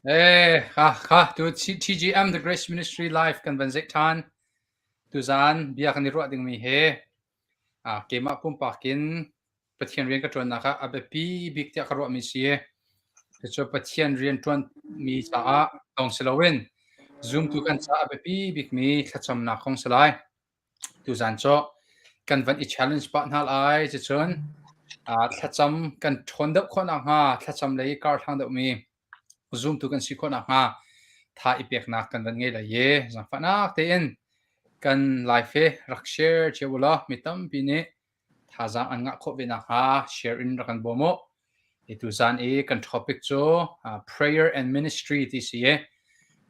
Kha kha tu TGM The Grace Ministry Live kan van zeih ṭhan. Tuzaan bia kan i ruah dingmi he keimah pumpak in Pathian rian ka ṭuannak ah a biapi bik tiah ka ruahmi si. Cucu Pathian rian ṭuanmi caah lawng si loin zumtu kan caah a biapi bikmi thlacamnak kong si lai. Tuzaan cu kan van i challenge pah hna lai. Cucun thlacam kan ṭhawn deuh khawh nakhnga thlacam lei i karhlang deuhmi zumtu kan si khawh nakhnga tha i peknak kan van ngei lai i zaangfahnak tein kan live hi rak share cio u law mi tampi nih thazaang an ngah khawh ve nakhnga share in rak kan bawm u. I tuzaan i kan topic cu prayer and ministry ti si i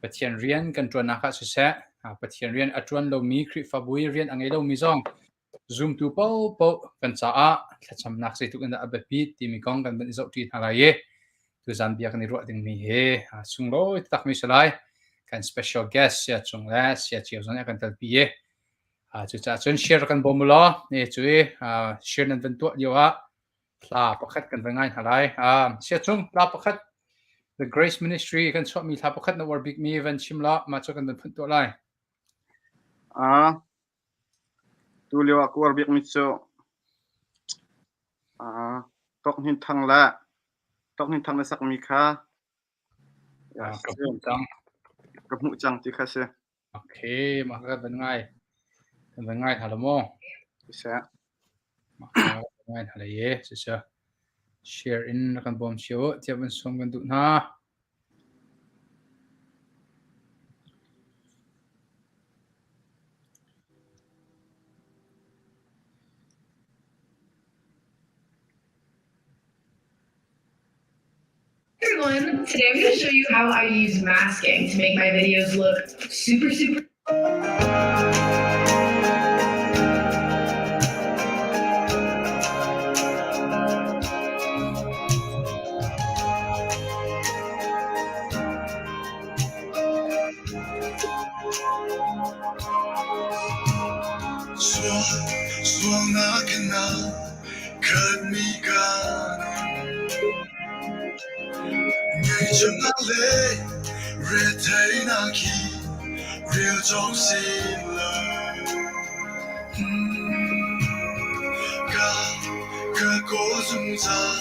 Pathian rian kan ṭuannak ah siseh, Pathian rian a ṭuan lomi Khrihfabu i rian a ngei lomi zong zumtu paohpaoh kan caah thlacamnak zeitluk in dah a biapit timi kong kan van i zohṭi hna lai i tuzaan bia kan i ruah dingmi hi sunglawi taktakmi si lai. Kan special guest Saya Cung le Saya Cio zong nih a kan telpi i cucaah cun share kan bawm u law cu i share nan van tuah lio ah hla pakhat kan van ngai hna lai. Saya Cung hla pakhat The Grace Ministry kan chuahmi hla pakhat na uar bikmi van chim law mah cu kan van phunh tuah lai. Tu lio ah ka uar bikmi cu Tawk Hnin Thang le Tawk Hnin Thang na sakmi kha Ka hmuh cang. Ka hmuh cang ti kha si. Okay, mah ka van ngai. Kan van ngai hna lo maw? Siseh. Mah ka van ngai hna lai e, siseh. Share in kan bawm cio tiah van sawm kan duh hna. Everyone, today I'm going to show you how I use masking to make my videos look super, super. Sualnak in a khatmi ka Ngaihchihnak le retheihnak hi rel cawk si lo. Ka ka kawl zungzal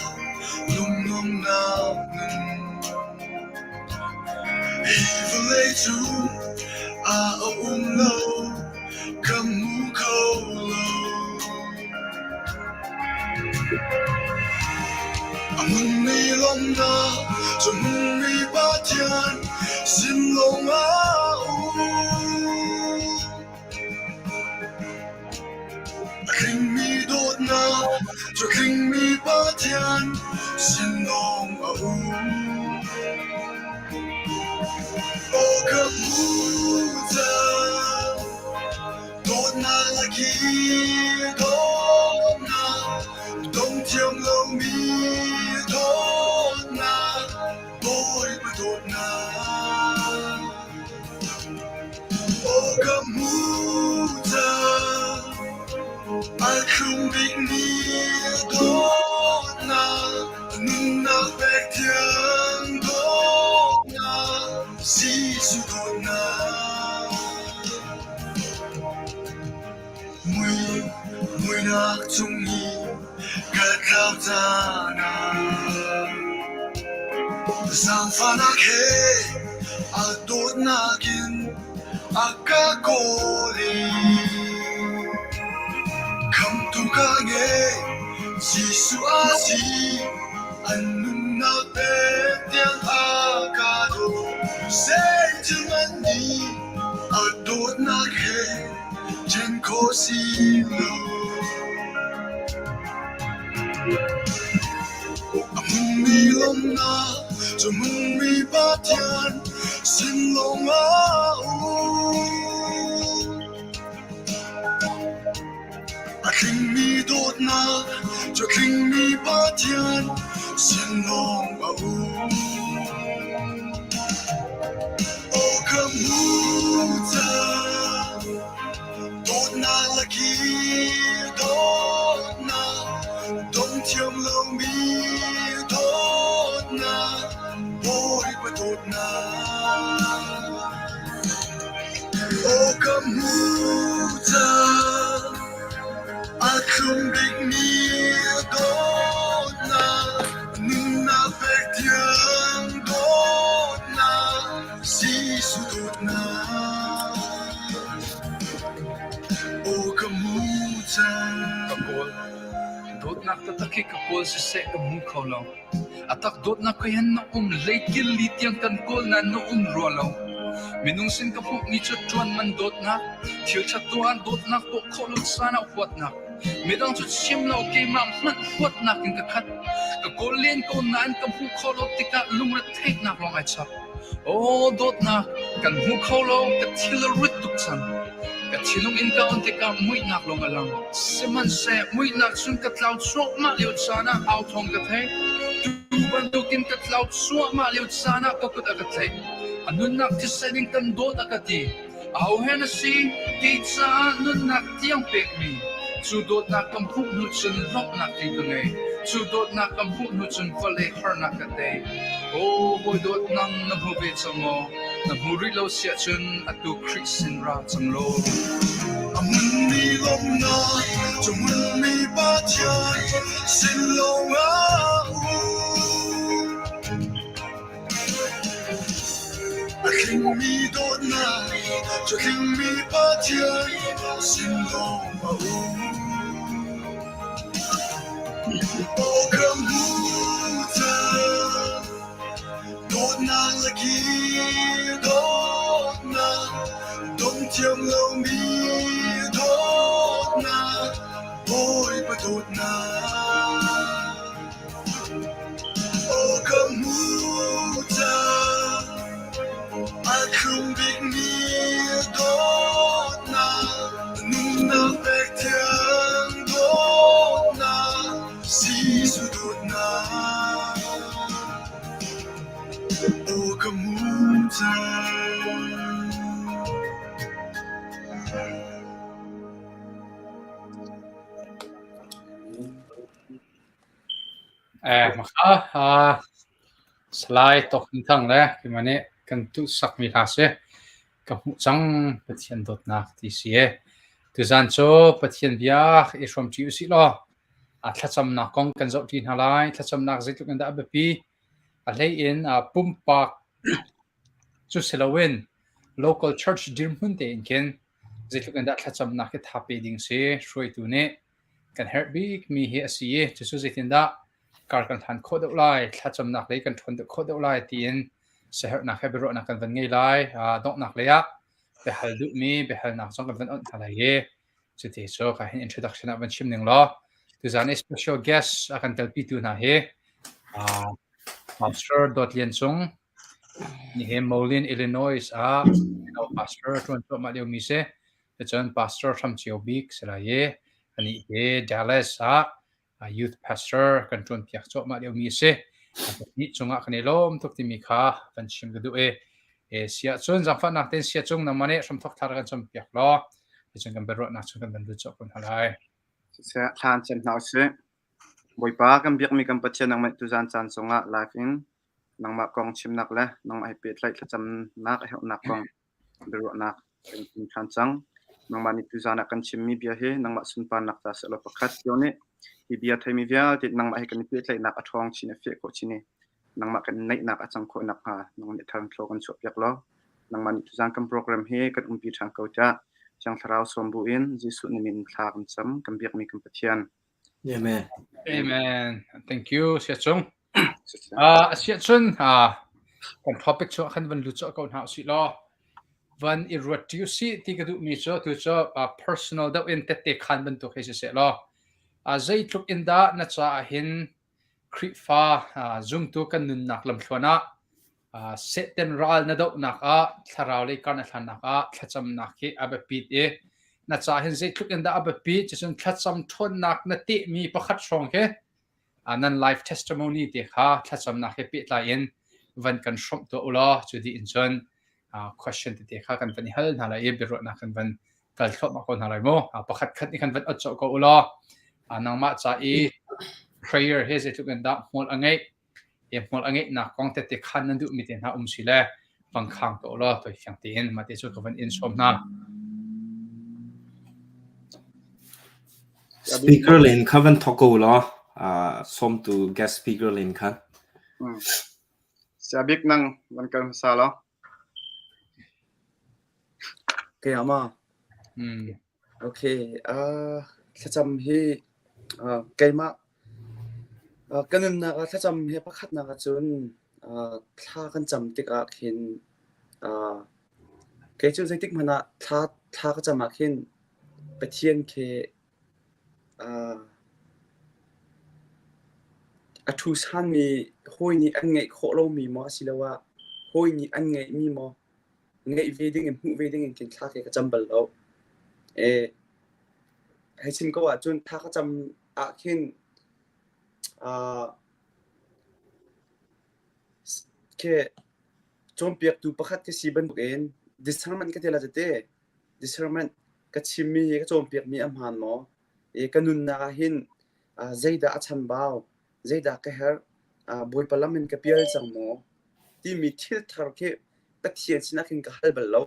lungnuamnak nun. Hi vawlei cu a um lo, ka hmu kho lo. A hmunmi lawmhnak cu hmunmi Pathian sin lawngah um. A tlingmi dawtnak cu tlingmi Pathian sin lawng a um. Aw ka hmu cang, dawtnak laki dawtnak, dong thiam lomi dawtnak, Bawipa dawtnak. Aw ka hmu cang, a thlum bikmi dawtnak, nunnak pek thiang dawtnak, Jesuh dawtnak. Mui, muinak cung i ka tlau caan ah zaangfahnak he a dawtnak in a ka kawl i khamhtu ka ngei Jesuh a si an nunnak pek tiang a ka daw zeithil nih a dawtnak he ṭhen khawh si lo. A hmunmi lawmhnak cu hmunmi Pathian sin lawngah um. A tlingmi dawtnak cu tlingmi Pathian sin lawng a um. Aw ka hmu cang, dawtnak laki dawtnak, dong thiam lomi dawtnak, Bawipa dawtnak. Dawtnak Aw ka hmu cang a thlum bikmi dawtnak nunnak pek thiang dawtnak Jesuh dawtnak Aw ka hmu cang Ka kawl dawtnak taktak hi ka kawl siseh ka hmu kho lo. A tak dawtnak ka hin na um leikil li tiang kan kawl nain na um rua lo. Minung sin ka hmuhmi cu ṭuan man dawtnak, thil ṭhat tuah ah dawtnak tuah khawh lo caan ah huatnak. Midang cu chim lo keimah hmanh huatnak in ka khat. Ka kawl len ko nain ka hmuh khawh lo tikah lungretheihnak lawng ai chap. Aw dawtnak, kan hmu kho lo, ka thil a rit tuk cang. Ka thinlung in ka on tikah muihnak lawng a lang. Sihmanhseh muihnak cun ka tlau cuahmah lio caan ah au thawng ka theih. Tu bantukin ka tlau cuahmah lio caan ah ka kut a ka tlaih. A nunnak thisen in kan dawt a ka ti. Aho he na si? Kei caah nunnak tiang pekmi. Cu dawtnak ka hmuh hnu cun lawmhnak tling ka ngei. Cu dawtnak ka hmuh hnu cun vawlei harnak ka tei. Aw hawi dawt nang na hmu ve cang maw? Na hmu rih lo siah cun atu Khrih sin ra cang law. A hmunmi lawmhnak cu hmunmi Pathian sin lawngah um. A tlingmi dawtnak cu tlingmi Pathian sin lawng a um. Aw ka hmu cang, dawtnak laki dawtnak, dong thiam lomi dawtnak, Bawipa dawtnak. Aw ka hmu cang, a thlum bikmi dawtnak, nunnak pek thiang dawtnak, Jesuh dawtnak. Aw ka hmu cang. Salai Tawk Hnin Thang le keimah nih kan tuhsakmi hla si. Ka hmuh cang Pathian dawtnak ti si e. Tuzaan cu Pathian bia i hrawmṭi usih law thlacamnak kong kan zohṭi hna lai. Thlacamnak zeitluk in dah a biapi? A hlei in pumpak cu si loin local church dirhmun tein khin zeitluk in dah thlacamnak hi tha pe ding si hruaitu nih kan herh bikmi hi a si i cucu zeitindah kar kan hlan khawh deuh lai, thlacamnak lei kan ṭhawn deuh khawh deuh lai tiin siaherhnak he biaruahnak kan van ngei lai. Donghnak lei ah biahal duhmi biahalnak zong kan van onh hna lai i cuti cu ka hin introduction ah van chim ning law tuzaan i special guest a kan telpitu hna hi Pastor Dawt Lian Cung nihin Moline, Illinois ah pastor ṭuan cuahmah liomi si. Cun pastor hram cio bik si lai i anih hi Dallas ah youth pastor kan ṭuanpiak cuahmah liomi a si. Nih cungah kan i lawm tuk timi kha kan chim ka duh i siah cun zaangfahnak tein sia cung nangmah nih hramthok thar kan campiak law cun kan biaruahnak chung kan van lut cawk kun hna lai. Siseh thla an cem hna usih. Bawipa kan biakmi kan Pathian nangmah tuzaan caan chungah live in nangmah kong chimnak le nangmah he pehtlaih thlacamnak a herhnak kong biaruahnak kan chim ṭhan cang. Nangmah nih tuzaan ah kan chimmi bia hi nangmah sunparnak ca sehlaw pakhat cio nih hi bia theimi vialte nangmah he kan i pehtlaihnak a ṭhawng chin a feh khawh chin i nangmah kan naihnak a cang khawh nakhnga nang nih thar thlaw kan chuahpiak law nangmah nih tuzaan kan program hi kan umpi ṭhan ko tiah Thiang Thlarau sawm bu in Jesuh na min thla kan cam kan biakmi kan Pathian. Amen. Amen. Thank you, Sia Cung. Asiah cun kan topic cu khan van lut ko hna usih law van i ruat ṭi usih ti ka duhmi cu tu cu personal deuh in tette khan bantuk hei si seh law zeitluk in dah na caah hin Khrihfa zumtu kan nunnak lamthluan ah Satan ral na dohnak ah thlarau lei kar na hlannak ah thlacamnak hi a biapit i na caah hin zeitluk in dah a biapit cucun thlacam ṭhawnnak na tehmi pakhat hrawng khi nan life testimony te kha thlacamnak he pehtlai in van kan hrawmh tuah u law cu dih in cun question tete kha kan van i hal hna lai i biaruahnak kan van kal thluahmah ko hna lai mu. Pakhat khat nih khan van ot ko u law nangmah ca i prayer he zeitluk in dah hmual a ngeih. Hi hmual a ngeihnak kong tete khan nan duhmi te hna um si le vang khang ko law toi fiang tein mah te cu ka van in sawm hna. Speaker len kha van thok ko law sawmtu guest speaker len kha. Siabik nang van kal hmasa law. Kei ama. Okay, thlacam hi keimah ka nunnak ah thlacam hi pakhatnak ahcun thla kan cam tikah khin kei cu zeitik hmanh ah thla thla ka cam ah khin Pathian khi a ṭhusanmi hawi nih an ngeih khawh lomi maw asiloah hawi nih an ngeihmi maw ngeih ve dingin hmuh ve dingin khin thla khi ka cam bal lo. Hei chim ko ahcun thla ka cam ahkhin khi cawnpiaktu pakhat ka si bantukin discernment ka ti lai cu ti. Discernment ka chimmi hi ka cawnpiakmi a hmaan maw? Ka nunnak ah hin zeidah a chambau? Zeidah ka herh? Bawipa lam in ka pial cang maw? Timi thil thar khi Pathian sinah khin ka hal bal lo.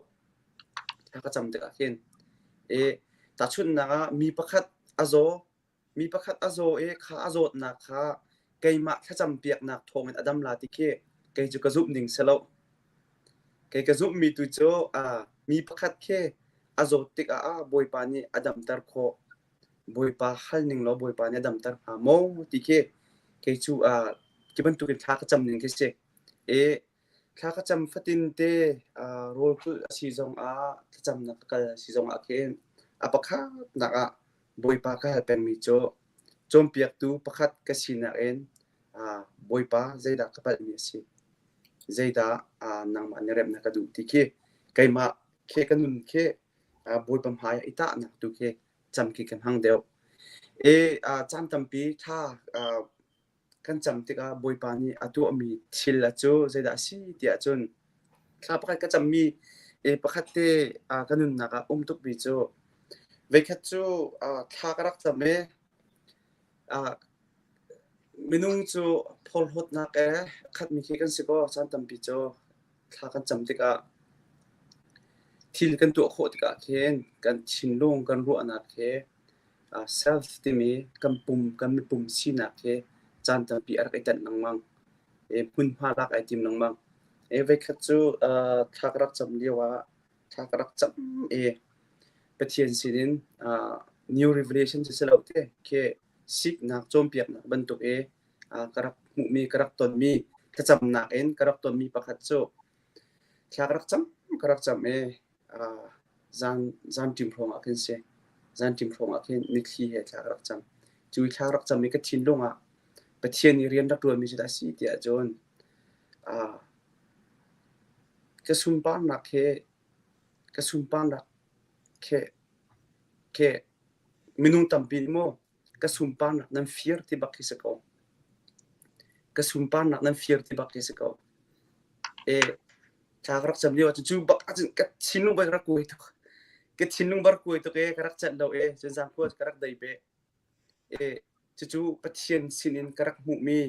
Thla ka cam tikah khin. Tahchunhnak ah mi pakhat a zaw. Mi pakhat a zaw i kha a zawtnak kha keimah thlacampiaknak thawngin a dam la ti khi kei cu ka zumh ning si lo. Kei ka zumhmi tu cu mi pakhat khi a zawt tikah ah Bawipa nih a damter khawh. Bawipa hal ning law Bawipa nih a damter hnga maw ti khi kei cu khi bantukin thla ka cam ning khi si. I Thla ka cam fatin te rawlkulh a si zongah thlacamnak ka kal a si zongah khin a pakhatnak ah Bawipa ka hal pengmi cu cawnpiaktu pakhat ka sinak in Bawipa zeidah ka palhmi a si, zeidah nangmah nih remh na ka duh ti khi keimah khi ka nun khi Bawipa hmai ah i tahnak tu khi cam khi ka hmang deuh. I caan tampi thla Kan cam tikah Bawipa nih a tuahmi thil cu zeidah a si tiah cun thla pakhat ka cammi pakhat te ka nunnak ah um tukmi cu voikhat cu thla ka rak cam i minung cu phorhlawtnak he khatmi khi kan si kaw caan tampi cu thla kan cam tikah thil kan tuah khawh tikah khin kan thinlung kan ruahnak he Self timi kan pum kan mipum sinak hi caan tampi a rak i tenh lengmang. Hmunhma lak ai tim lengmang. Voikhat cu thla ka rak cam lio ah thla ka rak cam i Pathian sinin new revelation cu si lo te khi siknak cawnpiaknak bantuk i ka rak hmuhmi ka rak tonmi thlacamnak in ka rak tonmi pakhat cu thla ka rak cam ka rak cam i Zanṭim hrawng ah khin si. Zanṭim hrawng ah khin mitthli he thla ka rak cam. Cu i thla ka rak cam i ka thinlung ah Pathian nih rian rak ṭuanmi cu dah a si tiah cun ka sunparnak he ka sunparnak khi khi minung tampi nih maw ka sunparnak nan fir ti bak khi si ko. Ka sunparnak nan fir ti bak khi si ko. Thla ka rak cam lio ahcun cu bak ahcun ka thinlung bak rak kuai tuk. Ka thinlung bar kuai tuk ee, ka rak celh lo ee, cun zangkhua ka rak dei beh. Ee, cucu Pathian sinin ka rak hmuhmi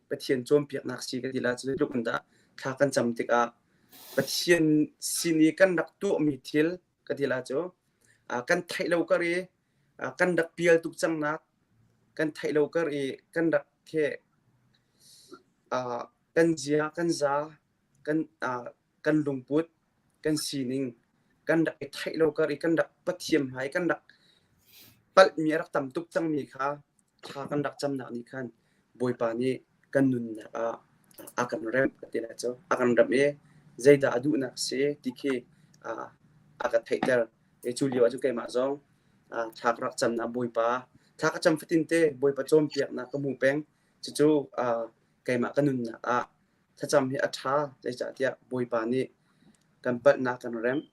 Pathian cawnpiaknak si ka ti la. Cu tluk in dah thla kan cam tikah Pathian sin i kan rak tuahmi thil ka ti la cu kan theih lo kar i kan rak pial tuk cangnak kan theih lo kar i kan rak khe kan zia kan za kan kan lungput kan sining kan rak i theih lo kar i kan rak pathiam hmai kan rak palhmi a rak tam tuk cangmi kha thla kan rak camnak nih khan Bawipa nih kan nunnak ah a kan remh ka ti lai cu a kan remh i zeidah a duhnak si ti khi a ka theihter i cu lio ah cun keimah zong thla ka rak camnak Bawipa thla ka cam fatin te Bawipa cawnpiaknak ka hmu peng cucu keimah ka nunnak ah thlacam hi a ṭha zeicahtiah Bawipa nih kan palhnak kan remh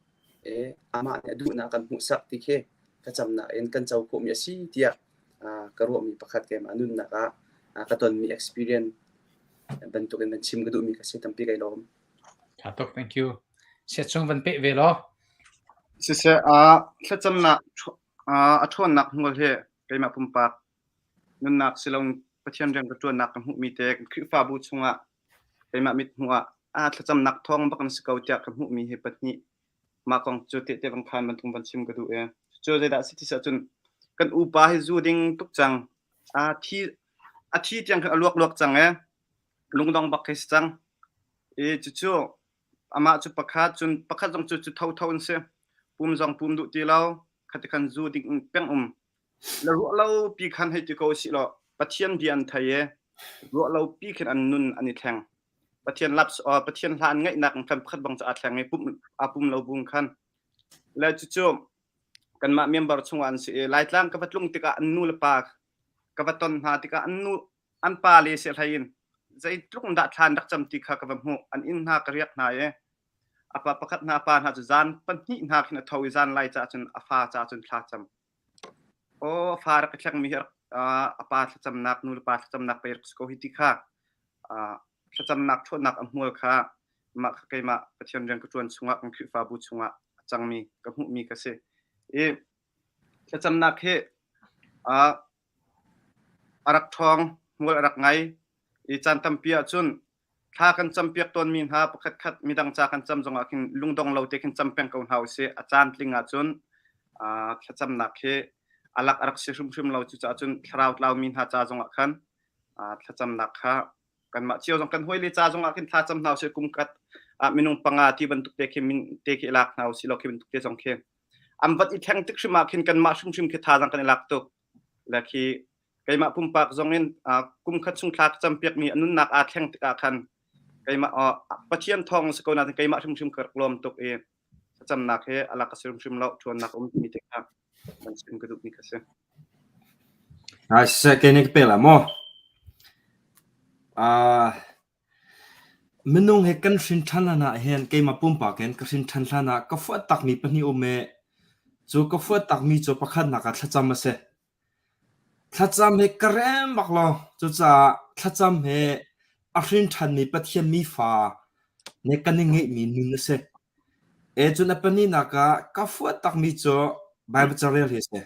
i amah nih a duhnak kan hmuhsak ti khi thlacamnak in kan co khawhmi a si tiah ka ruahmi pakhat keimah nunnak ah ka tonmi experience bantukin van chim ka duhmi ka si tampi kai lawm. Ṭha tuk, thank you. Siat chung van peh ve law. Siseh, thlacamnak a ṭhawnnak hmual hi keimah pumpak nunnak silong Pathian rian ka ṭuannak ka hmuhmi te Khrihfabu chungah. Keimah mithmuh ah aa thlacamnak thawng bak an si ko tiah ka hmuhmi hi pahnih mah kong cu tehte van khan bantuk van chim ka duh i cu zeidah a si ti si ahcun kan upa hi zu ding tuk cang a thi a thi tiang khan a luak luak cang e lungdong bak khi si cang i cucu amah cu pakhat cun pakhat zong cu cu thotho an si pum zong pum duh ti lo khati khan zu ding peng um La ruah lo pi khan hei ti ko usih law Pathian bia an thei i ruah lo pi khin an nun an i thleng. Pathian laps uh, Pathian hla an ngaihnak in khan pakhat bang cu aa thleng i pum aa pum lo bung khan. Le cucu kanmah member chungah an si i Laitlang ka va tlung tikah an nu le pa ka va ton hna tikah an nu an pa le si hlei in zeitluk in dah thla an rak cam ti kha ka va hmuh. An inn hna ka riak hna i a pa pakhat hna pa hna cu zan pahnih hna khin a tho i zan lai caah cun a fa caah cun thla cam. Aw a fa rak i thlengmi hi a pa thlacamnak nu le pa thlacamnak pei rak si ko hi ti kha thlacamnak ṭhawnnak a hmual kha mah kha keimah Pathian rian ka ṭuan chungah kan Khrihfabu chungah a cangmi ka hmuhmi ka si. I thlacamnak hi a rak ṭhawng, hmual a rak ngei i caan tampi ahcun Thla kan campiak tawnmi hna pakhatkhat midang ca kan cam zongah khin lungdong lo te khin cam peng ko hna usih. A caan tling ahcun thlacamnak hi a lak a rak si hrimhrim lo. Cucaah cun thlarau tlaumi hna ca zongah khan thlacamnak kha kanmah cio zong kan hawile ca zongah khin thla cam hna usih. Kum khat ah minung panga ti bantuk te khi min te khi i lak hna usih law khi bantuk te zong khi an vat i thleng tik hrim ah khin kanmah hrimhrim khi thazaang kan i lak tuk. Le khi keimah pumpak zong in kum khat chung thla ka campiakmi a nunnak aa thleng tikah khan keimah Pathian thawng si ko nain keimah hrimhrim ka rak lawm tuk i thlacamnak hi a lak ka si hrimhrim lo ṭhawnnak um timi te kha kan chim ka duhmi kha si. Ai siseh ke nih ka pe la maw? Uh, minung he kan hrin ṭhan hlan ah hin keimah pumpak in ka hrin ṭhan hlan ah ka fuat takmi pahnih um i cu ka fuat takmi cu pakhatnak ah thlacam a si. Thlacam hi ka rem bak lo. Cucaah thlacam hi a hrin ṭhanmi Pathian mifa nih kan i ngeihmi nun a si. E cun a pahnihnak ah ka fuat takmi cu Baibal carel hi a si.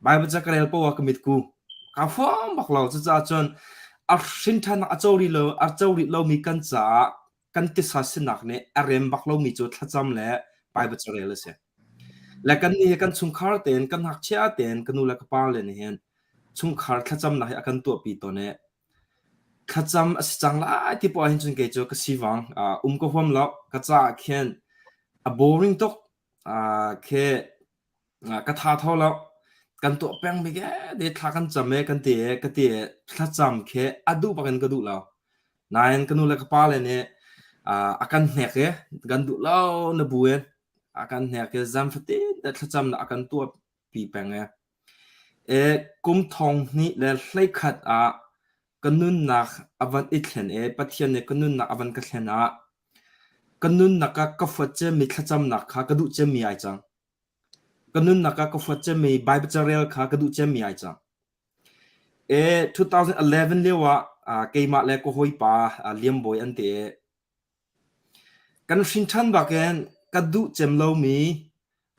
Baibal ca ka rel paoh ah ka mitku. Kaa huam bak lo. Cucaah cun a hrin ṭhannak a co rih lo, a co rih lomi kan caah kan tisa sinak nih a rem bak lomi cu thlacam le Baibal carel a si. Le kannih hi kan chungkhar tein kan ngakchia tein ka nu le ka pa le nih hin chungkhar thlacamnak hi a kan tuahpi tawn i thlacam a si cang lai ti poah hin cun kei cu ka sivang uh, um ka huam lo ka caah khin a boring tuk uh, khi Ka tha tho lo. Kan tuah pengmi te thla kan cam e kan ti e ka ti e thlacam khi a duh bak in ka duh lo. Nain ka nu le ka pa le nih a kan hnek i kan duh lo na bu in a kan hnek i zan fatin te thlacamnak a kan tuah pi peng e. E kum thong hnih le hleikhat ah ka nunnak a van i thlen i Pathian nih ka nunnak a van ka thlen ah ka nunnak ah ka fuat cemmi thlacamnak kha ka duh cemmi ai cang. Ka nunnak ah ka huat cemmi Baibal carel kha ka duh cemmi ai cang. E 2011 lio ah uh, keimah le ka hawipa uh, Liam Bawi an ti i kan hrin ṭhan bakin ka duh cem lomi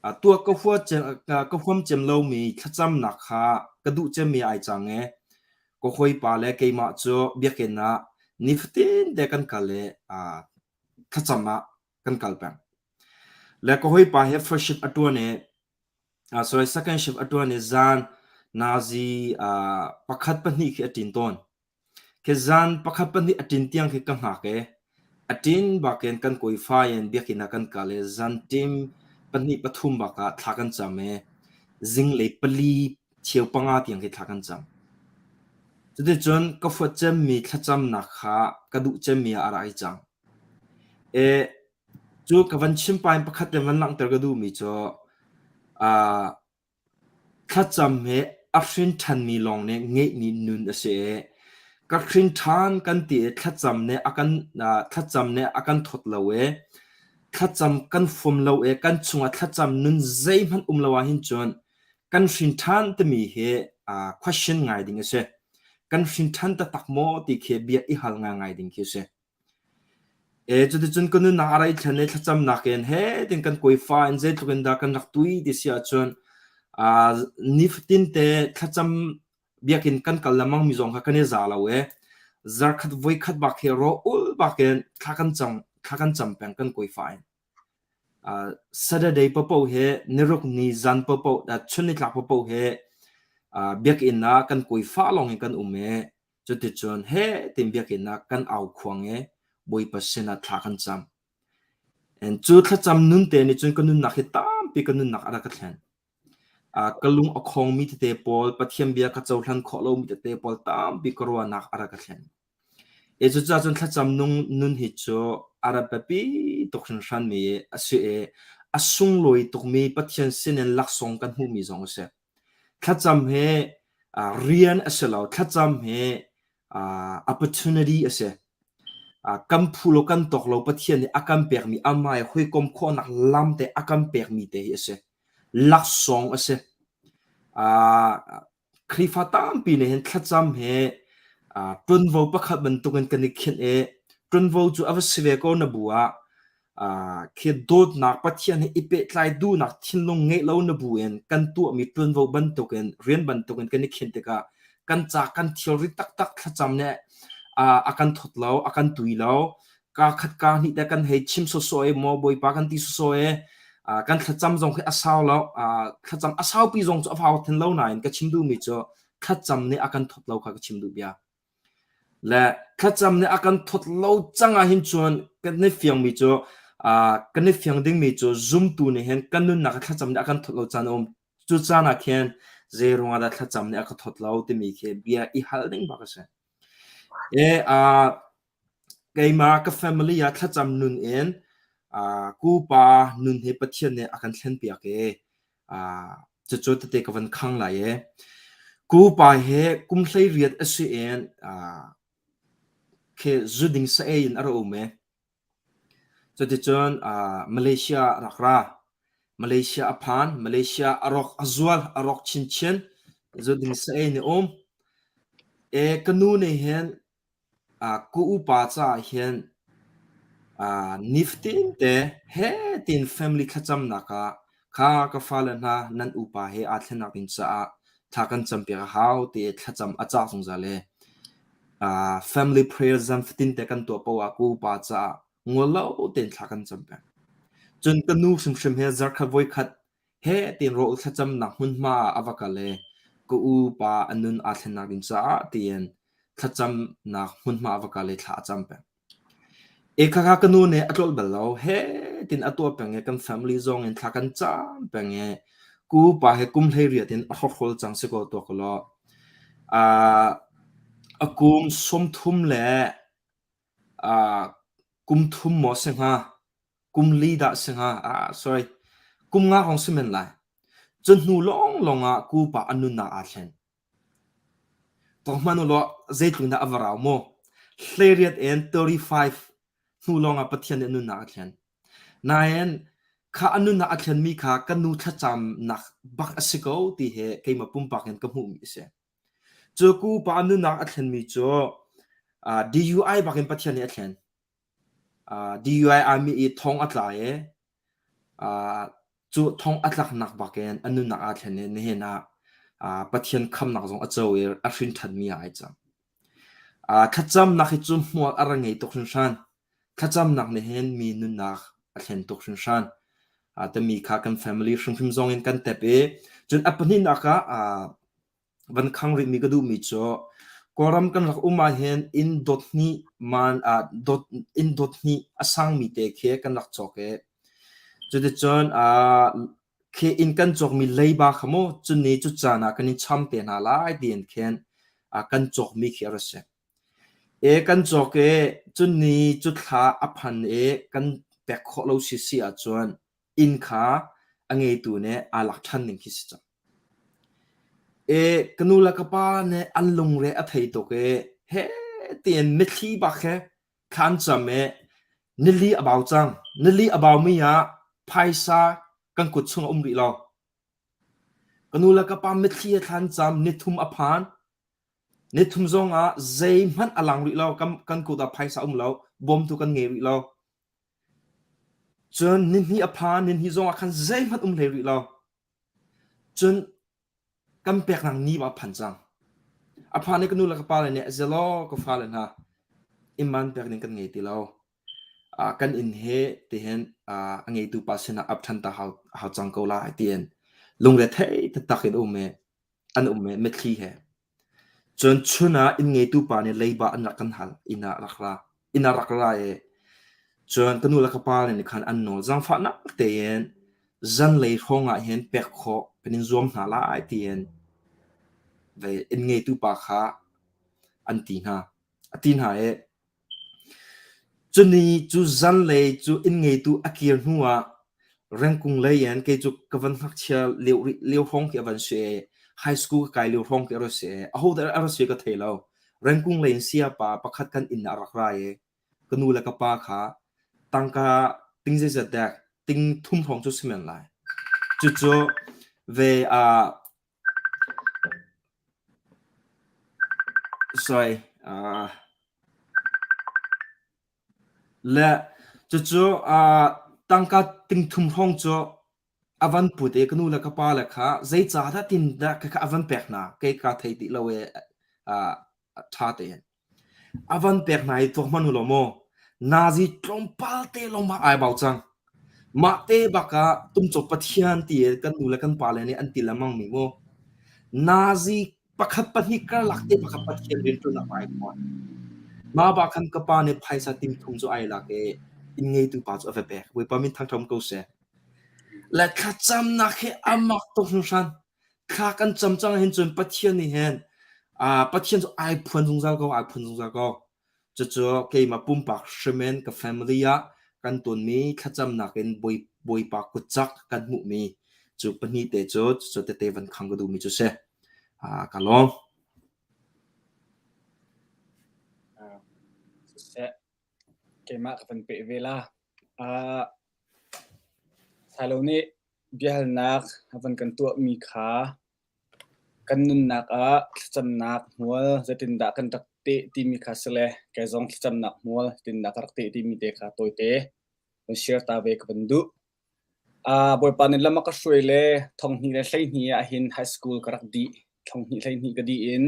uh, tuak ka hua cem, uh, ka huam cem lomi thlacamnak kha ka duh cemmi ai cang i ka hawipa le keimah cu biakinn ah nifatin te kan kal i uh, thlacam ah kan kal peng. Le ka hawipa he first shift a ṭuan i uh, sorry second shift a ṭuan i zan nazi uh, pakhat pahnih khi a ṭin tawn. Khi zan pakhat pahnih a ṭin tiang khi ka hngak i a ṭin bakin kan kawifa in biakinn ah kan kal i zan ṭim pahnih pathum bak ah thla kan cam i zinglei pali cheu panga tiang khi thla kan cam. Cuticun ka fuat cemmi thlacamnak kha ka duh cemmi ah a rak i cang. E, Cu ka van chim pah in pakhat te van langhter ka duhmi cu uh, thlacam hi a hrin ṭhanmi lawng nih ngeihmi nun a si i ka hrin ṭhan kan ti i thlacam nih a kan uh, thlacam nih a kan thawt lo i thlacam kan fum lo i kan chungah thlacam nun zeihmanh um lo ahhin cun kan hrin ṭhan timi hi uh, question ngai ding a si. Kan hrin ṭhan taktak maw ti khi bia i hal ngaingai ding khi a si. Cuticun ka nunnak a rei thlen i thlacamnak in he tin kan kawifa in zeitluk in dah kan rak tui ti si ahcun nifatin te thlacam biakinn kan kal lengmang mi zong kha kan i za lo i. Zarkhat voikhat bak hi rawl bak in thla kan cam thla kan cam peng kan kawifa in. Uh, Saturday paohpaoh hi niruk ni zan paohpaoh uh, chun nitlak paohpaoh hi uh, biakinn ah kan kawifa lawng in kan um i cuticun he tin biakinn ah kan au khuang i Bawipa sinah thla kan cam. And cu thlacam nun te nih cun ka nunnak hi tampi ka nunnak a rak ka thlen. Uh, ka lung a khongmi tete pawl, Pathian bia ka cohlan khawh lomi tete pawl tampi ka ruahnak a rak ka thlen. E cucaah cun thlacam nung nun hi cu a rak biapi tuk hringhranmi a si i a sunglawi tukmi Pathian sinin laksawng kan hmuhmi zong a si. Thlacam hi uh, rian a si lo. Thlacam hi uh, opportunity a si. Uh, kan phu lo kan tawk lo Pathian nih a kan pekmi amah he hawikom khawhnak lam te a kan pekmi te hi a si. Laksawng a si. Uh, Khrihfa tampi nih hin thlacam hi uh, ṭuanvo pakhat bantukin kan i khinh i ṭuanvo cu a va si ve ko na bu ah uh, khi dawtnak Pathian he i pehtlai duhnak thinlung ngeih lo na bu in kan tuahmi ṭuanvo bantukin rian bantukin kan i khinh tikah kan ca kan thilri taktak thlacam nih uh, a kan thawt lo a kan tui lo ka khat ka hnih te kan hei chim sawsawh i maw Bawipa kan ti sawsawh i uh, kan thlacam zong khi a sau lo uh, thlacam a saupi zong cu a fau thin lo nain ka chim duhmi cu thlacam nih a kan thawt lo kha ka chim duh bia le thlacam nih a kan thawt lo cang ah hin cun kan i fiangmi cu uh, kan i fiang dingmi cu zumtu nih hin kan nunnak thlacam nih a kan thawt lo caan a um cu caan ah khin zei ruangah dah thlacam nih a ka thawt lo timi khi bia i hal ding bak a si e uh, Keimah ka family ah thlacam nun in uh, kupa nun hi Pathian nih a kan thlenpiak i uh, cucu tete ka van khang lai i kupa hi kum 18 a si in uh, khi zuding sa ei in a ra um i cuticun uh, Malaysia a rak ra. Malaysia a phan, Malaysia a rawk a zual, a rawk chinchin, zuding sa ei in a um. E ka nu nih hin Ka upa caah hin nifatin te heh tiin family thlacamnak ah kha ka fale hna nan upa he aa thlennak ding caah thla kan campiak a hau ti i thlacam a cah zungzal i family prayer zan fatin te kan tuah paoh ah ka upa caah ngol lo tein thla kan cam peng. Cun ka nu hrimhrim he zarkhat voikhat Heh tiin rawl thlacamnak hmunhma ah a va kal i ka u pa a nun aa thlennak ding caah tiin thlacamnak hmunhma a va kal i thla a cam peng. E khakha ka nu nih a tlolh bal lo. Heh tiin a tuah peng i kan family zong in thla kan cam peng i ka u pa hi kum 18 in a hrawkhrol cang si kaw tuak law uh, a kum 30 le uh, kum thum maw si hnga Kum li dah si hnga? Ah, sorry. Kum nga hrawng si men lai. Cu hnu lawnglawng ah kupa a nunnak aa thlen. Tuak hmanh u law zeitluk dah a va rau mu. 18 in 35 hnu lawng ah Pathian nih a nunnak a thlen. Nain kha a nunnak a thlenmi kha ka nu thlacamnak bak a si ko ti hi keimah pumpak in ka hmuhmi a si. Cu kupa a nunnak a thlenmi cu uh, DUI bak in Pathian nih a thlen. DUI army i thong a tla i cu thong a tlaknak bak in a nunnak aa thlen i nihin ah Pathian khamnak zong a co i a hrin ṭhanmi ah ai cang. Thlacamnak hi cu hmual a ra ngei tuk hringhran. Thlacamnak nih hin mi nunnak a thlen tuk hringhran. Timi kha kan family hrimhrim zong in kan tep i cun a pahnihnak ah van khang rihmi ka duhmi cu Kawlram kan rak um ahhin inn dot hnih man ah dot inn dot hnih a sangmi te khi kan rak cawk i cuticun uh, khi inn kan cawkmi leiba kha mu cun ni cu caan ah kan in cham te hna lai tiin khin uh, kan cawkmi khi a ra si. E kan cawk i cun ni cu thla a phan i kan pek khawh lo si si ahcun inn kha a ngeitu nih aa lak ṭhan ding khi si cang. E ka nu le ka pa nih an lungre a thei tuk i heh tiin mitthli bak he thla an cam i nili a bau cang. Nili a baumi ah phaisa kan kut chung a um rih lo. Ka nu le ka pa mitthli he thla an cam, nithum a phan. Nithum zong ah zeihmanh a lang rih lo. Kan, kan kut ah phaisa um lo. Bawmtu kan ngei rih lo. Cun nihnih a phan, nihnih zongah khan zeihmanh um hlei rih lo. Cun kan peknak ni a phan cang. A phan i ka nu le ka pa le nih zelaw ka fale hna inn man pek ding kan ngei ti lo. Ah kan inn he tihin ah a ngeitu pa sinah ap ṭhan ta hau, hau cang ko lai tiin lungrethei taktak in um i an um i mitthli he. Cun chun ah inn ngeitu pa nih leiba an rak kan hal. Inn ah rak ra. Inn ah rak ra i cun ka nu le ka pa le nih khan an nawl. Zaangfahnak tein zanlei hrawng ah hin pek khawh kan in zuam hna lai tiin vei inn ngeitu pa kha an ti hna. A ti hna i Cuni cu zanlei cu inn ngeitu a kir hnu ah rengkung lei in kei cu ka van ngakchia lio rih lio hrawng khi a van si i high school ka kai lio hrawng khi a ra si i ahodah a ra si ka thei lo. Rengkung lei in sayapa pakhat kan inn ah a rak ra i ka nu le ka pa kha tangka ting zeizat dek ting thum hrawng cu si men lai. Cucu ve ah Sorry, uh, le cucu uh, tangka tingthum hrawng cu a van put i ka nu le ka pa le kha zeicahdah tin dah khakha a van pek hna kei ka thei ti lo i uh, ṭha tein. A van pek hna i tuak hmanh u law maw nazi tlawmpal te lawng mah ai bau cang. Mah te bak ah tumcawp Pathian ti i kan nu le kan pa le nih an ti lengmang mi mu. Nazi pakhat pahnih karlak te bak ah Pathian rianṭuannak ai phuan. Mah bak khan ka pa nih phaisa ting thum cu ai lak i inn ngeitu pa cu a va pek. Bawipa min thangṭhat ko seh. Le thlacamnak hi a mak tuk hringhran. Thla kan cam cang hin cun Pathian nih hin uh, Pathian cu ai phuan zungzal ko, ai phuan zungzal ko. Cucu keimah pumpak hrim in ka family ah kan tonmi thlacamnak in bawi, Bawipa kutcak kan hmuhmi cu pahnih te cu cucu tete van khang ka duhmi cu si. Uh, ka lawm. Uh, siseh, keimah ka van peh ve la. Uh, Silo nih Biahalnak a van kan tuahmi kha kan nunnak ah thlacamnak hmual zeitindah kan rak teh timi kha si le kei zong thlacamnak hmual zeitindah ka rak teh timi te kha tawite van share ta ve ka van duh. Uh, Bawipa nih lam a ka hruai le thonghnih le 12 ah hin high school ka rak dih. Thonghnih 12 ka dih in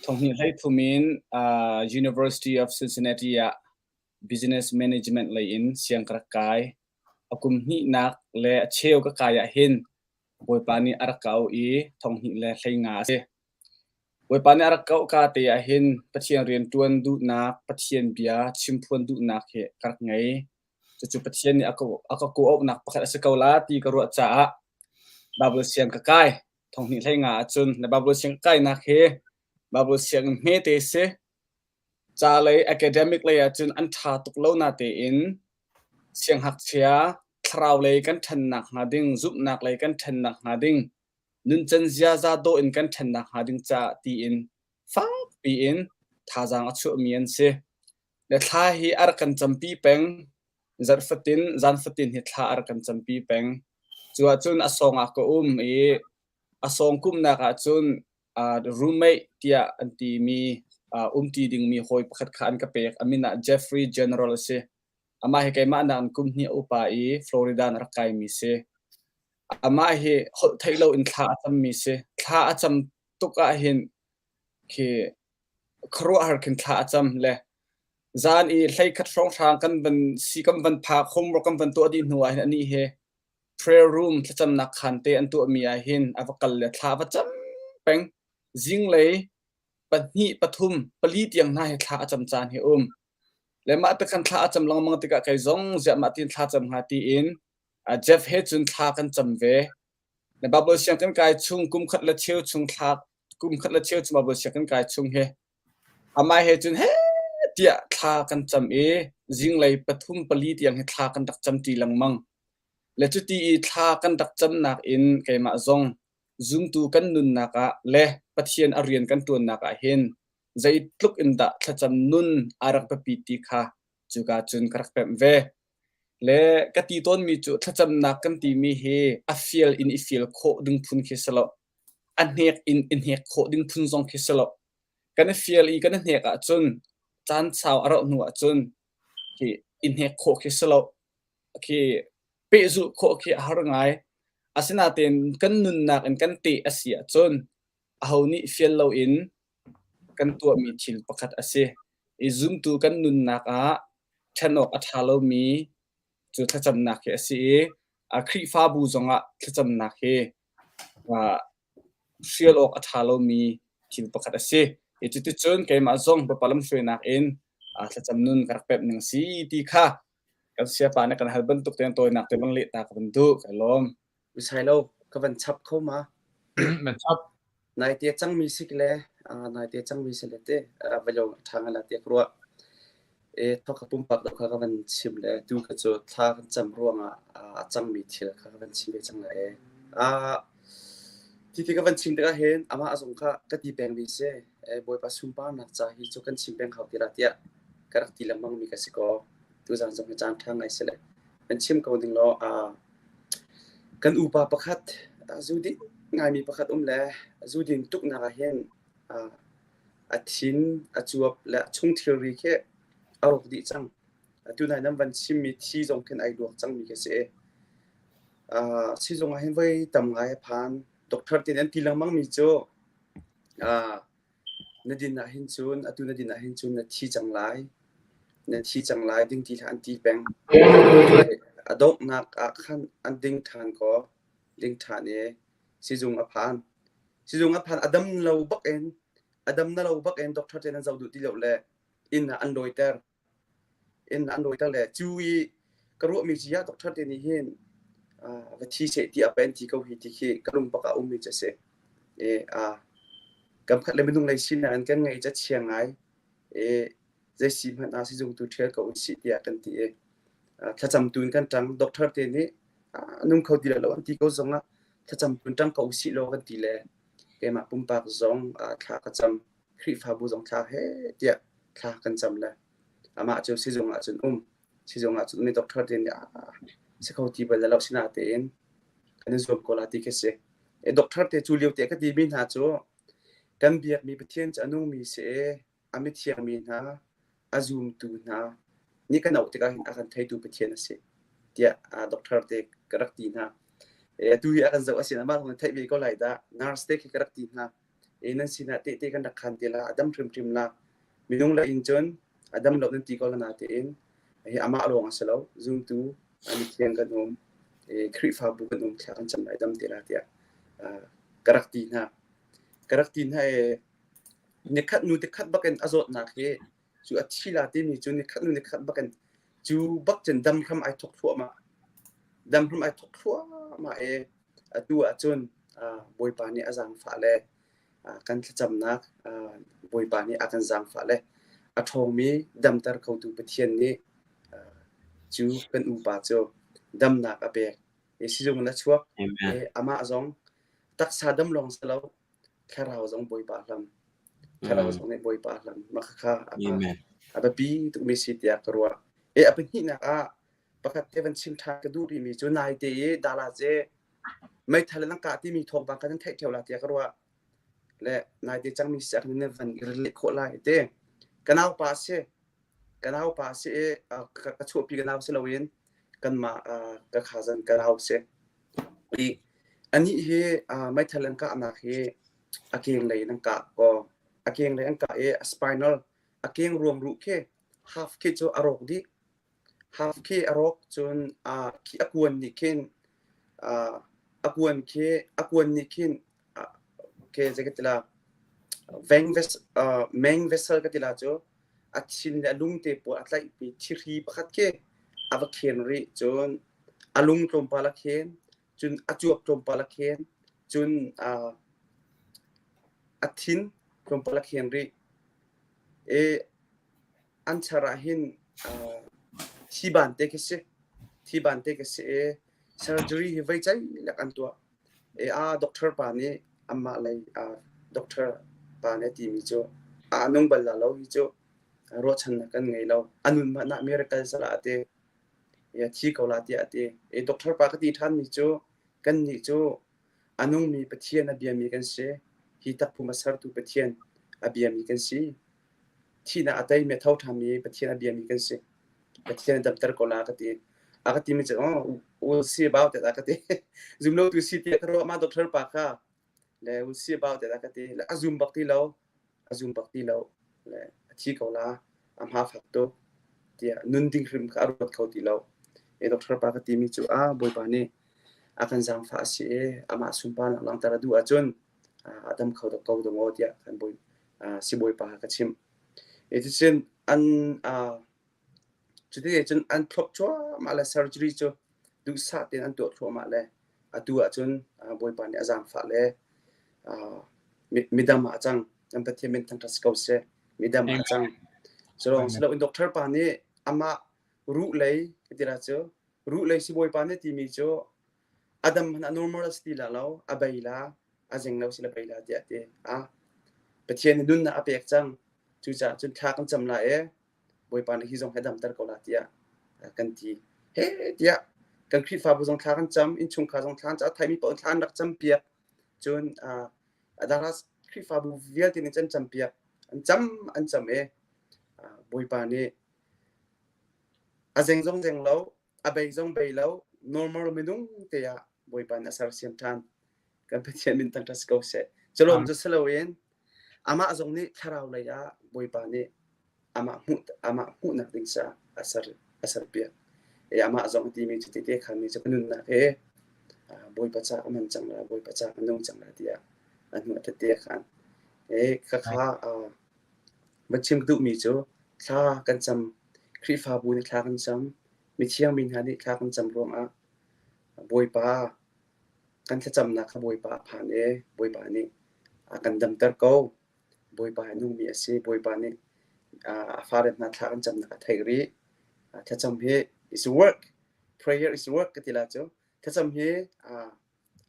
thonghnih 13 in uh, University of Cincinnati ah business management lei in siang ka rak kai. A kum hnihnak le a cheu ka kai ahhin Bawipa nih a rak ka auh i thonghnih le 15 a si. Bawipa nih a rak ka auh ka te ahhin Pathian rianṭuan duhnak, Pathian bia chimphuan duhnak hi ka rak ngei. Cucu Pathian nih a ka, a ka kawhauhnak pakhat a si ko la ti ka ruah caah Baibal siang ka kai. Thonghnih 15 ahcun na Baibal siang ka kainak hi Baibal sianginn hmete si. Ca lei academic lei ahcun an ṭha tuk lo natein siangngakchia thlarau lei kan ṭhannak hnga ding, zumhnak lei kan ṭhannak hnga ding, nuncan ziaza dawh in kan ṭhannak hnga ding caah tiin fakpi in thazaang a chuahmi an si. Le thla hi a rak kan campi peng. Zarh fatin, zan fatin hi thla a rak kan campi peng. Cu ahcun a sawng ah ka um i a sawng kumnak ahcun uh, roommate tiah an timi uh, umṭi dingmi hawi pakhat kha an ka pek. A min ah Jeffrey General a si. Amah hi keimah nakin kum hnih a upa i Florida in a rak kaimi si. Amah hi holh theih loin thla a cammi si. Thla a cam tuk ahhin khi khuaruahhar khin thla a cam le zan i hleikhat hrawnghrang kan van si kan van phak homework kan van tuah dih hnu ahhin anih hi prayer room thlacamnak khaan te an tuahmi ahhin a va kal le thla a va cam peng. Zinglei pahnih pathum pali tiang hna hi thla a cam caan hi um. Le mah te khan thla a cam lengmang tikah kei zong ziah mah tiin thla cam hnga tiin Jeff he cun thla kan cam ve. Na Bible siang kan kai chung kum khat le cheu chung thla kum khat le cheu chung Bible siang kan kai chung he amah he cun he tiah thla kan cam i zinglei pathum pali tiang hi thla kan rak cam ṭi lengmang. Le cuti i thla kan rak camnak in keimah zong zumtu kan nunnak ah le Pathian a rian kan ṭuannak ah hin zeitluk in dah thlacam nun aa rak biapit ti kha cuka cun ka rak pemh ve. Le ka ti tawnmi cu thlacamnak kan timi hi a fial in i fial khawh ding phun khi si lo. A hnek in i hnek khawh ding phun zong khi si lo. Kan i fial i kan i hnek ahcun caan sau a rauh hnu ahcun khi i hnek khawh khi si lo. Khi pehzulh khawh khi a har ngai. Asinain kan nunnak in kan teh a si ahcun aho nih fial loin kan tuahmi thil pakhat a si. I zumtu kan nunnak ah ṭhen awk a ṭha lomi cu thlacamnak hi a si i a Khrihfabu zongah thlacamnak hi hrial awk a ṭha lomi thil pakhat a si. I cuticun keimah zong Bawipa lamhruainak in thlacam nun ka rak pemh ning a si ti kha kan sayapa nih kan hal bantuk tein tawinak te van leh ta ka van duh. Kai lawm. Usailo, ka van chap kho ma? Van chap. Naite cangmi si le naite cangmi si le te va lo ṭha ngai la tiah ka ruah. E thawk ka pumpak deuh kha ka van chim le tu kha cu thla kan cam ruangah a cangmi thil kha ka van chim ve cang la e. Ti ti ka van chim tikah hin amah zong kha ka ti pengmi si. E Bawipa sunparnak ca hi cu kan chim peng hau ti la tiah ka rak ti lengmang mi ka si ko. Tuzaan zong hi caan ṭha ngai si le kan chim ko ning law kan upa pakhat zu ding ngaimi pakhat um le zu din tuknak ah hin a thin a cuap le a chung thilri khi a rawk dih cang. Tunai nan van chimmi thi zong khin ai duak cangmi khi si. Sizung ah hin voi tam ngai a phan. Doctor te nih an ti lengmang mi cu Na din ahhin cun atu na din ahhin cun na thi cang lai. Na thi cang lai ding ti hlah an ti peng. A donghnak ah khan an ding ṭhan kaw ding ṭhan i sizung a phan. Sizung a phan a dam lo bak in a dam na lo bak in doctor te nan zoh duh ti lo le inn ah an lawiter. Inn an lawiter le cu i ka ruahmi ci ah doctor te nih hin va thi seh ti a pen ti ko hi ti khi ka lung bak ah ummi cu a si. E, kam khat le minung lei sinak in kan ngaih ca chia ngai. E, zei si hmanh ah sizung tu ṭhial ko usih tiah kan ti i thlacam tu in kan ṭang. Doctor te nih nung kho ti lo an ti ko zong ah thlacam tu in ṭang ko usih law kan ti le keimah pumpak zong thla ka cam. Khrihfabu zong thla he tiah thla kan cam le amah cu sizung ah cun um sizung ah cun mi doctor te nih si kho ti bal lo sina tein kan i zuam ko la ti khi si. E doctor te cu lio te ka ti mi hna cu kan biak mi Pathian cu a nung mi si e a mithiang mi hna a zumtu hna nih kan auh tikah hin a kan theitu Pathian a si tiah doctor te ka rak ti hna. E atu hi a kan zoh a sin amah zong theih ve ko lai dah nurse te khi ka rak ti hna. E nan sinah tehte kan rak khan te la a dam hrimhrim la minung la in cun a dam lo nan ti ko la na tein hi amah lawng a si lo zumtu a mithiang kan um e Khrihfabu kan um thla kan cam lai dam te la tiah ka rak ti hna ka rak ti hna e nikhat nu tikhat bakin a zawtnak hi cu a thi la timi cu nikhat nu nikhat bakin cu bak cun dam hram ai thok thluahmah dam hram ai thok thluahmah e Atu ahcun Bawipa nih a zaangfah le kan thlacamnak Bawipa nih a kan zaangfah le a ṭhawngmi damter khotu Pathian nih cu kan upa cu damnak a pek. Sizung in a chuak. Amah zong taksa dam lawng si lo, thlarau zong Bawipa hlam. Thlarau zong nih Bawipa hlam. Mah khakha a biapi tukmi si tiah ka ruah. E a pahnihnak ah Pakhat te van chim ṭhan ka duh rihmi cu naite i Dallas i meithal in an kah timi thawngpang kha nan theih ṭheo la tiah ka ruah. Le naite cangmi si ah nan van i relate khawh lai ti. Ka naupa a si. Ka naupa a si i ka chuahpi ka nau si loin kanmah ka cousin ka nau si. I anih hi meithal an kahnak hi a kenglei in an kah kaw a kenglei an kah i a spinal a keng ruangruh khi half khi cu a rawk dih. Half khi a rawk cun khi a kuan nih khin a kuan khi a kuan nih khin ke zei ka ti la veng ves meng vessel ka ti la cu a thin le a lung te pawl a tlaihmi thihri pakhat khi a va khen rih cun a lung tlawmpal a khen cun a cuap tlawmpal a khen cun a thin tlawmpal a khen rih i An char ahhin thi ban te khi si. Thi ban te khi si i surgery hi voi ceilak an tuah. I a doctor pa nih amah lei doctor pa nih a timi cu a nung bal la lo hi cu ruahchannak kan ngei lo. A nun hmanh ah miracle salah a ti. A thi ko la tiah a ti. I doctor pa ka ti ṭhanmi cu kannih cu a nungmi Pathian a biami kan si. Hi takpum a sertu Pathian a biami kan si. Thihnak a teimi a tho ṭhanmi Pathian a biami kan si. Pathian a damter ko la ka ti. A ka timi cu oh, we'll see about it a ka ti. Zum lo tu si tiah ka ruah ma doctor pa kha. Le we'll see about it a ka ti. Le a zum bak ti lo. A zum bak ti lo. Le a thi ko la. A hma fak tuk. Tiah nun ding hrim kha a ruat kho ti lo. E doctor pa ka timi cu a Bawipa nih a kan zaangfah a si i amah sunparnak langhter a duh ahcun a dam kho dok ko dong aw tiah kan bawi sibawipa kha ka chimh. E ticun an cuti cun an thlop cuahmah le surgery cu duhsah tein an tuah thluahmah le atu ahcun Bawipa nih a zaangfah le midam ah a cang. Kan Pathian min thangṭhat si ko seh. Midam ah a cang. Cu lawng si loin doctor pa nih amah ruh lei ka ti la cu ruh lei sibawipa nih timi cu a dam hmanh ah normal a si ti la lo, a bei la, a zeng lo si la bei la tiah a ti. Ah, Pathian nih nunnak a pek cang. Cucaah cun thla kan cam la i Bawipa nih hi zong hi a damter ko la tiah kan ti. He tiah kan Khrihfabu zong thla kan cam, innchungkhar zong thla an cam, a theimi paoh thla an rak campiak. Cun Dallas Khrihfabu vialte nih an campiak. An cam an cam i Bawipa nih a zeng zong zeng lo, a bei zong bei lo, normal minung te ah Bawipa nih a sersiam ṭhan. Kan Pathian min thangṭhat si ko seh. Culawm cu si loin amah zong nih thlarau lei ah Bawipa nih amah hmuh amah hmuhnak ding caah a ser a serpiak. I amah zong a timi cu tete khanmi cu ka nunnak hi Bawipa ca ka man cang la, Bawipa ca ka nung cang la tiah a hnu a tete khan. E khakha va chim ka duhmi cu thla kan cam, Khrihfabu nih thla kan cam, mithiang mi hna nih thla kan cam ruangah Bawipa kan thlacamnak kha Bawipa a phan i Bawipa nih a kan damter ko. Bawipa a nungmi a si. Bawipa nih a fale hna thla kan camnak a theih rih. Thlacam hi is work. Prayer is work ka ti la cu. Thlacam hi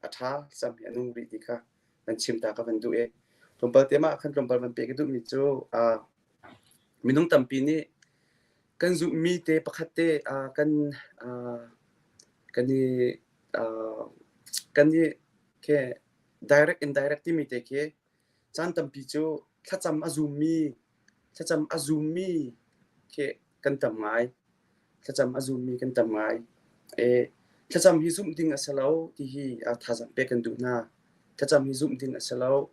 a ṭha, thlacam hi a nung rih ti kha van chim ta ka van duh i tlawmpal te mah khan tlawmpal van pe ka duhmi cu minung tampi nih kan zumhmi te pakhat te kan kan i kan i khi direct indirect timi te khi caan tampi cu thlacam a zummi thlacam a zummi khi kan tam ngai. Thlacam a zummi kan tam ngai. E, thlacam hi zumh ding a si lo ti hi thazaang pek kan duh hna. Thlacam hi zumh ding a si lo.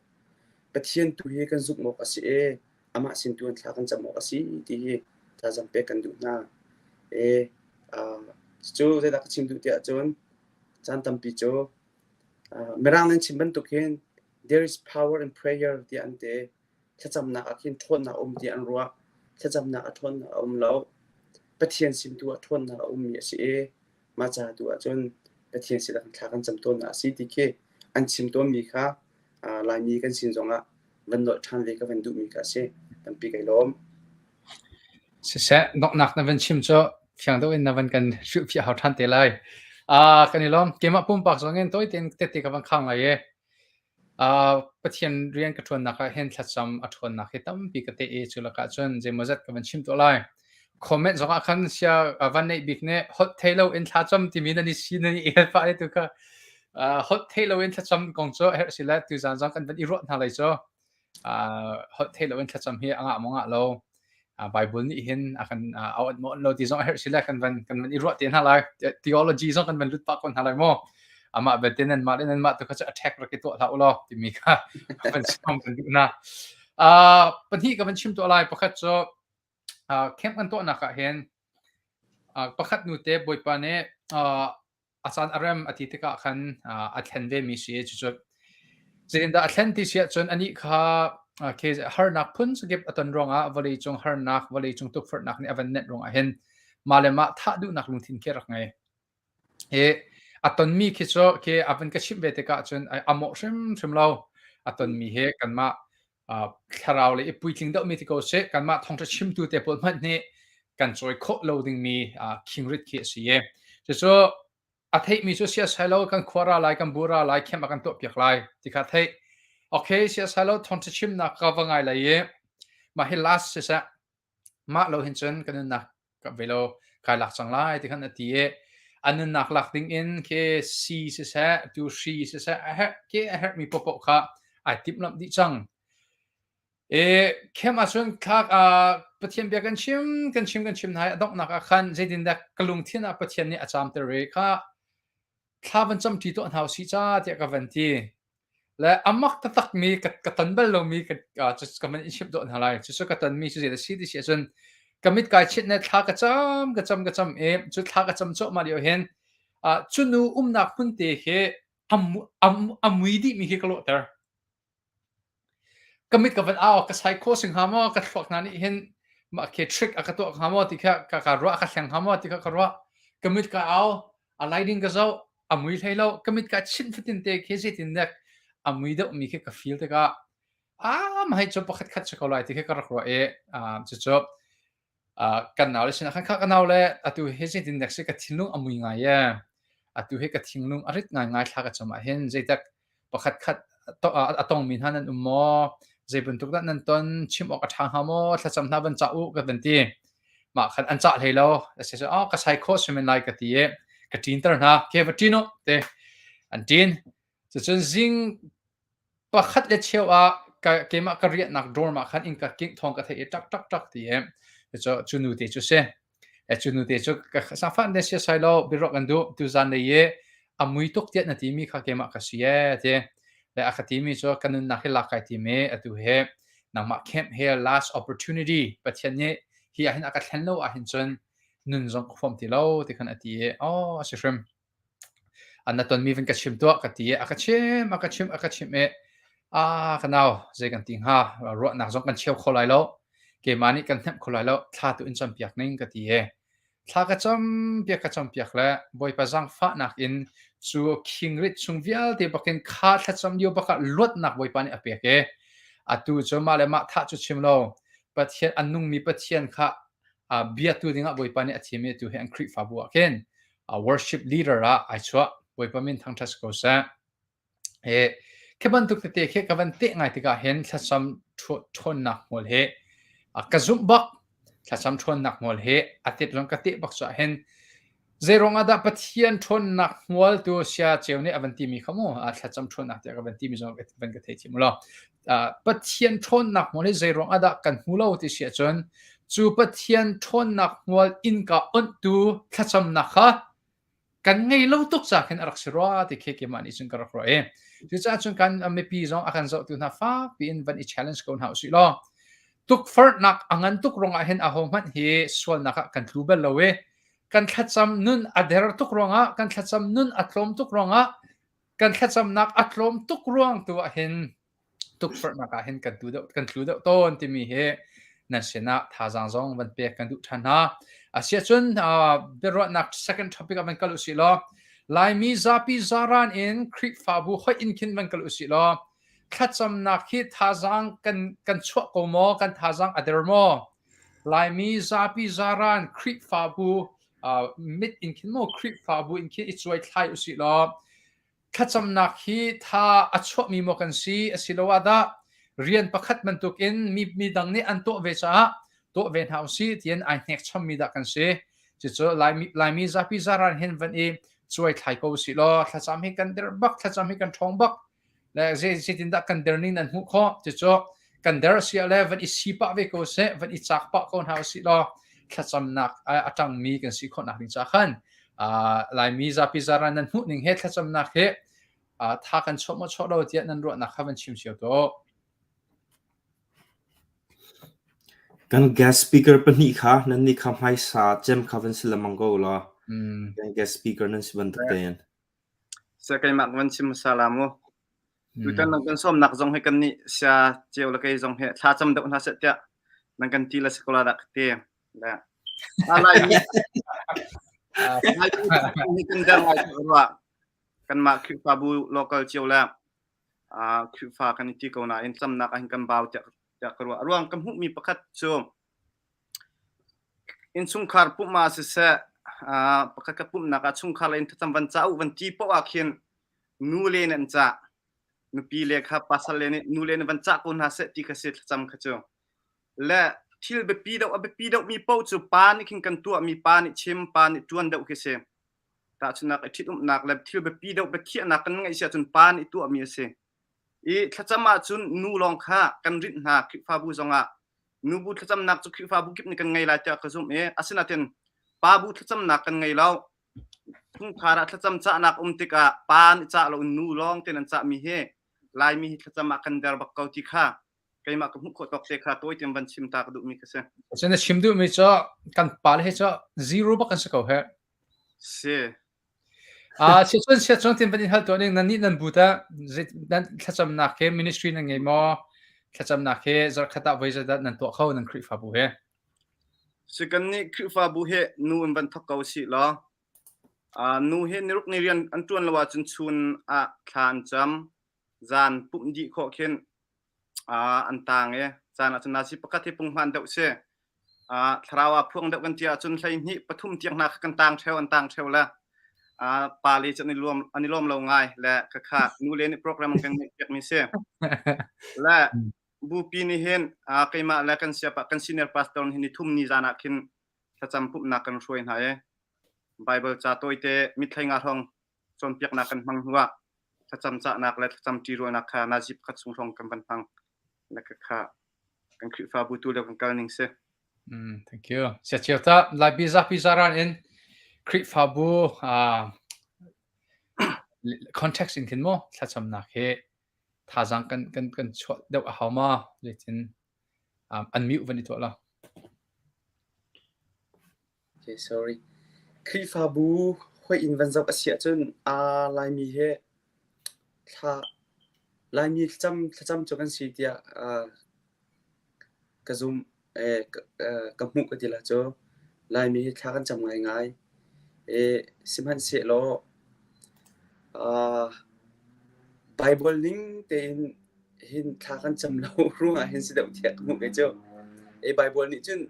Pathian tu hi kan zumh awk a si i amah sin tu in thla kan cam awk a si ti hi thazaang pek kan duh hna. E, cu zeidah ka chim duh tiah cun caan tampi cu Mirang nan chim bantuk hin there is power in prayer tiah an ti. Thlacamnak ah khin ṭhawnnak a um tiah an ruah. Thlacamnak a ṭhawnnak a um lo. Pathian sin tu ah ṭhawnnak a ummi a si i mah ca tu ah cun Pathian sin ah thla kan cam tawnnak a si ti khi an chim tawnmi kha Laimi kan sin zongah van nolh ṭhan ve ka van duhmi kha a si. Tampi kai lawm. Siseh, donghnak na van chim cu fiang deuh in na van kan hrilhfiah hau ṭhan te lai. Uh, kan i lawm. Keimah pumpak zong in tawi tein tete ka van khang lai i Uh, Pathian rian ka ṭuannak ah hin thlacam a ṭhawnnak hi tampi ka teh i cu lakah cun zeimawzat ka van chim tuah lai. Comment zongah khan sia van neih bik nih holh thei lo in thlacam timi nan i si nan i el pah tu kha uh, holh thei lo in thlacam kong cu herh si le tuzaan zong kan van i ruah hna lai cu. Holh theih loin thlacam hi a ngah maw ngah lo Bible nih hin a kan a awnh maw lo ti zong a herh si le kan van kan van i ruah te hna lai theology zong kan van lut pah ko hna lai maw amah belte nan mah le nan mah tu kha cu attack rak i tuah hlah u law timi kha van chim kan duh na pahnih ka van chim tuah lai pakhat cu camp kan tuahnak ah hin pakhat nu te bawipa nih a caan a rem a ti tikah khan a thlen vemi si. Cucu zeitindah a thlen ti si ahcun anih kha harnak phun zakip a ton ruangah vawleicung harnak, vawleicung tukforhnak nih a van nenh ruangah hin mah le mah thah duhnak lungthin khi a rak ngei. Hi a tonmi khi cu khi a van ka chimh ve tikah cun a mawh hrimhrim lo. A tonmi hi kanmah thlarau le i puitling deuhmi ti ko sih kanmah thawngṭha chimtu te pawl hmanh nih kan cawi khawh lo dingmi khingrit khi a si i cucu a theihmi cu siasai lo kan khua ra lai kan bu ra lai khem a kan tuah piak lai ti kha theih okay siasai lo thawngṭha chimnak ka va ngai lai i mah hi last siseh Mah lo hin cun ka nunnak ka ve lo kai lak cang lai ti khan a ti i a nunnak lak ding in khi sii siseh tu hri siseh a herh ke a herhmi paohpaoh kha ai timhlamh dih cang. E khem ahcun thlak ah Pathian bia kan chim kan chim kan chim hna i a donghnak ah khan zeitindah ka lungthin ah Pathian nih a caamter i kha thla van camṭi tuah hna usih ca tiah ka van ti. Le a mak taktakmi ka, ka ton bal lomi ka, uh, cu ka man in chimh dawh hna lai. Cucu ka tonmi cu zei a si ti si ahcun ka mit kai chit ne thla ka cam ka cam ka cam i cu thla ka cam cuahmah lio hin uh, cu nu umnak hmun te hi a, a, a mui dihmi khi ka lawhter. Ka mit ka van au, ka sai kho sing hnga maw, ka thluak hna nih hin mah khi trick a ka tuah hnga maw ti kha ka, ka ruah, ka hleng hnga maw ti kha ka ruah. Ka mit ka au, a lighting ka zoh, a mui hlei lo. Ka mit ka chinh fatin te khi zeitin dek a mui deuhmi khi ka feel tikah ah mah hi cu pakhat khat si ko lai ti khi ka rak ruah i ah cucu Uh, kan nau le sinah khan kha ka nau le atu hi zeitin dek si ka thinlung a mui ngai e atu hi ka thinlung a rit ngai ngai thla ka cam ah hin zeitak pakhat khat to, a tongmi hna nan um maw zei bantuk dah nan ton chim awk a ṭha hnga maw thlacam hna van cah u ka van ti mah khan an cah hlei lo a si oh ka sai khawh simen lai ka ti i ka ṭinter hna ke va ṭin u te an ṭin cucun zing Pakhat le cheu ah ka keimah ka riahnak dorm ah khan innka kingh thawng ka theih i ṭak ṭak ṭak ti i cu cu nu te cu si. E cu nu te cu ka sangfah ne siasai lo biaruah kan duh tuzan lei i a mui tuk tiah na timi kha keimah ka si ee ti. Le a ka timi cu ka nunnak hi lak kai tim i atu hi nangmah camp hi last opportunity Pathian nih hi ahhin a ka thlen lo ahhin cun nun zong ka huam ti lo ti khan a ti i aw a si hrim. Na tonmi van ka chim tuah ka ti i a ka chim, a ka chimh, a ka chimh i aa ka nau zei kan ti hnga ruahnak zong kan cheu kho lai lo. Keimah nih kan hnemh kho lai lo. Thla tu in campiak ning ka ti i thla ka campiak ka campiak le Bawipa zaangfahnak in cu khingrit chung vialte bakin kha thlacam lio bakah luatnak Bawipa nih a pek i atu cu mah le mah thah cu chim lo Pathian a nungmi Pathian kha biatu dingah Bawipa nih a thim i atu hi an Khrihfabu ah khin worship leader ah ai chuah. Bawipa min thangṭhat si ko seh. He khi bantuk tete khi ka van teh ngai tikah hin thlacam ṭhawnnak hmual hi ka zumh bak. Thlacam ṭhawnnak hmual hi a tet zong ka teh bak cuah hin Zeiruang ah dah Pathian ṭhawnnak hmual tu sia ceu nih a van timi kha mu thlacam ṭhawnnak tiah ka van timi zong van ka thei thiam law. Pathian ṭhawnnak hmual hi zeiruang ah dah kan hmu lo ti si ahcun cu Pathian ṭhawnnak hmual innka onhtu thlacamnak kha kan ngei lo tuk ca khin a rak si rua ti khi keimah nih cun ka rak ruah i cucaah cun kan mipi zong a kan zohtu hna fak piin van i challenge ko hna usih law tukforhnak a ngan tuk ruangah hin ahohmanh hi sualnak ah kan tlu bal lo i kan thlacam nun a der tuk ruangah kan thlacam nun a tlawm tuk ruangah kan thlacamnak a tlawm tuk ruang tu ah hin tukforhnak ah hin kan tu deuh kan tlu deuh tawn timi hi nan sinah thazaang zong van pek kan duh ṭhan hna. Asiahcun biaruahnak second topic ah van kal usih law Laimi zapi zaran in Khrihfabu hoih in khin van kal usih law thlacamnak hi thazaang kan kan chuah ko maw kan thazaang a der maw Laimi zapi zaran Khrihfabu mit in khin maw Khrihfabu in khin i cuai thlai usih law Thlacamnak hi tha a chuahmi maw kan si asiloah dah rian pakhat bantukin mi, mi dang nih an tuah ve caah tuah ve hna usih tiin ai hnekchammi dah kan si. Cucu Laimi, Laimi zapi zaran hin van i cuai thlai ko usih law thlacam hi kan der bak, thlacam hi kan ṭhawng bak. Le zei zeitindah kan der ning nan hmuh khawh? Cucu kan der si ah le van i si pah ve ko seh, van i caak pah ko hna usih law thlacamnak a ṭangmi kan si khawhnak ding caah khan Laimi zapi zaran nan hmuh ning he thlacamnak he tha kan chuah maw chuah lo tiah nan ruahnak kha van chim cio tuah. Kan guest speaker pahnih kha nan nih kha hmaisa cem kha van si lengmang ko law. Kan guest speaker nan si bantuk tein. Sia keimah van chim hmasa la mu. Tutan nan kan sawmnak zong hi kan nih sia ceu le kei zong hi thla cam deuh hna seh tiah nan kan ti le si ko la dah ka ti. Le Laimi Laimi kan der ngai ruah kanmah Khrihfabu local cio le Khrihfa kan i ti ko nain camnak ah hin kan bau tiah tiah ka ruah. A ruang ka hmuhmi pakhat cu innchungkhar pumh ah siseh pakhat ka pumhnak ah chungkhar le in thlacam van cah u van ti paoh ah khin nu le nih an cah. Nupi le kha pasal le nih nu le nih van cah ko hna seh ti kha si thlacam kha cu. Le thil biapi deuh a biapi deuhmi paoh cu pa nih khin kan tuahmi pa nih chim pa nih ṭuan deuh khi si. Tahchunhnak i ṭhitumnak le thil biapi deuh biakhiahnak kan ngeih si ahcun pa nih tuahmi a si. I thlacam ahcun nu lawng kha kan rinh hna Khrihfabu zongah. Nubu thlacamnak cu Khrihfabu kip nih kan ngei lai tiah ka zumh i asinain pabu thlacamnak kan ngei lo. Chungkhar ah thlacam cahnak um tikah pa nih cah loin nu lawng tein an cahmi hi. Laimi hi thlacam ah kan der bak ko ti kha keimah ka hmuh khawh tawk te kha tawi tein van chim ta ka duhmi ka si. Cun na chim duhmi cu kan pale hi cu zero bak an si ko he. Si. Ah, siacun siacun tin van in hal tuah ning nan nih nan bu ta nan thlacamnak he ministry nan ngei maw? Thlacamnak he zarkhat ah voi zeidah nan tuah kho nan Khrihfabu he? Si kan nih Khrihfabu he nu in van thok ko si law uh, nu he niruk ni rian an tuan lo ahcun chun ah thla an cam zan pumh dih khawh khin uh, an tang i caan ahcun nasi pakhat hi punghman deuh si uh, thlarau ah phuang deuh kan ti ahcun 12 pathum tiang hna kha kan tang theo an tang theo le uh, pa le cu an i lawm an i lawm lo ngai le khakha nu le nih program an kan ngeih piak mi si le bupi nih hin uh, keimah le kan siapa kan senior pastor nih ni thum ni zan ah khin thlacam pumhnak kan hruai hna i Bible ca tawite mithlei nga hrawng cawnpiaknak kan hmang hnuah thlacam cahnak le thlacam ṭirualnak kha nazi pakhat chung hrawng kan van hmang. Na kha kan Khrihfabu tu lio kan kal ning si. Mm, thank you. Sia cio ta Laipi zapi zaran in Khrihfabu uh, context in khin mo thlacamnak he thazang kan kan kan chuah deuh a hau ma zeitin um, unmute van i tuah la. Okay, sorry. Khrihfabu hoi in van zoh a si ahcun aa Laimi he thla Laimi thlacam thlacam cu kan si tiah uh, ka zumh eh, ka, eh, ka hmuh ka ti la cu Laimi hi thla kan cam ngaingai. Eh, sihmanhsehlaw uh, Bible ning tein hin thla kan cam lo ruangah hin si deuh tiah ka hmuh kei cu. E Bible nih cun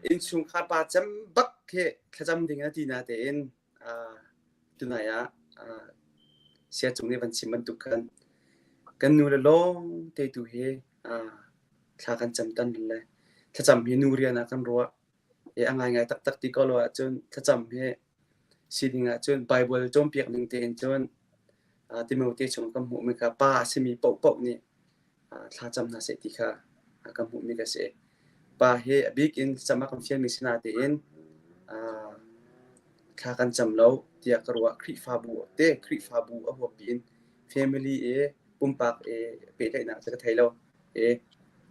innchungkhar pa cem bak khi thlacam ding a ti na tein uh, tunai ah uh, sia cung nih van chim bantuk khan kan nu le lawng te tu hi uh, thla kan cam tan le thlacam hi nu rian ah kan ruah e a ngaingai taktak ti ko lo ahcun thlacam hi si ding ahcun Bible cawnpiak ning tein cun Timote chung kan hmuhmi kha pa a simi paohpaoh nih thlacam hna seh ti kha kan hmuhmi ka si. Pa hi a bik in thlacam a kan fialmi si natein thla kan cam lo tiah ka ruah. Khrihfabu te Khrihfabu a huappi in family i pumpak i pehtlaihnak cu ka thei lo. I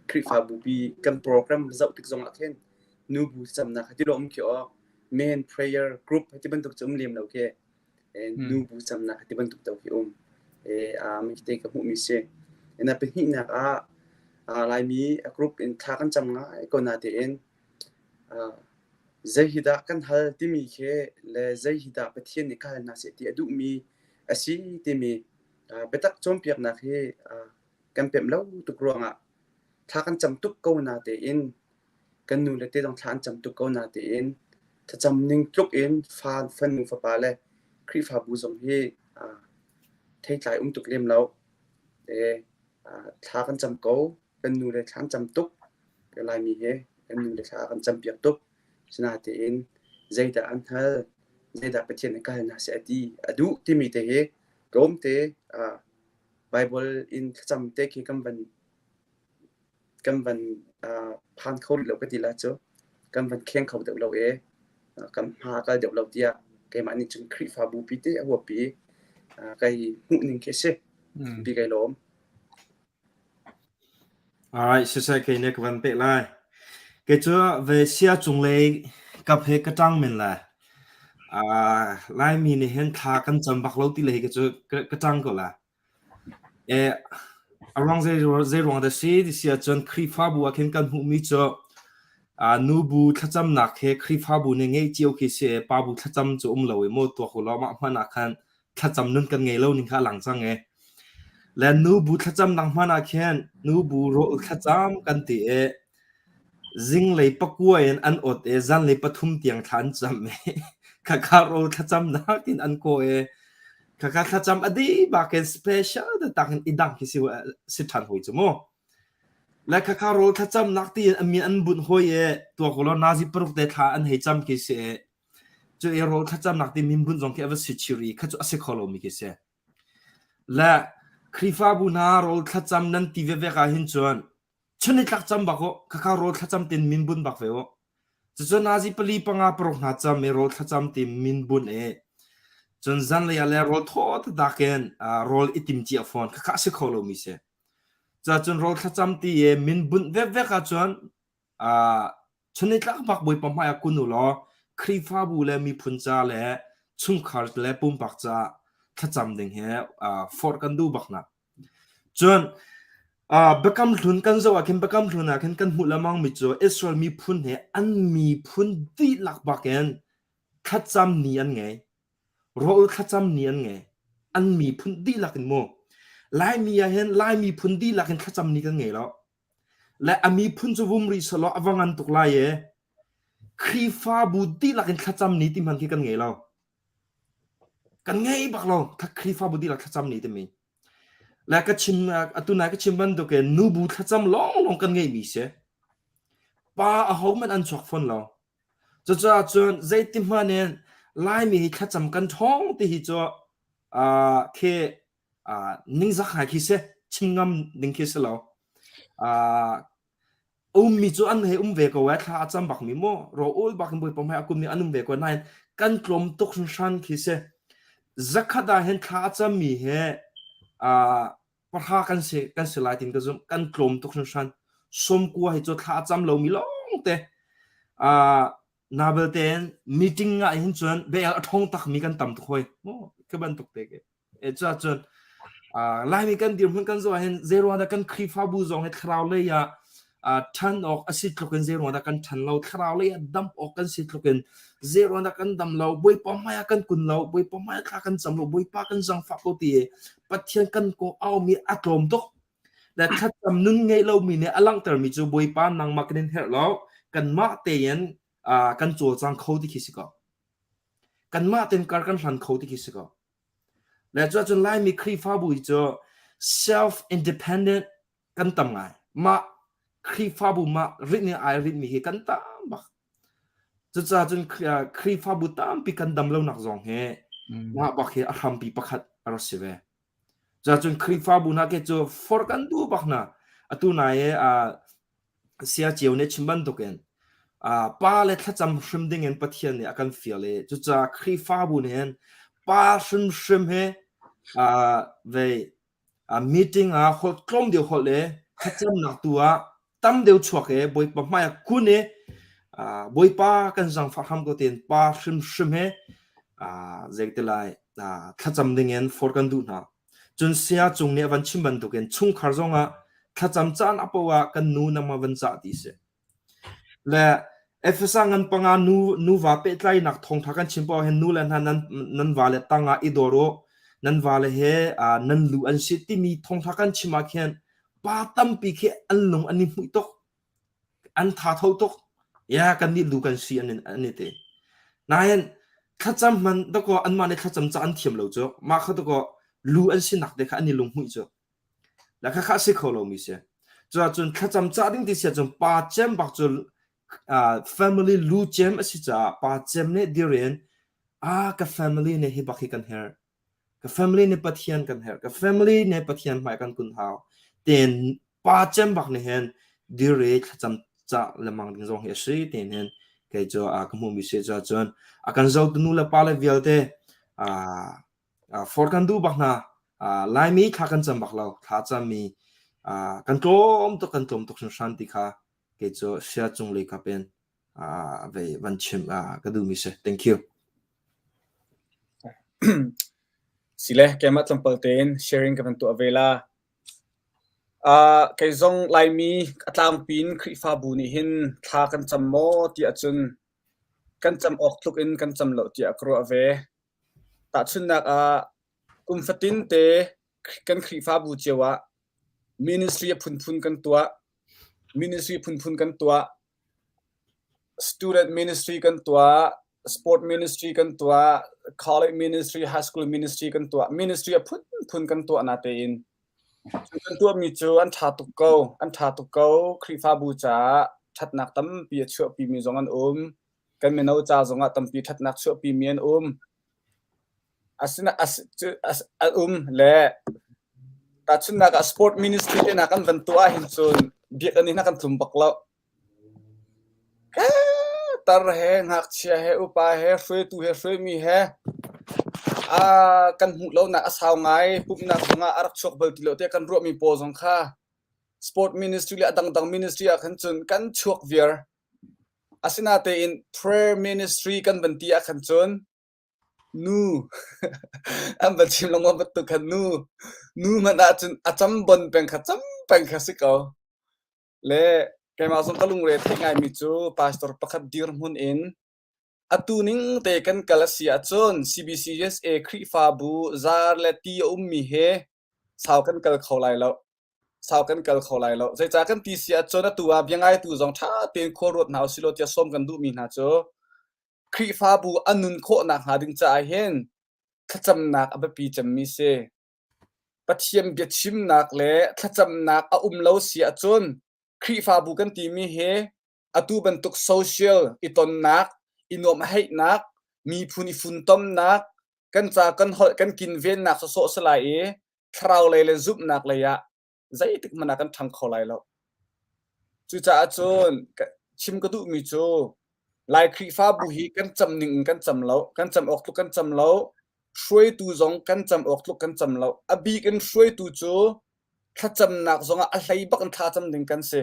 Khrihfabu pi kan program zoh tik zongah khin nubu thlacamnak kha ti lo um khi aw men prayer group ti bantuk cu um lem lo khi. Nubu camnak ti bantuk to hi um. Mi te ka hmuhmi si. Ina pahnihnak ah Laimi a group in thla kan cam ngai ko na tein zei hi dah kan hal timi khi le zei hi dah Pathian nih ka hal hna seh ti a duhmi a si timi biatak cawnpiaknak hi kan pemh lo tuk ruangah thla kan cam tuk ko na tein Kan nu le te zong thla an cam tuk ko natein thlacam ning tluk in fa fanu fapa le Khrihfabu zong hi theitlai um tuk lem lo. E, thla kan cam ko. Kan nu le thla an cam tuk. Ka Laimi he kan nu le thla kan cam piak tuk. Sinatein zeidah an hal, zeidah Pathian nih ka hal hna seh a ti a duh timi te hi tlawmte Bible in thlacam te khi kan van kan van uh, phan kho rih lo ka ti la cu kan van kheng kho deuh lo e kan hma kal deuh lo tiah keimah nih cun Khrihfabu pi te a huapi kai hmuh ning khi si bi kai lawm Alright, siseh kei ne ka van peh lai. Kei cu ve sia cung lei kap he ka ṭang men lai. Uh, Laimi nih hin thla kan cam bak lo ti le hi ka cu ka ṭang ko la. A ruang zeiruang dah si ti si ahcun Khrihfabu ah khin kan hmuhmi cu nubu thlacamnak he Khrihfabu nih ngeih cio khi si i pabu thlacam cu um lo i maw tuak u law mah hmanh ah khan thlacam nun kan ngei lo ning kha a lang cang i le nubu thlacamnak hmanh ah khin nubu rawl thlacam kan ti i Zinglei pakua in an awt i zanlei pathum tiang thla an cam i khakha rawl thlacamnak in an kawh i khakha thlacam a dih bak in special taktak in i dang khi si si ṭhan hoi cu mu. Le khakha rawl thlacamnak tiin a min an bunh hoi i tuak ulaw nazi paruk te thla an hei cam khi si i cu i rawl thlacamnak ti min bunh zong khi a va si chiri kha cu a si kho lomi khi si. Le Khrihfabu hna rawl thlacam nan ti vevek ah hin cun Chun-nitlak cam bak u, khakha rawl thlacam tin min bunh bak ve u. Cucu nazi pali panga paruk hna cam i rawl thlacam ti min bunh i. Cun zanlei ah le rawl thaw taktak in rawl i tim cia fawn khakha a si kho lomi si. Cun rawl thlacam ti i min bunh vekvek ahcun chunnitlak bak Bawipa hmai ah kun u law Khrihfabu le miphun ca le chungkhar le pumpak ca thlacam ding hi forh kan duh bak hna. Cun Biakam Hlun kan zoh ah khin Biakam Hlun ah khin kan hmuh lengmang mi cu Israel miphun he an miphun dihlak bak in thlacam ni an ngei. Rawl thlacam ni an ngei. An miphun dihlak in mu. Laimi ah hin Lai miphun dihlak in thlacam ni kan ngei lo. Le a miphun cu vum rih selaw a va ngan tuk lai e. Khrihfabu dihlak in thlacam ni ti hmanh khi kan ngei lo. Kan ngei bak lo. Khrihfabu dihlak thlacam ni timi. Le ka chim atu nai ka chim bantukin nubu thlacam lawnglawng kan ngeihmi si. Pa ahohmanh an chuak fawn lo. Cucaah cun zeiti hmanh in Laimi hi thlacam kan ṭhawng ti hi cu uh, khi uh, ningzak ngai khi si. Chim ngam ding khi si lo. Uh, ummi cu an hei um ve ko ai thla a cam bak mi mu ro ul bak in Bawipa hmai a kum mi an um ve ko nain kan tlawm tuk hringhran khi si zakhat ah hin thla a cam mi he uh, pahra kan si kan si lai tin ka zum kan tlawm tuk hringhran sawmkua hi cu thla a cam lo mi lawng te uh, na belte meeting ah hin cun bel a thong tak mi kan tam tuk hoi mu ke bantuk te ke E cun Laimi kan dirhmun kan zoh ahhin zeiruang dah kan Khrihfabu zong hi thlarau lei ah ṭhan awk a si tluk in zeiruang dah kan ṭhan lo, thlarau lei ah dam awk kan si tluk in zeiruang dah kan dam lo, Bawipa hmai ah kan kun lo, Bawipa hmai ah thla kan cam lo, Bawipa kan zaangfah ko ti i Pathian kan kaw aumi a tlawm tuk. Le thlacam nun ngei lomi nih a langhtermi cu Bawipa nangmah kan in herh lo, kanmah tein kan cawlcang kho ti khi si ko. Kanmah tein kar kan hlan kho ti khi si ko. Le cuahcun Laimi Khrihfabu hi cu self-independent kan tam ngai. Mah Khrihfabu mah rinh in ai rinhmi hi kan tam bak. Cucaah cun Khrihfabu tampi kan dam lonak zong hi mah bak hi a hrampi pakhat a rak si ve. Cuahcun Khrihfabu hna ke cu forh kan duh bak hna. Atu nai i Saya Cio nih chim bantukin pa le thlacam hrim dingin Pathian nih a kan fial i cucaah Khrihfabu nih hin pa hrimhrim hi vei meeting ah holh tlawm deuh holh i thlacamnak tu ah tam deuh chuak i Bawipa hmai ah kun i Bawipa kan zaangfah hram ko tiin pa hrimhrim hi zeitilai thlacam dingin forh kan duh hna. Cun saya cung nih a van chim bantukin chungkhar zongah thlacam caan a poah ah kan nu nangmah van cah ti si. Le Efesa ngan panga nu nuva pehtlainak thawngtha kan chim poah hin nu le hna nan nan va le tangah i dawr u nan va le he nan lu an si timi thawngtha kan chim ah khin pa tampi khi an lung an i hmuih tuk an tha tho tuk ya kan nih lu kan si an an i ti nain thlacam hman dakaw anmah nih thlacam ca an thiam lo cu mah kha dakaw lu an si nak te kha an i lunghmuih cu la kha kha si kho lo mi si cuahcun thlacam ca ding ti sia cun pa cem bak cu family lu cem a si caah pa cem nih dirin a ka family nih hi bak hi kan herh Ka family nih Pathian kan herh. Ka family nih Pathian hmai kan kun hau. Ten pa cem bak nih hin dire thlacam ca lemang ding zong hi a si ten hin kei cu a ka hmuhmi si cu cun a kan zotu nu le pa le vialte a for kan duh bak hna Laimi thla kan cam bak lo thla cammi kan tlawm tuk kan tlawm tuk hringhran ti kha kei cu sia cung lei kap in vei van chim ka duhmi si. Thank you. Sile keimah tlawmpal tein sharing ka van tuah ve la. Uh, kei zong Laimi a tlangpi in Khrihfabu nih hin thla kan cam maw ti ahcun kan cam awk tluk in kan cam lo tiah ka ruah ve. Tahchunhnak ah kum fatin te kan Khrihfabu cio ah ministry a phunphun kan tuah. Ministry phunphun kan tuah. Student ministry kan tuah, sport ministry kan tuah, college ministry, high school ministry kan tuah. Ministry a phunphun kan tuah natein cu kan tuahmi cu an ṭha tuk ko. An ṭha tuk ko. Khrihfabu caah ṭhatnak tampi a chuahpimi zong an um. Kan mino ca zongah tampi ṭhatnak chuahpimi an um. Asina as, cu, as, a um le tahchunhnak ah sport ministry te hna kan van tuah ahhin cun biakinn in a kan tlum bak lo. Tar he, ngakchia he, upa he, hruaitu he, hruaimi he. Kan hmuh lonak a sau ngai. Pumhnak zongah a rak chuak bal ti lo tiah kan ruahmi pawl zong kha sport ministry le a dangdang ministry ah khan cun kan chuak viar. Asinatein prayer ministry kan van ti ah khan cun nu an van chim lengmang bantuk khan nu nu hmanh ahcun a cam bon peng kha cam peng kha si ko. Le keimah zong ka lungre theih ngaimi cu pastor pakhat dirhmun in atu ning te kan kal a si ahcun CBCUSA Khrihfabu zar le ti a ummi he sau kan kal kho lai lo. Sau kan kal kho lai lo. Zeicah kan ti si ahcun atu ah biangaitu zong ṭha tein khua ruat hna usih law tiah sawm kan duhmi hna cu Khrihfabu a nun khawh nakhnga ding caah hin thlacamnak a biapi cemmi si. Pathian biachimnak le thlacamnak a um lo si ahcun Khrihfabu kan timi hi atu bantuk social i tonnak, i nuamhheihnak, miphun i funtomnak, kan ca kan holh kan kinvennak sawsawh si lai i thlarau lei le zumhnak lei ah zeitik hmanh ah kan ṭhang kho lai lo. Cucaah cun chim ka duhmi cu Lai Khrihfabu hi kan cam ning in kan cam lo, kan cam awk tluk kan cam lo, hruaitu zong kan cam awk tluk kan cam lo. A bik in hruaitu cu thlacamnak zongah a hlei bak in thla cam ding kan si.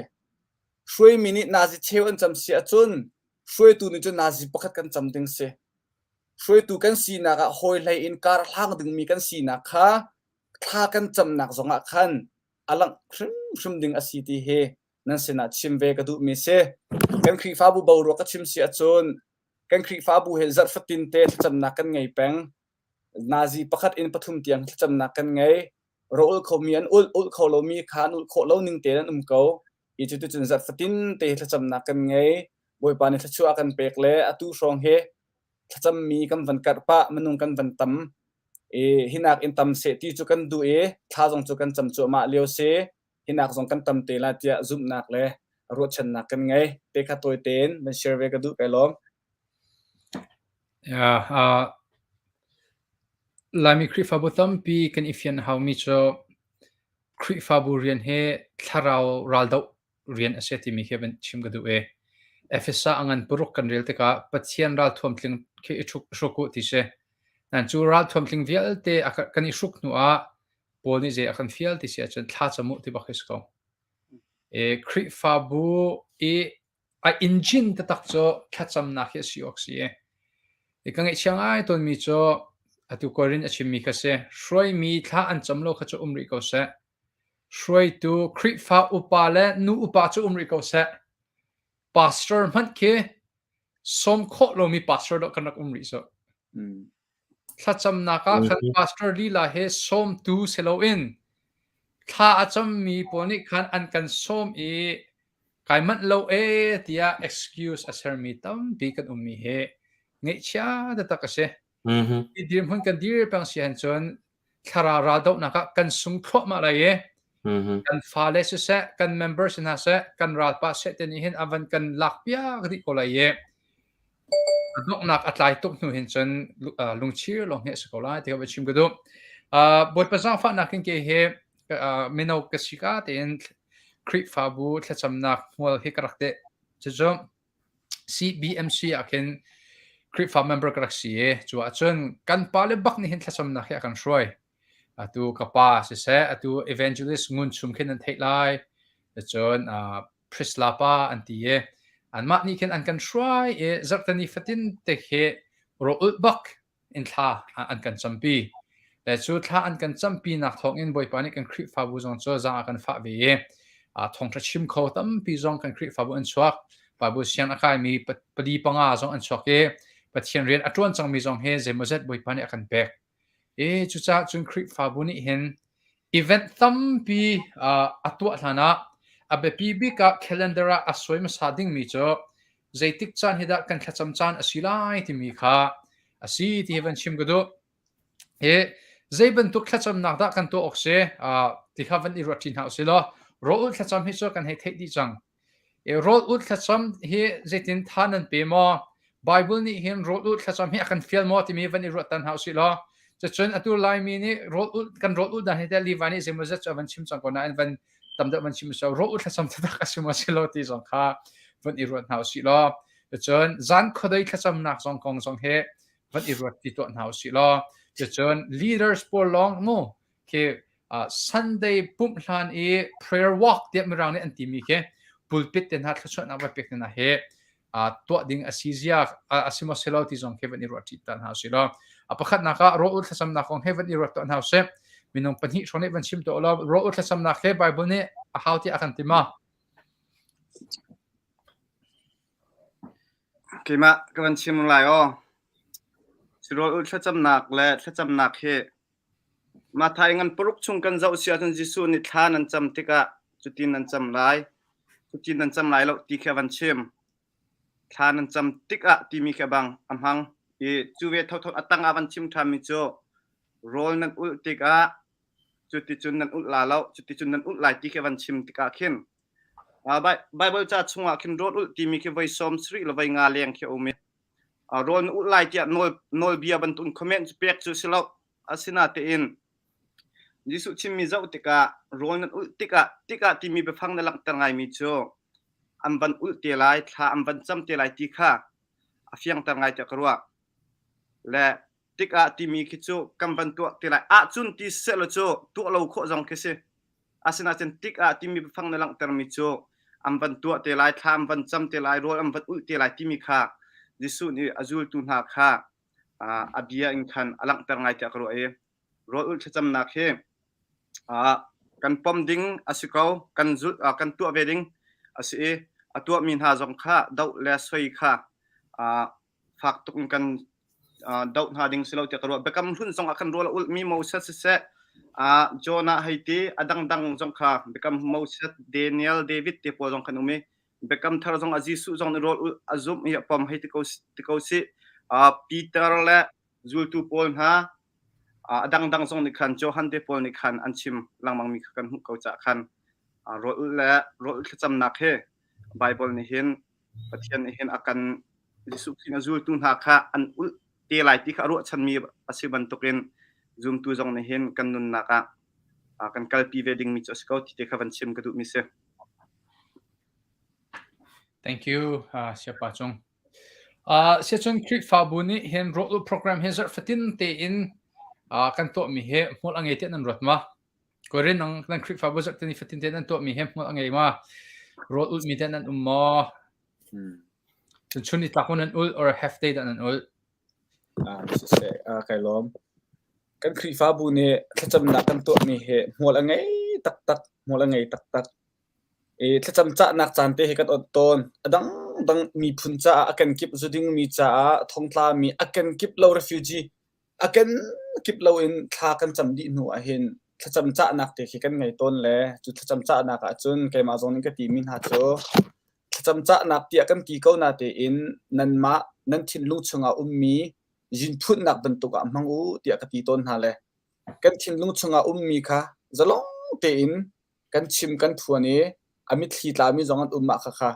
Hruaimi nih nazi cheu an cam si ahcun hruaitu nih cun nazi pakhat kan cam ding si. Hruaitu kan sinak ah hawi hlei in kar hlang dingmi kan sinak kha thla kan camnak zongah khan a langh hrimhrim ding a si ti hi nan sinah chim ve ka duhmi si. Kan Khrihfabu boruak ka chim si ahcun kan Khrihfabu he zarh fatin te thlacamnak kan ngei peng. Nazi pakhat in pathum tiang thlacamnak kan ngei. Ro ulh khomi an ulh, ulh kho lomi kha an ulh khawh lo ning tein an um ko. I cuticun zarh fatin te thlacamnak kan ngei. Bawipa nih thluachuah a kan pek le atu hrawng hi thlacammi kan van karh pah, minung kan van tam. I hinak in tam seh ti cu kan duh i thla zong cu kan cam cuahmah lio si. Hinak zong kan tam te lai tiah zumhnak le ruahchannak kan ngei. Te kha tawi tein van share ve ka duh kai lawm. Yeah, uh, Laimi Khrihfabu tampi kan i fian haumi cu Khrihfabu rian hi thlarau raldoh rian a si timi khi van chim ka duh i Efesa a ngan paruk kan rel tikah Pathian ralthuam tling khi i hruk u ti si. Nan cu ralthuam tling vialte kan i hruk hnu ah Paul nih zei a kan fial ti si ahcun thla cam u ti bak hi si ko. E, Khrihfabu i a engine taktak cu thlacamnak hi a si awk si i i ka ngaihchia ngai tawnmi cu atu Korin a chimmi kha si. Hruaimi thla an cam lo kha cu um rih ko seh. Hruaitu Khrihfa upa le nu upa cu um rih ko seh. Pastor hmanh khi sawm khawh lomi pastor dawh kan rak um rih cu. Thlacamnak ah khan pastor lila he sawmtu si loin thla a cammi pawl nih khan an kan sawm i kai manh lo ee tiah excuse a sermi tampi kan ummi hi ngaihchia taktak a si. Hi dirhmun kan dir peng si han cun thlarau raldohnak ah kan sung thluahmah lai i kan fale siseh, kan member si hna seh, kan ralpa seh te nih hin a van kan lakpiak dih ko lai i a donghnak a tlai tuk hnu hin cun lungchir lawng hi a si ko lai ti ka chim ka duh. Bawipa zaangfahnak in ke hi mino ka si ka tein Khrihfabu thlacamnak hmual hi ka rak teh. Cucu CBMC ah khin Khrihfa member ka rak si i cu ahcun kan pale bak nih hin thlacamnak hi a kan hruai. Atu ka pa siseh, atu evangelist Ngun Chum khin nan theih lai. Cun Prisla pa an ti i anmah nih khin an kan hruai i zarhteni fatin te khi rawh ulh bak in thla an kan campi. Le cu thla an kan campinak thawngin Bawipa nih kan Khrihfabu zong cu zaang a kan fah ve i thawngṭha chim kho tampi zong kan Khrihfabu an chuak. Bible siang a kaimi pali panga zong an chuak i Pathian rian a ṭuan cangmi zong hi zeimawzat Bawipa nih a kan pek. I cucaah cun Khrihfabu nih hin event tampi a tuah hlan ah a biapi bik ah calendar ah a suai hmasa dingmi cu zeitik caan hi dah kan thlacam caan a si lai timi kha a si ti hi van chim ka duh. Hi zei bantuk thlacamnak dah kan tuah awk si ti kha van i ruat ṭi hna usih law rawl thlacam hi cu kan hei theih dih cang. I rawl ul thlacam hi zeitin tha nan pe maw? Bible nih hin rawl ul thlacam hi a kan fial maw timi van i ruat tan hna usih law cucun atu Laimi nih rawl ul kan rawl ul dan hi teh Levi nih zeimawzat cu a van chim cang ko nain van tam deuh van chim so rawl ul thlacam taktak a si maw si lo ti zong kha van i ruat hna usih law cun zan khuadei thlacamnak zong kong zong hi van i ruat ti tuah hna usih law. Cucun leaders pawl lawng mu khi Sunday pumh hlan i prayer walk tiah mirang nih an timi khi pulpit te hna thluachuahnak va pek te hna hi tuah ding a si zia a si maw si lo ti zong khi van i ruah ṭi ta hna usih law a pakhatnak ah rawl ul thlacamnak kong he van i ruat tuah hna usih. Minung pahnih hrawng nih van chim tuah law rawl ul thlacamnak he Bible nih a hau tiah a kan ti ma? Keimah ka van chim lai aw. Rawl ul thlacamnak le thlacamnak hi Matthai ngan paruk chung kan zoh si ahcun Jesuh nih thla nan cam tikah cutin nan cam lai, cutin nan cam lai lo ti khi a van chim. Thla nan cam tikah timi khi a bang a hmang i cu ve thotho a tang ah van chim ṭhanmi cu rawl nan ulh tikah cuticun nan ulh la lo, cuticun nan ulh lai ti khi a van chim tikah khin Baibal ca chungah khin rawl ulh timi khi voi sawm sarih le voi nga leng khi a um i rawl na ulh lai tiah nawl nawlbia bantukin comment cu pek cu si lo. Asinatein Jesuh chimmi zoh tikah rawl nan ulh tikah tikah timi biafang na langhter ngaimi cu an van ulh te lai, thla an van cam te lai ti kha a fiangter ngai tiah ka ruah. Le tikah timi khi cu kan van tuah te lai ahcun ti sehlaw cu tuah lo khawh zong khi si. Asinain tikah timi biafang na langhtermi cu an van tuah te lai, thla an van cam te lai, rawl an van ulh te lai timi kha Jesuh nih a zultu hna kha a bia in khan a langhter ngai tiah ka ruah i rawl ulh thlacamnak hi kan pom ding a si ko, kan zulh kan tuah ve ding a si i a tuahmi hna zong kha doh le soi kha fak tuk in kan doh hna ding si lo tiah ka ruah. Biakam hlun zong ah khan rawl a ulhmi Moses siseh, Jonah hei ti, a dangdang zong kha biakam Moses, Daniel, David te pawl zong khan um i biakam thar zong ah Jesuh zong nih rawl ulh a zumh i a pom hei ti ko, ti ko sih. Peter le zultu pawl hna a dangdang zong nih khan Johan te pawl nih khan an chim lengmang mi kha kan hmuh ko caah khan rawl ulh le rawl ulh thlacamnak hi Bible nih hin Pathian nih hin a kan Jesuh Khrih a zultu hna kha an ulh te lai ti kha a ruahchanmi a si bantukin zumtu zong nih hin kan nunnak ah kan kalpi ve dingmi cu a si ko ti te kha van chim ka duhmi si. Thank you, uh, Siapa Cung. Uh, siacun Khrihfabu nih hin rawlu program hi zarh fatin tein uh, kan tuahmi hi hmual a ngei tiah nan ruat ma? Korin nang nan Khrihfabu zarhtini fatin te nan tuahmi hi hmual a ngei ma? Rawl ulhmi te nan um maw? Hmm. Cun chun ni tlak nan ulh or half day dah nan ulh? Ah, siseh, ah, kai lawm. Kan Khrihfabu nih thlacamnak kan tuahmi hi hmual a ngei taktak, hmual a ngei taktak. I thlacam cahnak caan te hi kan ot tawn. A dangdang miphun caah a kenkip zuding mi caah thongtla mi a kenkip lo refugee A kenkip loin thla kan cam dih hnu ahhin thlacam cahnak te khi kan ngei tawn le cu thlacam cahnak ahcun keimah zong nih ka timi hna cu thlacam cahnak tiah kan ti ko natein nanmah nan thinlung chungah ummi zinphunnak bantuk ah hmang u tiah ka ti tawn hna le kan thinlung chungah ummi kha zalong tein kan chim kan phuan i a mitthli tlami zong an um mah khakha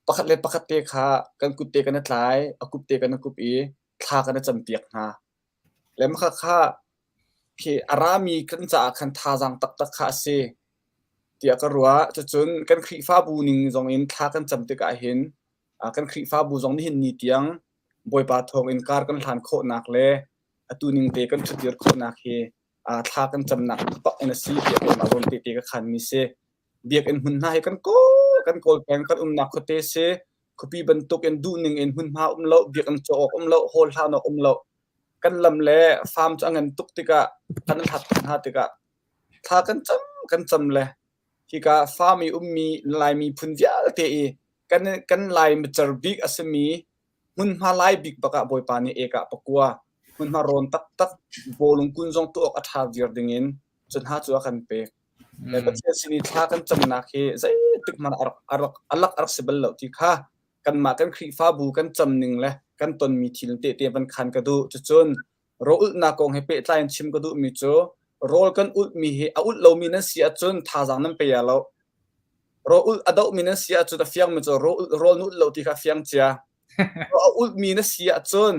pakhat le pakhat te kha kan kut te kan i tlai a kup te kan i kup i thla kan i campiak hna. Le khakha khi a rami kan caah khan thazaang taktak kha a si tiah ka ruah. Cucun kan Khrihfabu ning zong in thla kan cam tikah hin kan Khrihfabu zong nihin ni tiang Bawipa thawng in kar kan hlan khawhnak le atu ning te kan ṭhutdir khawhnak hi thla kan camnak bak in a si tiah keimah zawn te te ka khanmi si. Biakinn hmun hna hi kan kawl kan kawl peng kan umnak khuate si. Khuapi bantuk in duhning in hmunhma um lo, biakinn cawk awk um lo, hall hlan awk um lo. Kan lam le farm cu a ngan tuk tikah kan hlat tuk hna tikah thla kan cam kan cam le hika farm i ummi Lai miphun vialte i kan kan Lai micer bik a simi hmunhma lai bik bak ah Bawipa nih ekah pakua hmunhma rawn taktak bawlung kun zong tuah awk a ṭha viar dingin cu hna cu a kan pek. Le Pathian sin i thla kan camnak hi zeitik hmanh a rak a rak a lak a rak si bal lo ti kha kanmah kan Khrihfabu kan cam ning le kan tonmi thil tehte van khan ka duh. Cucun rawlulhnak kong he pehtlai in chim ka duhmi cu rawl kan ulhmi hi a ulh lomi nan si ahcun thazaang nan pe ya lo. Rawl ulh a dohmi nan si ahcun a fiangmi cu rawl rawl na ulh lo ti kha a fiang cia. A ulhmi na si ahcun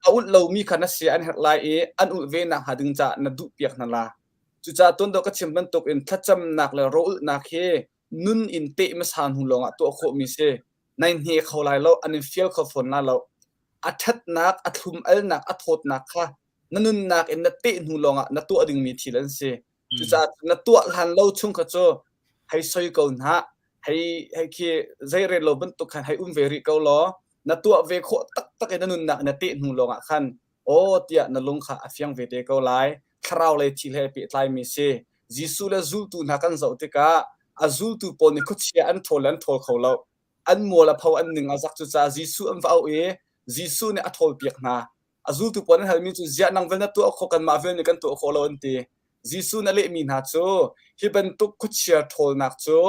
a ulh lomi kha na sia an herh lai i an ulh ve nakhnga ding caah na duhpiak hna la. Cucaah tuan deuh ka chim bantukin thlacamnak le rawlulhnak hi nun in teh hmasa hnu lawngah tuah khawhmi si. Nai hne kho lai lo, an in fial kho fawn la lo. A ṭhatnak, a thlum-alnak, a thawtnak kha. Na nunnak in na teh hnu lawngah na tuah dingmi thil an si. Cucaah na tuah hlan lo chung kha cu hei soi ko hna, hei hei khi zei rel lo bantuk khan hei um ve rih ko law na tuah ve khawh taktak i na nunnak na teh hnu lawngah khan aw tiah na lung kha a fiang ve te ko lai. Thlarau lei thil he pehtlaimi si. Jesuh le zultu hna kan zoh tikah a zultu pawl nih khuachia an ṭhawl le an ṭhawl kho lo. An mual a pho, an ning a zak. Cucaah Jesuh an va auh i Jesuh nih a ṭhawlpiak hna. A zultu pawl an halmi cu ziah nang vel na tuah khawh kanmah vel nih kan tuah khawh lo an ti. Jesuh na lehmi hna cu hi bantuk khuachia ṭhawlnak cu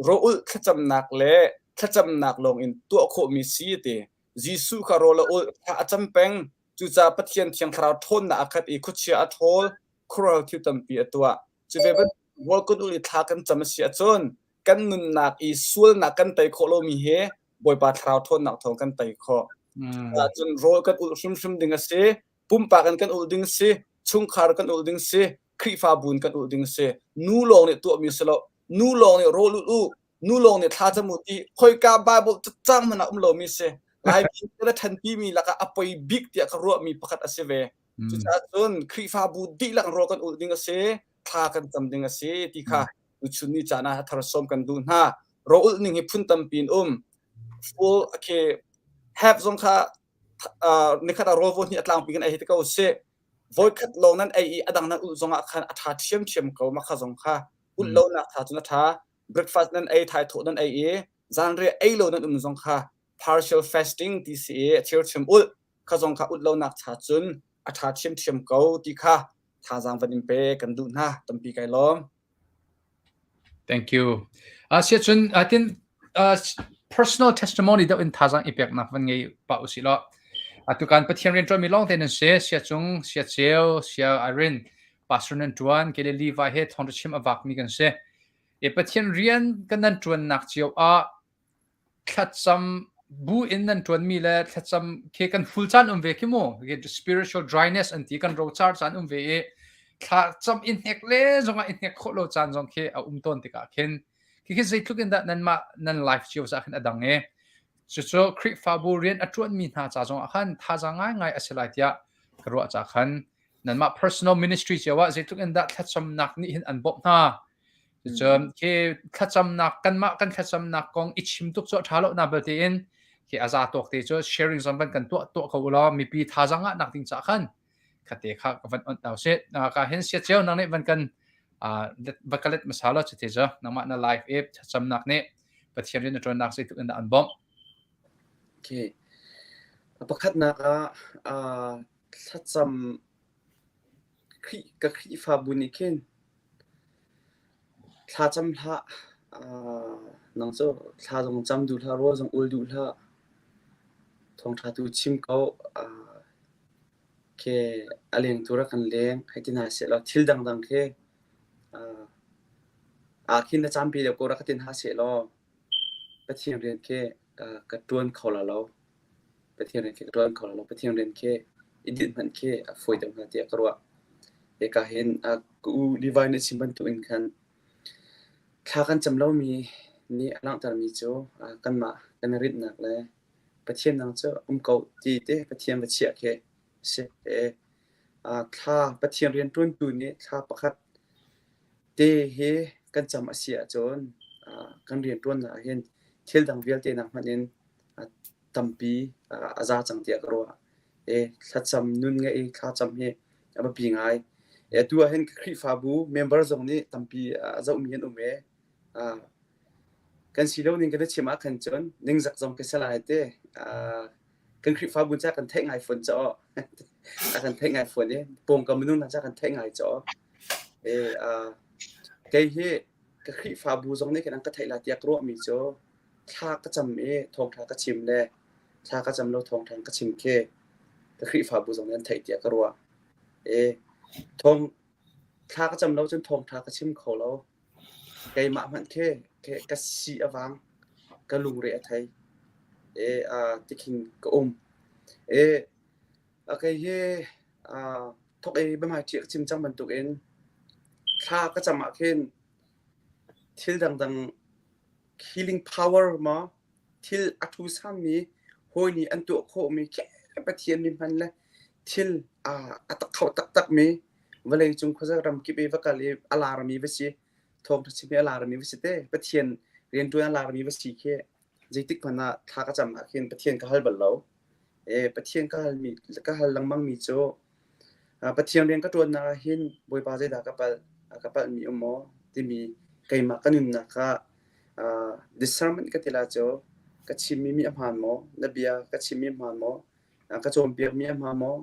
rawlulh thlacamnak le thlacamnak lawngin tuah khawhmi si a ti. Jesuh kha rawl a ulh, thla a cam peng. Cucaah Pathian Thiang Thlarau ṭhawnnak a khat i khuachia a ṭhawl, khuaruahhar thil tampi a tuah. Cu ve bantuk rawl kan ulh i thla kan cam a si ahcun kan nunnak i sualnak kan tei khawh lomi hi Bawipa Thlarau ṭhawnnak thawng kan tei khawh. Cucaah rawl kan ulh hrimhrim ding a si, pumpak in kan ulh ding a si, chungkhar kan ulh ding a si, Khrihfabu in kan ulh ding a si. Nu lawng nih tuahmi a si lo. Nu lawng nih rawl ulh u, nu lawng nih thla cam u ti khoika Bible cacang hmanh ah um lomi a si. Laimi kan a ṭhanpimi lakah a poi bik tiah ka ruahmi pakhat a si ve. Cucaah cun Khrihfabu dihlak rawl kan ulh ding a si, thla kan cam ding a si ti kha tuchun ni caan ah thar sawm kan duh hna. Rawlulh ning hi phun tampi in um. Full okay have zong kha uh, nikhat ah rawl vaw hnih a tlangpi kan ei hi te ko sih. Voikhat lawng nan ei i a dang nan ulh zong ah khan a ṭha ṭhiamṭhiam ko mah kha zong kha. Ulh lonak tha cun a ṭha. Breakfast nan ei, thaithawh nan ei i zanriah ei lo nan um zong kha partial fasting ti si i a chirchim ulh kha zong kha ulh lonak cha cun a ṭha ṭhiamṭhiam ko ti kha thazaang van in pe kan duh hna. Tampi kai lawm. Thank you. Uh, sia cun uh, tin uh, personal testimony deuh in thazaang i peknak van ngei pa usih law. Atukan Pathian rian ṭuanmi lawng te nan si, sia cung, sia ceu, sia Irene, pastor nan ṭuan, kele Levi he thawngṭha chim a vakmi kan si. E Pathian rian kan nan ṭuannak cio ah Thlacam bu in nan ṭuanmi le thlacam khi kan hul caan um ve khi mu. Spiritual dryness an ti kan rocar caan um ve i thlacam i hnek le zongah i hnek khawh lo caan zong khi a um tawn tikah khin khi zeitluk in dah nanmah nan life cio ah khin a dang i cucu Khrihfabu rian a ṭuanmi hna ca zongah khan thazaang ngaingai a si lai tiah ka ruah ca khan nanmah personal ministry cio ah zeitluk in dah thlacamnak nih hin an bawmh hna Cucun khi thlacamnak kanmah kan thlacamnak kong i chim tuk cu a ṭha lo na belte in khi a za tawk te cu sharing zong van kan tuah tuah ko ulaw mipi thazaang ngah nak ding caah khan khate kha ka van on tau si ka hin sia cio nang nih van kan va ka let hmasa law cuti cu nangmah na live i thlacamnak nih Pathian rian na ṭuannak zeitluk in dah an bawmh. Okay. Pakhatnak ah thlacam Khrih ka Khrihfabu nih khin thla cam hlah, nang cu thla zong cam duh hlah, rawl zong ul duh hlah, thawngṭha tu chim ko. Khi a lengtu rak kan leng hei ti hna sehlaw thil dangdang khi ah khin na campi deuh ko rak ka ti hna sehlaw Pathian rian khi ka ṭuan kho la lo. Pathian rian khi ka ṭuan kho lo. Pathian rian khi i dinh hmanh khi a fawi deuh hnga tiah ka ruah. Hika hin ka u Levi nih a chim bantukin khan thla kan cam lomi nih a langhtermi cu kanmah kan i rinhnak le Pathian nang cu um ko ti te Pathian va chiah khi a si. Thla Pathian rianṭuantu nih thla pakhat te hi kan cam a si ahcun kan rianṭuannak ah hin thil dang vialte nak hmanh in tampi a za cang tiah ka ruah. Thlacam nun ngeih i thlacam hi a biapi ngai. Atu ah hin Khrihfabu member zong nih tampi a zohmi an um i kan si lo ning kan i chim ahkhan cun ningzak zong ka si lai ti. Kan Khrihfabu ca kan theih ngai fawn caw. A kan theih ngai fawn i pawngkam minung hna ca kan theih ngai caw. Kei hi ka Khrihfabu zong nih khin an ka theih lai tiah ka ruahmi cu thla ka cam i thawngṭha ka chim le thla ka cam lo thawngṭha ka chim khi ka Khrihfabu zong nih an theih tiah ka ruah. E, thawng thla ka cam lo cun thawngṭha ka chim kho lo. Keimah hmanh khi ka si a vang, ka lungre a thei. E, uh, tikhin ka um. E, kei hi uh, thok i biahmaiṭhi ka chim cang bantukin thla ka cam ah khin thil dangdang healing power maw thil a thu sammi hawi nih an tuah khawhmi khi Pathian mi hman le. Thil a tak kho taktakmi vawleicung khuaza ramkip i va kal i a larmi va si, thawngṭha chim i a larmi va si te, Pathian rianṭuan a larmi va si khi zeitik hmanh ah thla ka cam ah khin Pathian ka hal bal lo. Pathian ka halmi ka hal lengmangmi cu Pathian rian ka ṭuannak ah hin Bawipa zeidah ka palh, ka palhmi um maw timi keimah ka nunnak kha discernment ka ti la cu ka chimmi mi a hmaan maw, na bia ka chimmi a hmaan maw, ka cawnpiakmi a hmaan maw,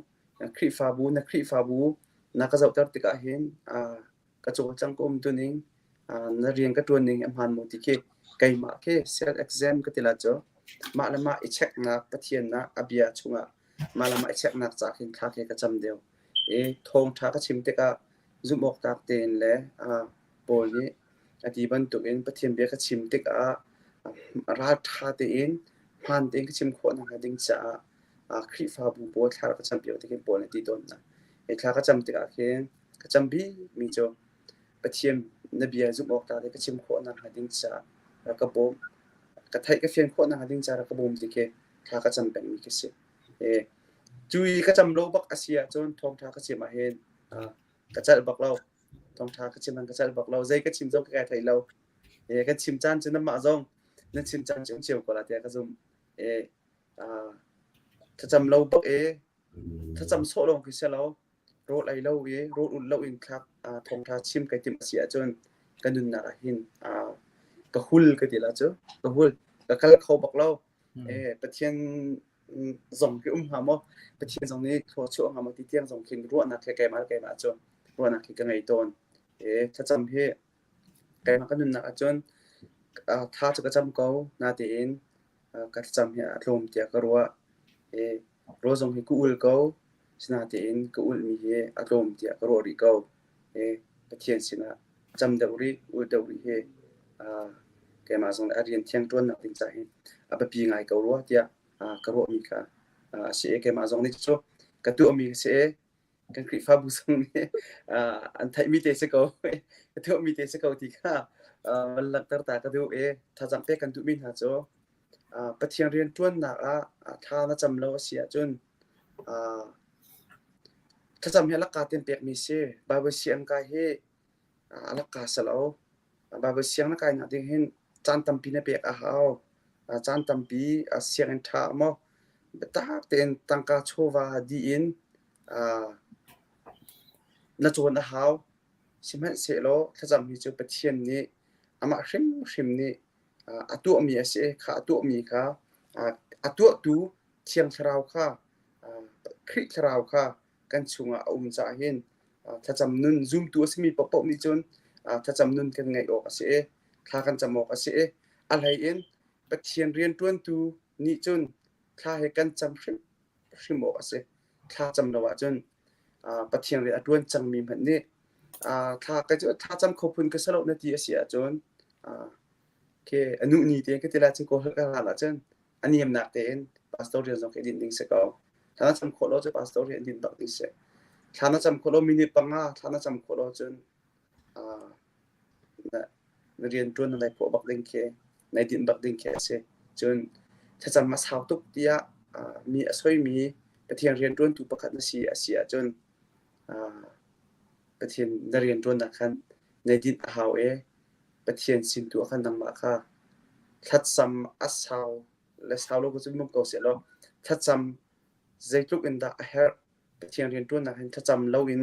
Khrihfabu na Khrihfabu na ka zohter tikah hin ka cawlcang ka um tuning na rian ka ṭuan ning a hmaan maw ti khi keimah khi self exam ka ti la cu mah le mah i checknak Pathian ah a bia chungah mah le mah i checknak ca khin thla khi ka cam deuh. I thawngṭha ka chim tikah zumh awk tlak tein le Paul nih a ti bantukin Pathian bia ka chim tikah ralṭha tein hmaan tein ka chim khawh nakhnga ding caah Khrihfabu pawl thla ka campiak ti khin Paul nih a ti tawn hna. Hi thla ka cam tikah khin ka cam bikmi cu Pathian na bia zumh awk tlak i ka chim khawh nakhnga ding caah rak ka bawm. Ka theih ka fian khawh nakhnga ding caah rak ka bawm ti khi thla ka cam pengmi khi si. Cu i ka cam lo bak a si ahcun thawngṭha ka chim ahhin ka celh bak lo. Thawngṭha ka chim ka celh bak lo. Zei ka chim zong ka kai thei lo. Kan chim caan cu nanmah zong nan chim caan cu um cio ko la tiah ka zumh. Thlacam lo bak i thlacam sawh lawng khi si lo. Rawl ei lo i rawl ulh lo in thlak thawngṭha chim kai timh a si ahcun ka nunnak ah hin ka hul ka ti la cu. Ka hul. Ka kal kho bak lo. Pathian zong khi um hnga maw? Pathian zong nih thlua chuah hnga maw ti tiang zong khin ruahnak he keimah le keimah cu ruahnak hi ka ngei tawn. Thlacam hi keimah ka nunnak ahcun tha cu ka cam ko natein ka thlacam hi a tlawm tiah ka ruah. Rawl zong hi ka ul ko. Sinain ka ulhmi hi a tlawm tiah ka ruah rih ko. Pathian sinah cam deuh rih, ul deuh rih hi keimah zong a rian thiang ṭuannak ding caah hin a biapi ngai ko rua tiah ka ruahmi kha a si i keimah zong nih cu ka tuahmi ka si i kan Khrihfabu zong nih an theihmi te si ko ka tuahmi te si ko ti kha van langhter ta ka duh i thazaang pek kan duhmi hna cu Pathian rian ṭuannak ah thla na cam lo a si ahcun thlacam hi a lakka tein pekmi si. Baibal siang kai hi a lakka si lo. Baibal siang na kainak ding hin caan tampi na pek a hau. Caan tampi sianginn ṭha maw biatak tein tangka chawva dih in na cawn a hau. Sihmanhsehlaw thlacam hi cu Pathian nih amah hrimhrim nih a tuahmi a si i kha a tuahmi kha a tuahtu Thiang Thlarau kha Khrih Thlarau kha kan chungah a um caah hin thlacam nun zumtu a simi paohpaoh nih cun thlacam nun kan ngeih awk a si i thla kan cam awk a si i a hlei in Pathian rianṭuantu nih cun thla hi kan cam hrimhrim awk a si. Thla cam lo ahcun Pathian rian a ṭuan cangmi hmanh nih thla ka cu thla cam kho phun ka si lo na ti a si ahcun khi a nuh ni te ka ti lai cun kawl ka hlan ahcun a niamnak tein pastor rian zong khi dinh ding si ko. Thla na cam khawh lo cu pastor rian dinh bak ding si. Thla na cam khawh lo minute panga thla na cam khawh lo cun na rian ṭuan na lai khawh bak ding khi nai dinh bak ding khi a si. Cun thlacam a sau tuk tiah mi a soimi Pathian rian ṭuantu pakhat na si a si ahcun Pathian na rian ṭuannak khan nai dinh a hau i Pathian sin tu ah khan nangmah kha thlacam a sau le sau lo cu mum ko sehlaw thlacam zeitluk in dah a herh Pathian rian ṭuannak hin thlacam loin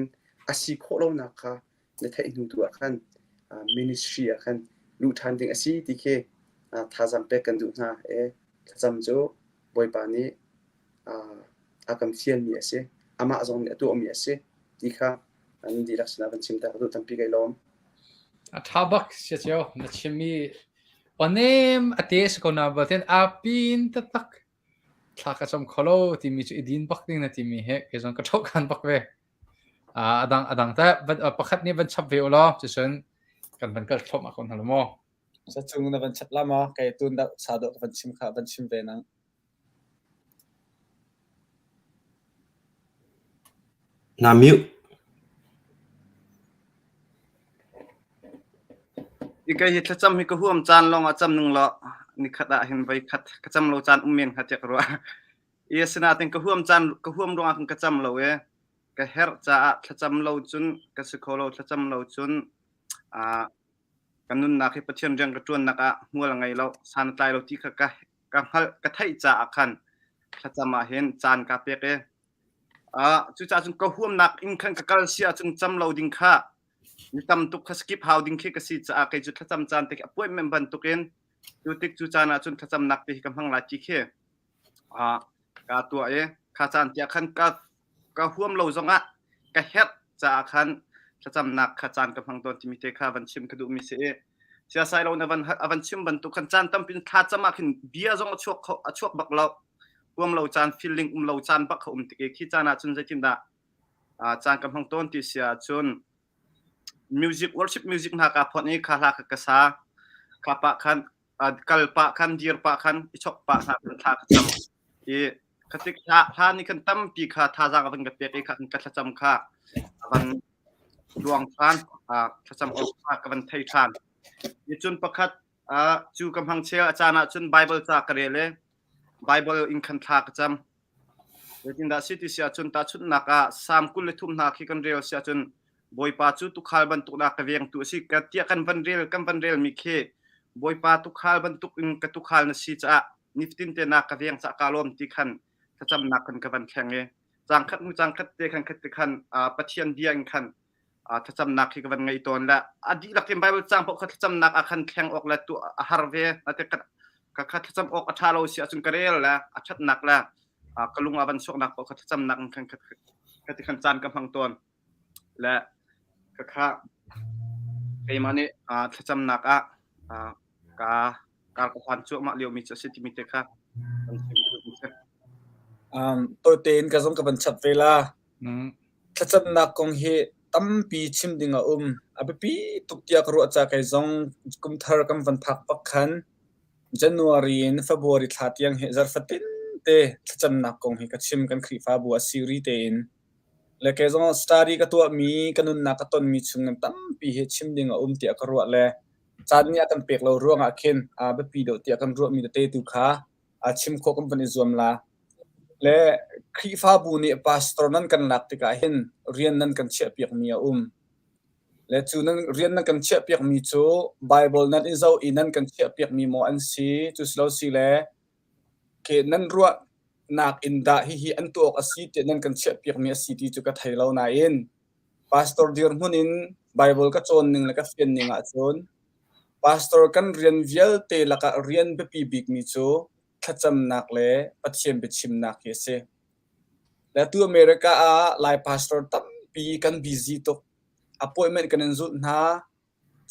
a si khawh lonak kha na theih hnu tu ah khan ministry ah khan luh ṭhan ding a si ti khi thazaang pek kan duh hna. E thlacam cu Bawipa nih a kan fialmi a si. Amah zong nih a tuahmi a si ti kha nan dihlak sinah van chim ta ka duh tampi kai lawm. A ṭha bak sia cio na chimmi awnem a te si ko na batin a pin taktak thla ka cam kholo timi cu i din bak ding na timi he kei zong ka ṭhohkhan bak ve. A dang a dang ta pakhat nih van chap ve u law cucun kan van kal thluahmah ko hna lo maw. Sacung na van chap la maw? Kei tun dah sa dawh ka van chim kha van chim ve nang. Na mute. Hi hi thlacam hi ka huam caan lawng ah cam ning law nikhat ah hin voi khat ka cam lo caan um men hnga tiah ka ruah. I asinain ka huam caan ka huam ruangah khan ka cam lo i ka herh caah thlacam lo cun ka si kho lo thlacam lo cun aa ka nunnak hi Pathian rian ka ṭuannak ah hmual a ngei lo san a tlai lo ti kha ka ka hngalh ka theih caah khan thlacam ah hin caan kaa pek i uh, cucaah cun ka huamnak in khan ka kal si ahcun cam lo ding kha mi tam tuk kha skip hau ding khi ka si caah kei cu thlacam caan te khi appointment bantukin cu tik cu caan ah cun thlacamnak te hi ka hmang lai ti khi uh, ka tuah i kha caan tiah khan ka ka huam lo zongah ka herh caah khan thlacamnak kha caan ka hmang tawn timi te kha van chim ka duhmi si i siasai lo na van a van chim bantuk khan caan tampi thla cam ah khin bia zong a chuak kho a chuak bak lo huam lo caan feeling um lo caan bak kha um tik i khi caan ah cun zeitindah caan ka hmang tawn ti si ahcun music worship music hna ka phon i kha hla kha ka sa kha pah khan kal pah khan dir pah khan i chok pah hna khan thla ka cam i khatik hla hla nih khan tampi kha thazaang a van ka pek i kha ka thlacam kha a van luang ṭhan thlacam awk kha ka van thei ṭhan ni cun pakhat cu ka hmang chel a caan ah cun Bible ca ka rel i Bible in khan thla ka cam Zeitindah si ti si ahcun tahchunhnak ah Salm 23 hna khi kan rel si ahcun Bawipa cu tuukhal bantuk dah ka vengtu a si ka tiah kan van rel kan van relmi khi Bawipa tuukhal bantuk in ka tuukhal na si caah nifatin te na ka veng caah kaa lawm ti khan thlacamnak khan ka van thleng i cangkhat hnu cangkhat te khan khat te khan Pathian bia in khan thlacamnak hi ka van ngei tawn le a dihlak in Bible cang paoh kha thlacamnak ah khan thleng awk le tu a har ve ate ka kha thlacam awk a ṭha lo si ahcun ka rel le a ṭhatnak le ka lung a van suaknak paoh kha thlacamnak in khan ka ti khan caan ka hmang tawn le ka kha keimah nih thlacamnak ah ka kar ka hlan cuahmah liomi cu a si timi te kha kan chim duhmi si. Um, tawite in ka zong ka van chap ve la. Thlacamnak kong hi tampi chim ding a um. A biapi tuk tiah ka ruah ca kei zong kum thar kan van phak bak khan January in February thla tiang hi zarhfatin te thlacamnak kong hi ka chim kan Khrihfabu a siri tein. Le kei zong study ka tuahmi, ka nunnak ka tonmi chung in tampi hi chim ding a um tiah ka ruah le caan nih a kan pek lo ruangah khin a biapi deuh tiah kan ruahmi tete tu kha a chim khawh kan van i zuam la. Le Khrihfabu nih pastor nan kan lak tikah hin rian nan kan chiahpiakmi a um. Le cu nan rian nan kan chiahpiakmi cu Bible nan i zoh i nan kan chiahpiakmi maw an si, cu si lo si le ke nan ruahnak in dah hihi an tuah awk a si tiah nan kan chiahpiakmi a si ti cu ka thei lo nain Pastor dirhmun in Bible ka cawn ning le ka fian ning ahcun pastor kan rian vialte lakah rian biapi bikmi cu thlacamnak le Pathian biachimnak hi a si. Le atu America ah Lai pastor tampi kan busy tuk. Appointment kan in zulh hna,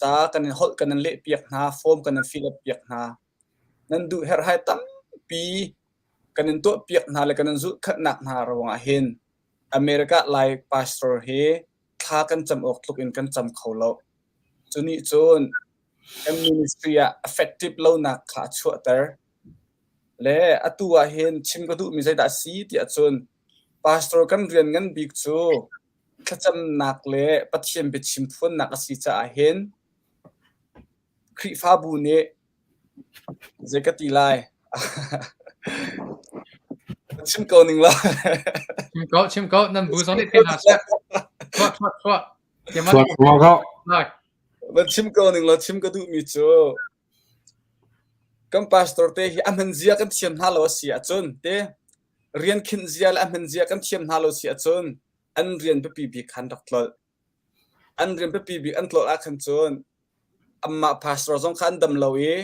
ca kan in holh kan in lehpiak hna, form kan in fill up piak hna. Nan duh herhhai tampi kan in tuahpiak hna le kan in zulhkhanhnak hna ruangah hin America Lai pastor hi thla kan cam awk tluk in kan cam kho lo. Cu nih cun kan ministry ah effective lonak kha a chuahter. Le atu ah hin chim ka duhmi zeidah a si tiah cun pastor kan rian ngan bik cu thlacamnak le Pathian biachim phuannak a si caah hin Khrihfabu nih zei ka ti lai? Chim ko ning law. Chim ko, chim ko. Nan bu zong nih thei hna seh. Chuah, chuah, chuah. Chuah, chuah ko. Van chim ko ning law chim ka duhmi cu kan pastor te hi a hman zia kan thiam hna lo a si ahcun te rian khinh zia le a hman zia kan thiam hna lo si ahcun an rian biapi bik khan rak tlolh. An rian biapi bik an tlolh ah khan cun Amah pastor zong kha an dam lo i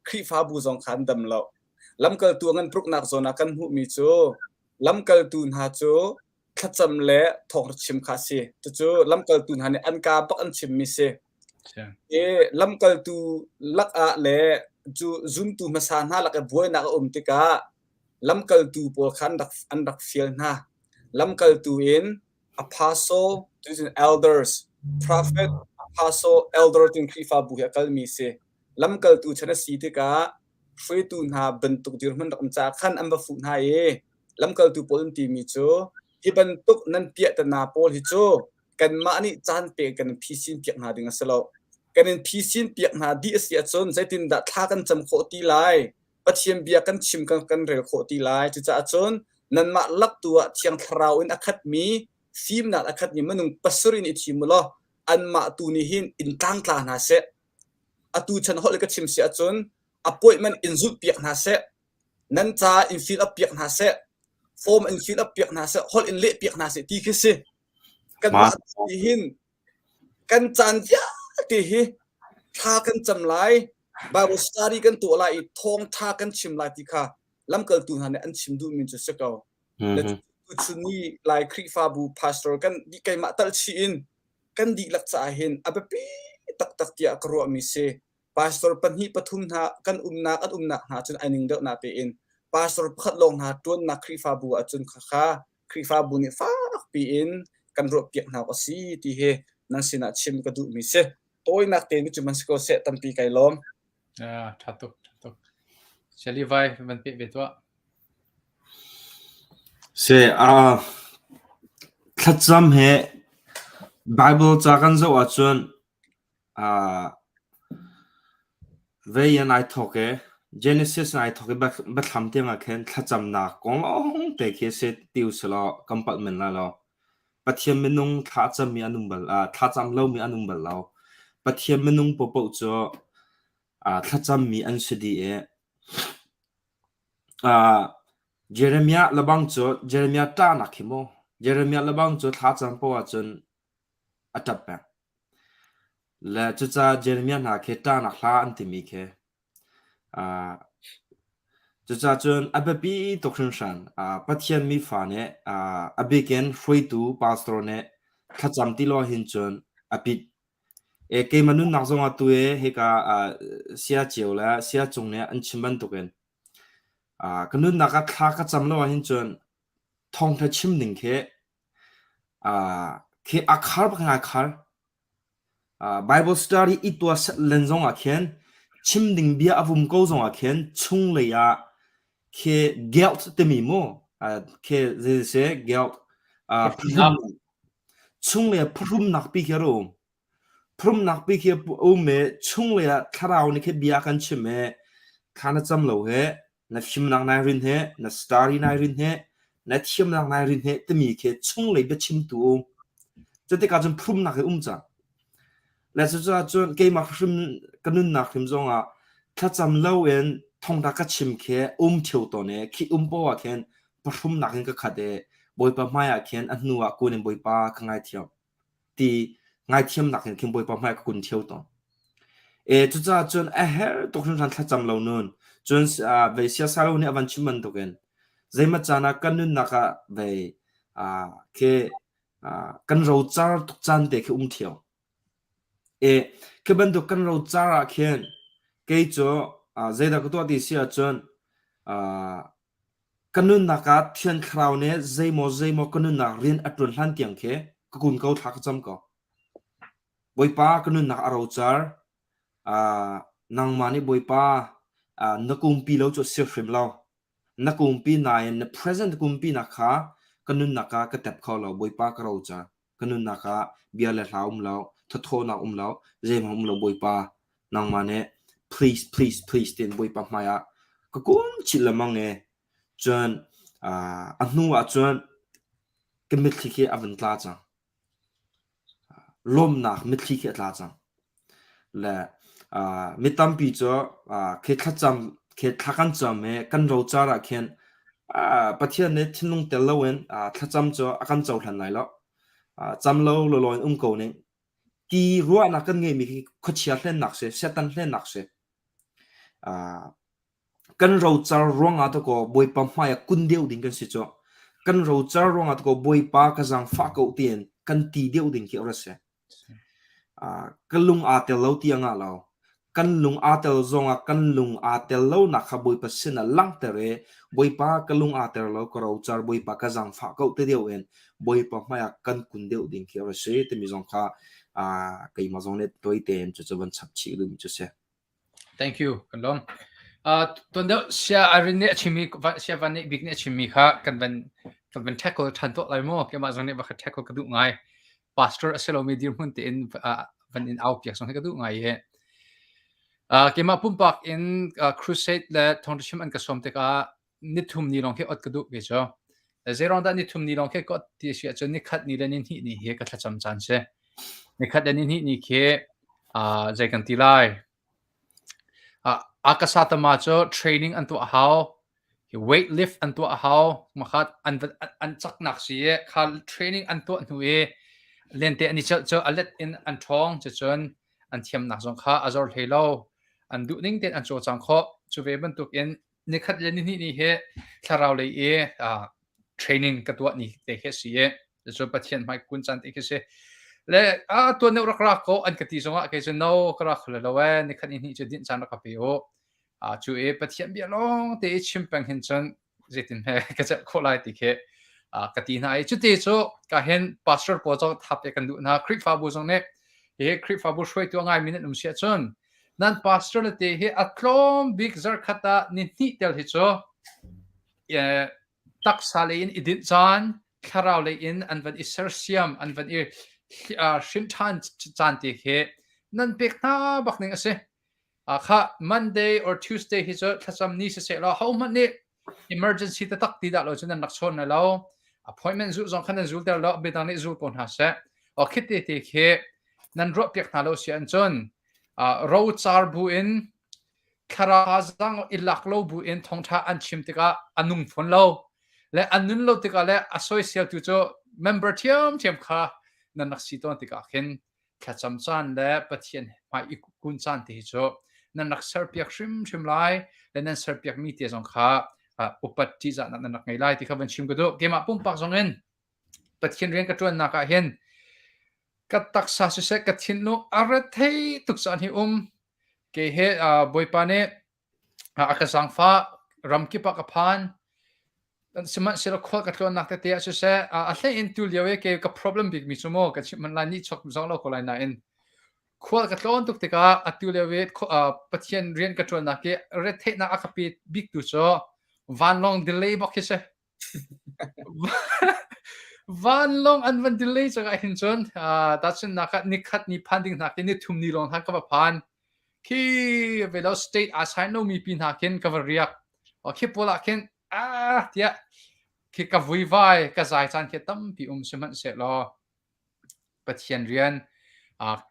Khrihfabu zong kha an dam lo. Lamkaltu a ngan pruknak zawn ah kan hmuhmi cu lamkaltu hna cu thlacam le thawngṭha chim kha a si. Cucu lamkaltu hna nih an kaa bak an chimmi si. I lamkaltu lakah le cu zumtu hmasa hna lak i buainak a um tikah lamkaltu pawl kha an rak, an rak fial hna. Lamkaltu in apostle, tucun elders, prophet, apostle, elder tin Khrihfabu hi a kalmi si. Lamkaltu chan a si tikah hruaitu hna bantuk dirhmun rak um caah khan an va fuh hna i lamkaltu pawl an timi cu hi bantuk nan piahtana pawl hi cu kanmah nih caan pe kan in phisin piak hna ding a si lo. Kan in phisin piak hna dih a si ahcun zeitindah thla kan cam khawh ti lai? Pathian bia kan chim kan, kan rel khawh ti lai. Cucaah cun Nanmah lak tu ah Thiang Thlarau in a khatmi, fimnak a khatmi minung pasarih in i thim u law anmah tu nih hin in tlangtla hna seh. Atu chan holh ka chim si ahcun appointment in zulhpiak hna seh. Nan caah in fill up piak hna seh. Form in fill up piak hna seh. Holh in leh piak hna seh ti khi si. Kanmah nih hin kan caan vialte hi thla kan cam lai, Bible study kan tuah lai i thawngtha kan chim lai ti kha lamkaltu hna nih an chim duhmi cu si ko. Tuchun ni Lai Khrihfabu pastor kan keimah tal chih in kan dihlak caah hin a biapi taktak tiah ka ruahmi si. Pastor pahnih pathum hna kan umnak an umnak hna cun ai ning deuh na tein pastor pakhat lawng hna ṭuannak Khrihfabu ahcun khakha Khrihfabu nih fakpi in kan ruahpiak hna awk a si ti hi nan sinah chim ka duhmi si. Tawinak tein cu man si ko seh tampi kai lawm. Ah, ṭha tuk, ṭha tuk. Shelly vai van peh ve tuah. Se uh, thlacam he Bible ca kan zoh ahcun uh, vei in ai thawk i Genesis in ai thawk i biathlam tiang ah khin thlacamnak kong lawng te khi a si ti usilaw kan palh men lai lo. Pathian minung thla a cammi an um bal uh, thlacam lomi an um bal lo. Pathian minung paohpaoh cu uh, thlacammi an si dih i uh, Jeremiah lebang cu Jeremiah ṭahnak khi mu Jeremiah lebang cu thlacam paoh ahcun a ṭap peng. Le cucaah Jeremiah hna khi ṭahnak hla an timi khi uh, cucaah cun a biapi tuk hringhran. Uh, Pathian mi fa nih uh, a bikin hruaitu pastor nih thlacam ti lo hin cun a pit. E, keimah nunnak zongah tu e hika uh, sia cio le sia cung nih an chim bantukin uh, ka nunnak ah thla ka cam lo ahhin cun thawngṭha chim ning khi uh, khi a khar bak ngai khar. Uh, Bible study i tua set len zong ah khin chim ding bia a vum ko zong ah khin chunglei ah khi guilt timi mu uh, khi zei se guilt uh, chunglei ah phuhrumnak pi khi a um. Phrumnak pi khi a um i chunglei ah thlarau nih khi bia kan chim i thla na cam lo he, na fimnak nai rin he, na story nai rin he, na thiamnak nai rin he timi khi chunglei biachimtu um. Cutikah cun phrumnak hi um cang. Le cucaah cun keimah hrim ka nunnak hrim zongah thlacam loin thawngtha ka chim khi um ṭheo tawn i khi um poah ah khin pahrumnak in ka khat i Bawipa hmai ah khin a hnu ah kun in Bawipa ka ngaithiam. ti ngaithiamnak in khin Bawipa hmai ka kun ṭheo tawn. E cucaah cun a herh tuk hringhran thlacam lo nun cun uh, vei siasalo nih a van chim bantukin zeimat caan ah kan nunnak ah vei uh, khi uh, kan rocar tuk caan te khi um ṭheo. E khi bantuk kan rocar ah khin kei cu uh, zeidah ka tuah ti si ahcun uh, Ka nunnak ah Thiang Thlarau nih zeimaw zeimaw ka nunnak rian a ṭuan hlan tiang khi ka kun ko thla ka cam ko. Bawipa ka nunnak a rocar. Uh, nangmah nih Bawipa uh, na kumpi lo cu a si hrim lo. Na kumpi nain na present kumpi nak kha ka nunnak ah ka tep kho lo. Bawipa ka rocar. Ka nunnak ah bia le hla um lo, thathawnak um lo, zeihmanh um lo Bawipa nangmah nih please please please tiin Bawipa hmai ah ka kun chih lengmang i cun uh, a hnu ah cun ka mitthli khi a vun tla cang. Lawmnak mitthli khi a tla cang. Le uh, mi tampi cu uh, khi thlacam khi thla kan cam i kan rocar ah khin uh, Pathian nih thinlung tel loin uh, thlacam cu a kan cohlan lai lo. Uh, cam lo lawlaw in um ko ning. Ti ruahnak kan ngeihmi khi khuachia hlennak si, Satan hlennak si. Uh, Kan rocar ruangah dakaw Bawipa hmaiah kun deuh ding kan si cu. Kan rocar ruangah dakaw Bawipa ka zaangfah ko tiin kan ti deuh ding khi a rak si. Uh, ka lung aa tel lo ti a ngah lo. Kan lung aa tel zongah kan lung aa tel lonak kha Bawipa sinah langhter i Bawipa ka lung aa tel lo ka rocar Bawipa ka zaangfah ko ti deuh in Bawipa hmaiah kan kun deuh ding khi a rak si timi zong kha uh, keimah zong nih tawi tein cucu van chap chih duhmi cu si. Thank you. Kan lawm. Uh, tuan deuh sia Irene nih a chimmi sia Van nih bik nih a chimmi kha kan van kan van tackle ṭhan tuah lai maw? Keimah zong nih va kha tackle ka duh ngai. Pastor a si lomi dirhmun tein uh, van in au piak zong hi ka duh ngai i. Uh, keimah pumpak in uh, crusade le thawngṭha chim an ka sawm tikah nithum ni lawng khi ot ka duh ke cu. Zeiruang dah nithum ni lawng khi ka ti a si ahcun nikhat ni le nihnih ni hi ka thlacam caan si. Nikhat le nihnih ni khi zei kan ti lai? Akasatama cu training an tuah hau. Weight lift an tuah hau. Makhat an an caknak si i kha training an tuah hnu i lente an i celh cu a let in an ṭhawng. Cucun an thiamnak zong kha a zor hlei lo. An duh ning tein an cawlcang khawh. Cu ve bantukin nikhat le nihnih ni hi thlarau lei i training ka tuah ni te khi a si i cucu Pathian hmai kun caan te khi si. Le a tuan deuh rak ra ko an ka ti zongah kei cu no ka ra kho lo ee nikhat ni hnih cu dinh caan rak ka pe u. Cu i Pathian bia lawng te i chim peng hin cun zeitin he ka celh khawh lai ti khi ka ti hna i cuti cu ka hin pastor pawl zong thap te kan duh hna Khrihfabu zong nih hi Khrihfabu hruaitu a ngaimi nan um si ahcun nan pastor le te hi a tlawm bik zarkhat ah ni hnih tel hi cu taksa lei in i dinh caan thlarau lei in an van i sersiam an van i hrin ṭhan caan te khi nan pek hna bak ning a si Khah Monday or Tuesday hi cu thlacam ni siseh law hohmanh nih emergency taktak ti dah lo cun nan rak chawn lai lo. Appointment zulh zong kha nan zul ter lo, midang nih zul ko hna seh. O khit te te khi nan ruah piak hna lo si ahcun ro car bu in thlarau zang i lak lo bu in thawngtha an chim tikah a nung fawn lo. Le an nun lo tikah le a soiseltu cu member thiamthiam kha nan rak si tawn tikah khin thlacam caan le Pathian hmai i kun caan te hi cu nan rak serpiak hrimhrim lai le nan serpiakmi te zong kha upat ṭihzahnak nan rak ngei lai ti kha van chim ka duh. Keimah pumpak zong in Pathian rian ka ṭuannak ah hin ka taksa siseh ka thinlung a rethei tuk caan hi um. Kei he Bawipa nih a ka zaangfah ramkip ah ka phan. Sihmanhsehlaw khual ka tlawnnak tete ah siseh, a hlei in tulio i kei ka problem bikmi cu maw ka chimh hmanh lai nihchuak zong lo ko lai nain khual ka tlawn tuk tikah atu lio i Pathian rian ka ṭuannak i retheihnak a ka pe biktu cu vanlawng delay bak khi si. Vanlawng an van delay cangah hin cun tahchunhnak ah nikhat ni phan ding hna khi nithum ni lawng hna ka va phan. Khi velo state aa sign lomi pi hna khin ka va riak. Khi pawl ah khin ah tiah khi ka vuivai ka zai caan khi tampi um sihmanhsehlaw Pathian rian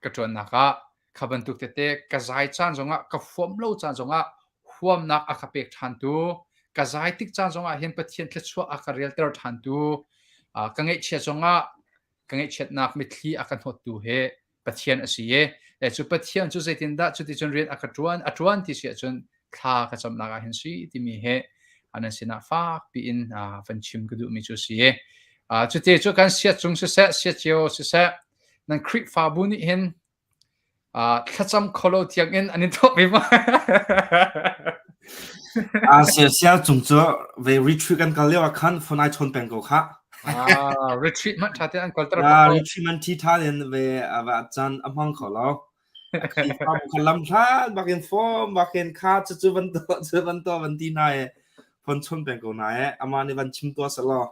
ka ṭuannak ah kha bantuk tete ka zai caan zongah ka huam lo caan zongah huamnak a ka pek ṭhantu ka zai tik caan zongah hin Pathian thluachuah a ka relter ṭhantu ka ngaihchiat zongah ka ngaihchiatnak mitthli a ka hnawttu he Pathian a si i le cu Pathian cu zeitindah cuticun rian a ka ṭuan a ṭuan ti si ahcun thla ka camnak ah hin si timi he nan sinah fak piin van chim ka duhmi cu si. Cuti cu kan siat cung siseh siat cio siseh nan Khrihfabu nih hin thlacam kholo tiang in an in tuah ve ma? Sia sia cung cu ve retreat kan kal lio ah khan phone ai chawn peng ko kha. Ah, retreat man tha te an kal ter Ah, retreat man thi tha in ve ava chan a hmang kho lo. Khrihfabu kha lam hlan bakin form bakin kha cu cu van to cu van to van ti na e phone chawn peng ko na e ama nih van chim tua selaw.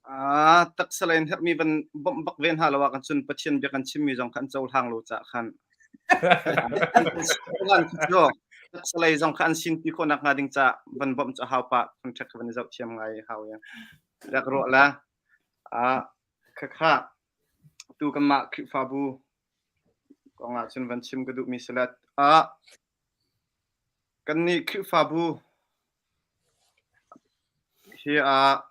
Ah, taksa lei in herhmi van bawmh bak ve hna lo ah kan cun Pathian bia kan chimmi zong kha an cohlang lo caah khan taksa lei zong kha an sinpi khawh nakhnga ding caah van bawmh cu a hau pah contract kha van i zoh thiam ngai hau ya. Rak ruah la. Ah, khakha tu kanmah Khrihfabu kong ah cun van chim ka duhmi si le ah Kannih Khrihfabu hi ah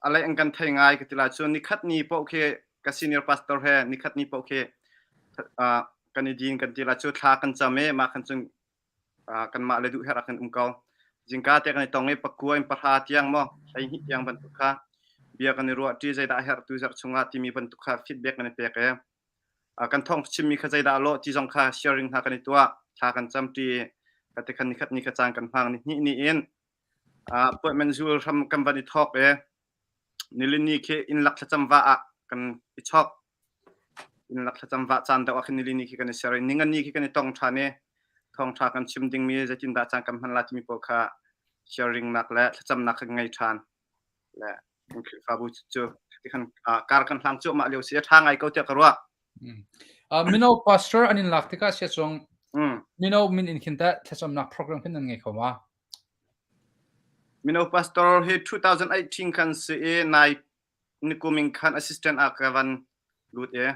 a lei an kan thei ngai ka ti lai. Cun nikhat ni paoh khi ka senior pastor he nikhat ni paoh khi uh, kan i din kan ti lai. Cu thla kan cam i mah khan cun uh, kanmah le duh herh ah kan um ko. Zingka te kan i tong i pakua in pahra tiang maw 12 tiang bantuk kha bia kan i ruah ṭi zeidah a herh tu zarh chungah timi bantuk kha feedback kan i pek i Kan thawng chimmi kha zeidah a lawh ti zong kha sharing hna kan i tuah. Thla kan camṭi. Ka khan nikhat ni kha caan kan hmang. Ni hnih ni in appointment zul hram kan van i thawk i nilini khi inn lak thlacam va ah kan i chawk. Inn lak thlacam va caan deuh ah khin nilini khi kan i ser i ningani khi kan i tong ṭhan i thawngṭha kan chim dingmi zeitindah caan kan hman lai timi pawl kha sharing nak le thlacamnak kha ngei ṭhan. Le kan Khrihfabu cu tikhan kar kan hlang cuahmah lio si a ṭha ngai ko tiah ka ruah. Mino pastor an in lak tikah sia cung mino min in khin teh thlacamnak program khin nan ngei kho ma? Mino pastor hi 2018 khan si i nai nikum in khan assistant ah ka van lut i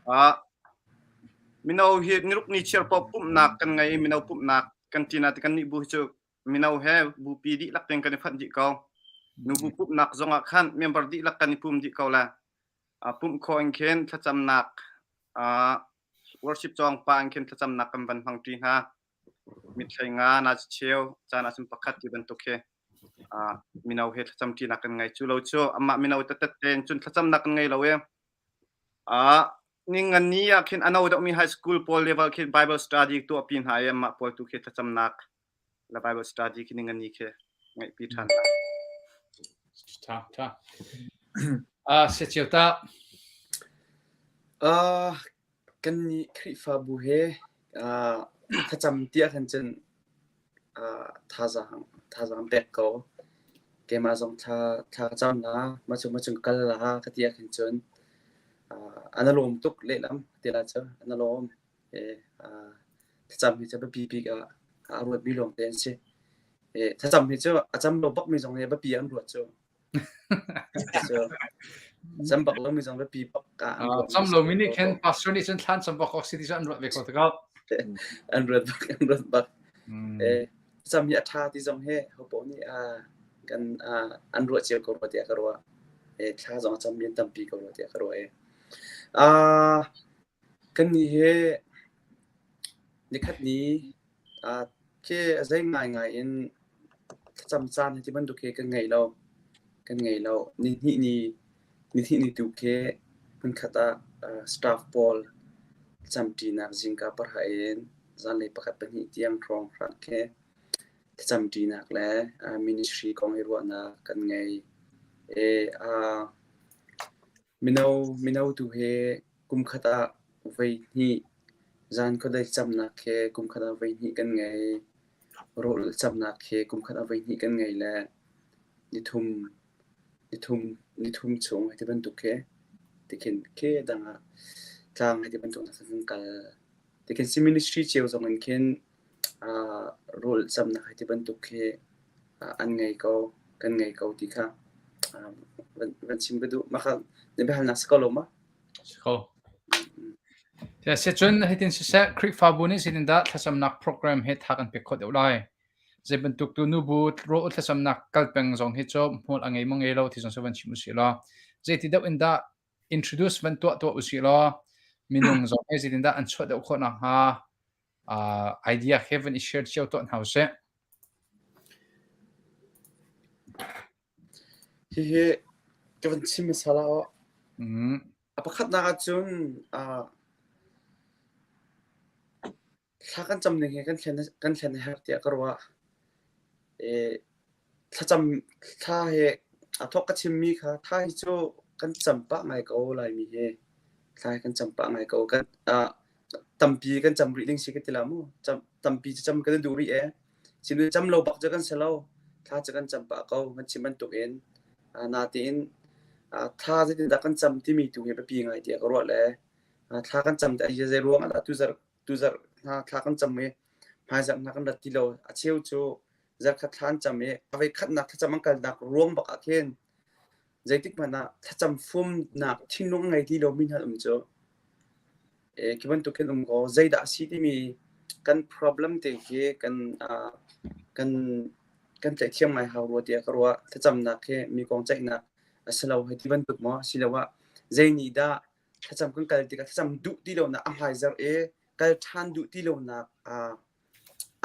uh, mino hi niruk ni chiar paoh pumhnak kan ngei i mino pumhnak kan ti na ti kan nih bu hi cu mino he bupi dihlak tein kan i fonh dih ko. Nubu pumhnak zongah khan member dihlak kan i pum dih ko le uh, pumh khawh in khin thlacamnak uh, worship cawng pa in khin thlacamnak kan van hmang ṭi hna. Mithlei nga na cheu caan ahcun pakhat ti bantuk khi uh, mino he thlacam ṭinak kan ngei. Cu lo cu amah mino tetet tein cun thlacamnak kan ngei lo i uh, ningan ni ah khin ano deuhmi high school pawl level khi Bible study tuahpi hna i amah pawl tu khi thlacamnak la Bible study khi ningan ni khi ngaihpi ṭhan hna. Tha tha. Ah, se cio ta. Uh, kannih Khrihfabu he uh, thlacam tiah khan cun uh, thazaang thazaang pek ko. Keimah zong thla thla ka cam la, ma cu ma cung kal la ka ti ah khin cun uh, an a lawm tuk lehlam ti la cu an a lawm. Thlacam hi cu biapi bik ah a ruatmi lawngte an si. Thlacam hi cu a cam lo bakmi zong nih biapi ah an ruat cu. Cu cam bak lomi zong biapi bak ah an ruahmi Cam lomi nih khin pastor nih cun thlan cam bak awk si ti cu an ruat ve ko tikah. An ruat bak, an ruat bak. Thlacam hi a ṭha ti zong hi hopaoh nih kan an ruah cio ko rua tiah ka ruah. Thla zong a cammi an tampi ko rua tiah ka ruah i. Kannih hi nikhat ni khi a zei ngaingai in thlacam caan hi ti bantuk hi kan ngei lo. Kan ngei lo. Nihnih ni, nihnih ni tu khi hmunkhat ah staff pawl thlacamṭinak zingka pahra in zanlei pakhat pahnih tiang hrawng hrat khi thlacamṭinak le ministry kong i ruahnak kan ngei. I Mino, mino tu hi kumkhat ah voihnih zan khuadei camnak khi kumkhat ah voihnih kan ngei. Rawl camnak khi kumkhat ah voihnih kan ngei le nithum, nithum, nithum chung hei ti bantuk khi tikhin khi dang ah tlang hei ti bantuk hna kan kal. Tikhin si ministry cio zong in khin uh, rawl camnak hei ti bantuk khi uh, an ngei ko, kan ngei ko ti kha uh, van, van chim ka duh. Mah kha na biahalnak si ko lo ma? Si ko. Sicun hitin siseh Khrihfabu nih zeitindah thlacamnak program he tha kan pek khawh deuh lai? Zei bantuk tu nubu rawl thlacamnak kal peng zong hi cu hmual a ngei maw ngei lo ti zong cu van chim usih law zeiti deuh in dah introduce van tuah tuah usih law minung zong he zeitindah an chuah deuh khawh nakhnga uh, idea he van i share cio tuah hna usih. Hihi ka van chim hmasa la aw. A pakhatnak ahcun uh, thla kan cam ning hi kan thlen kan thlen a herh tiah ka ruah. E, thlacam thla he a thawk ka chimmi kha thla hi cu kan cam pah ngai ko Laimi hi. Thla hi kan cam pah ngai ko. Kan uh, tampi kan cam rih ding si ka ti la mu. Cam, tampi cu cam kan duh rih e. Sinu cam lo bak cu kan si lo. Thla cu kan cam pah ko. Kan chim bantuk in. Uh, natein uh, thla zeitindah kan cam timi tu hi biapi ngai tiah ka ruah le uh, thla kan cam te zei ruang ah dah tuzarh tuzarh hna thla kan cam i hmaizarh hna kan rat ti lo. A cheu cu zarkhat thla an cam i a voi khatnak thlacam an kalnak ruang bak ah khin zeitik hmanh ah thlacam fumnak thinlung a ngei ti lomi hna um cu. E, khi bantuk khin um ko. Zeidah a si timi kan problem te khi kan uh, kan kan tlaih ngai hau rua tiah ka ruah. Thlacamnak khi mi kong ceihnak a si lo hei ti bantuk maw asiloah zei nih dah thlacam kan kal tikah thlacam duh ti lonak a hmaizarh i kal ṭhan duh ti lonak uh,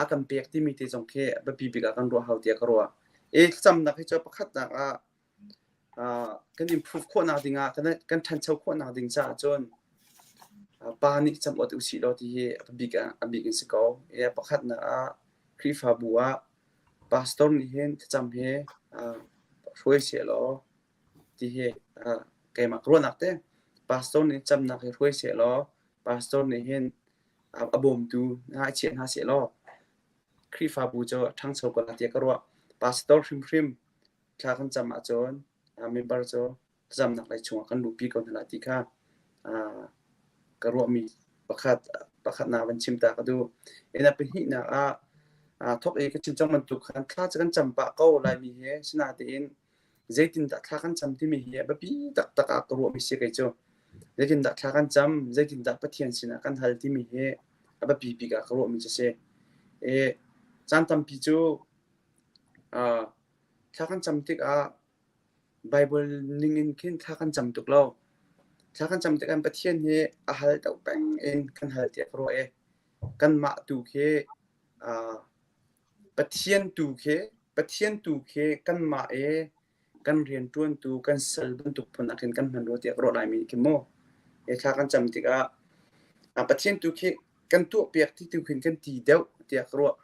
a kan pek timi te zong khi biapi bik ah kan ruah hau tiah ka ruah. I thlacamnak hi cu pakhatnak ah uh, kan improve khawhnak ding ah kan kan ṭhancho khawhnak ding caah cun uh, pa nih cam awt usih law ti hi a bik ah a bik in si ko. I pakhatnak ah Khrihfabu ah pastor nih hin thlacam hi uh, hruai seh law ti hi uh, keimah ka ruahnak te pastor nih camnak hi hruai seh law pastor nih hin a bawmtu hna i chiah hna seh law Khrihfabu cu a ṭhangcho ko lai tiah ka ruah. Pastor hrimhrim thla kan cam ahcun member cu thlacamnak lei chungah kan luhpi ko hna lai ti kha ka ruahmi pakhat pakhatnak van chim ta ka duh. Ina pahnihnak ah. Thawk i ka chim cang bantuk khan thla cu kan cam pah ko Laimi he sinain zeitindah thla kan cam timi hi a biapi taktak ah ka ruahmi si kei cu. Zeitindah thla kan cam, zeitindah Pathian sinah kan hal timi hi a biapi bik ah ka ruahmi cu si. I caan tampi cu thla kan cam tikah Baibal ningin khin thla kan cam tuk lo. Thla kan cam tikah Pathian hi a hal deuh peng in kan hal tiah ka ruah i kanmah tu khi Pathian tu khi Pathian tu khi kanmah i kan rianṭuantu kan sal bantuk phun ah khin kan hman rua tiah ka ruah laimi nih khin mu. Hi thla kan cam tikah Pathian tu khi kan tuahpiak ti tu khin kan ti deuh tiah ka ruah.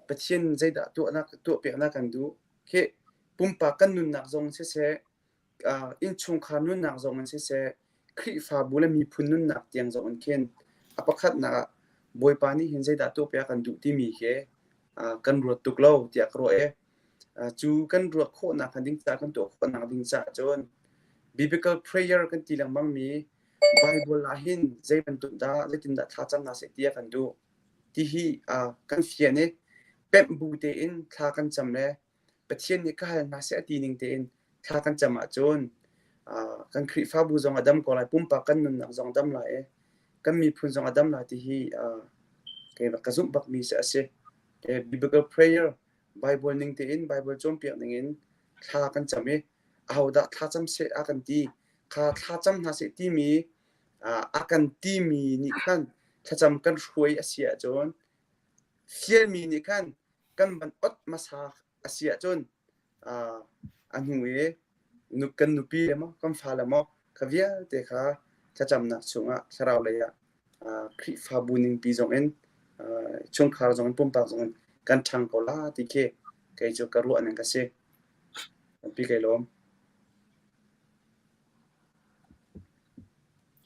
Pathian zeidah tuahnak tuahpiaknak kan duh khi pumpak kan nunnak zong siseh, innchungkhar nunnak zong in siseh, Khrihfabu le miphun nunnak tiang zong in khin a pakhatnak ah Bawipa nih hin zeidah tuahpiak kan duh timi khi kan ruat tuk lo tiah ka ruah i cu kan ruah khawhnak ding caah kan tuah khawhnak ding caah cun biblical prayer kan ti lengmang mi Bible ah hin zei bantuk dah zeitindah thla cam hna seh ti a kan duh ti hi kan fian i pemh bu tein thla kan cam le Pathian nih ka hal hna seh a ti ning tein thla kan cam ahcun kan Khrihfabu zong a dam ko lai, pumpak kan nunnak zong a dam lai i kan miphun zong a dam lai ti hi ka zumh bakmi a si. Biblical prayer, Bible ning tein, Bible cawnpiak ning in thla kan cam i ahodah thla cam seh a kan ti, kha thla cam hna seh timi a kan timi nih khan thlacam kan hruai a si ahcun fialmi nih khan kan van ot hmasa a si ahcun a hnu i kan nupi le maw kan fale maw kha vialte kha thlacamnak chungah thlarau lei ah Khrihfabu ningpi zongin chungkhar zongin pumpak zongin kan ṭhang ko la ti khi kei cu ka ruah ning ka si. Tampi kai lawm.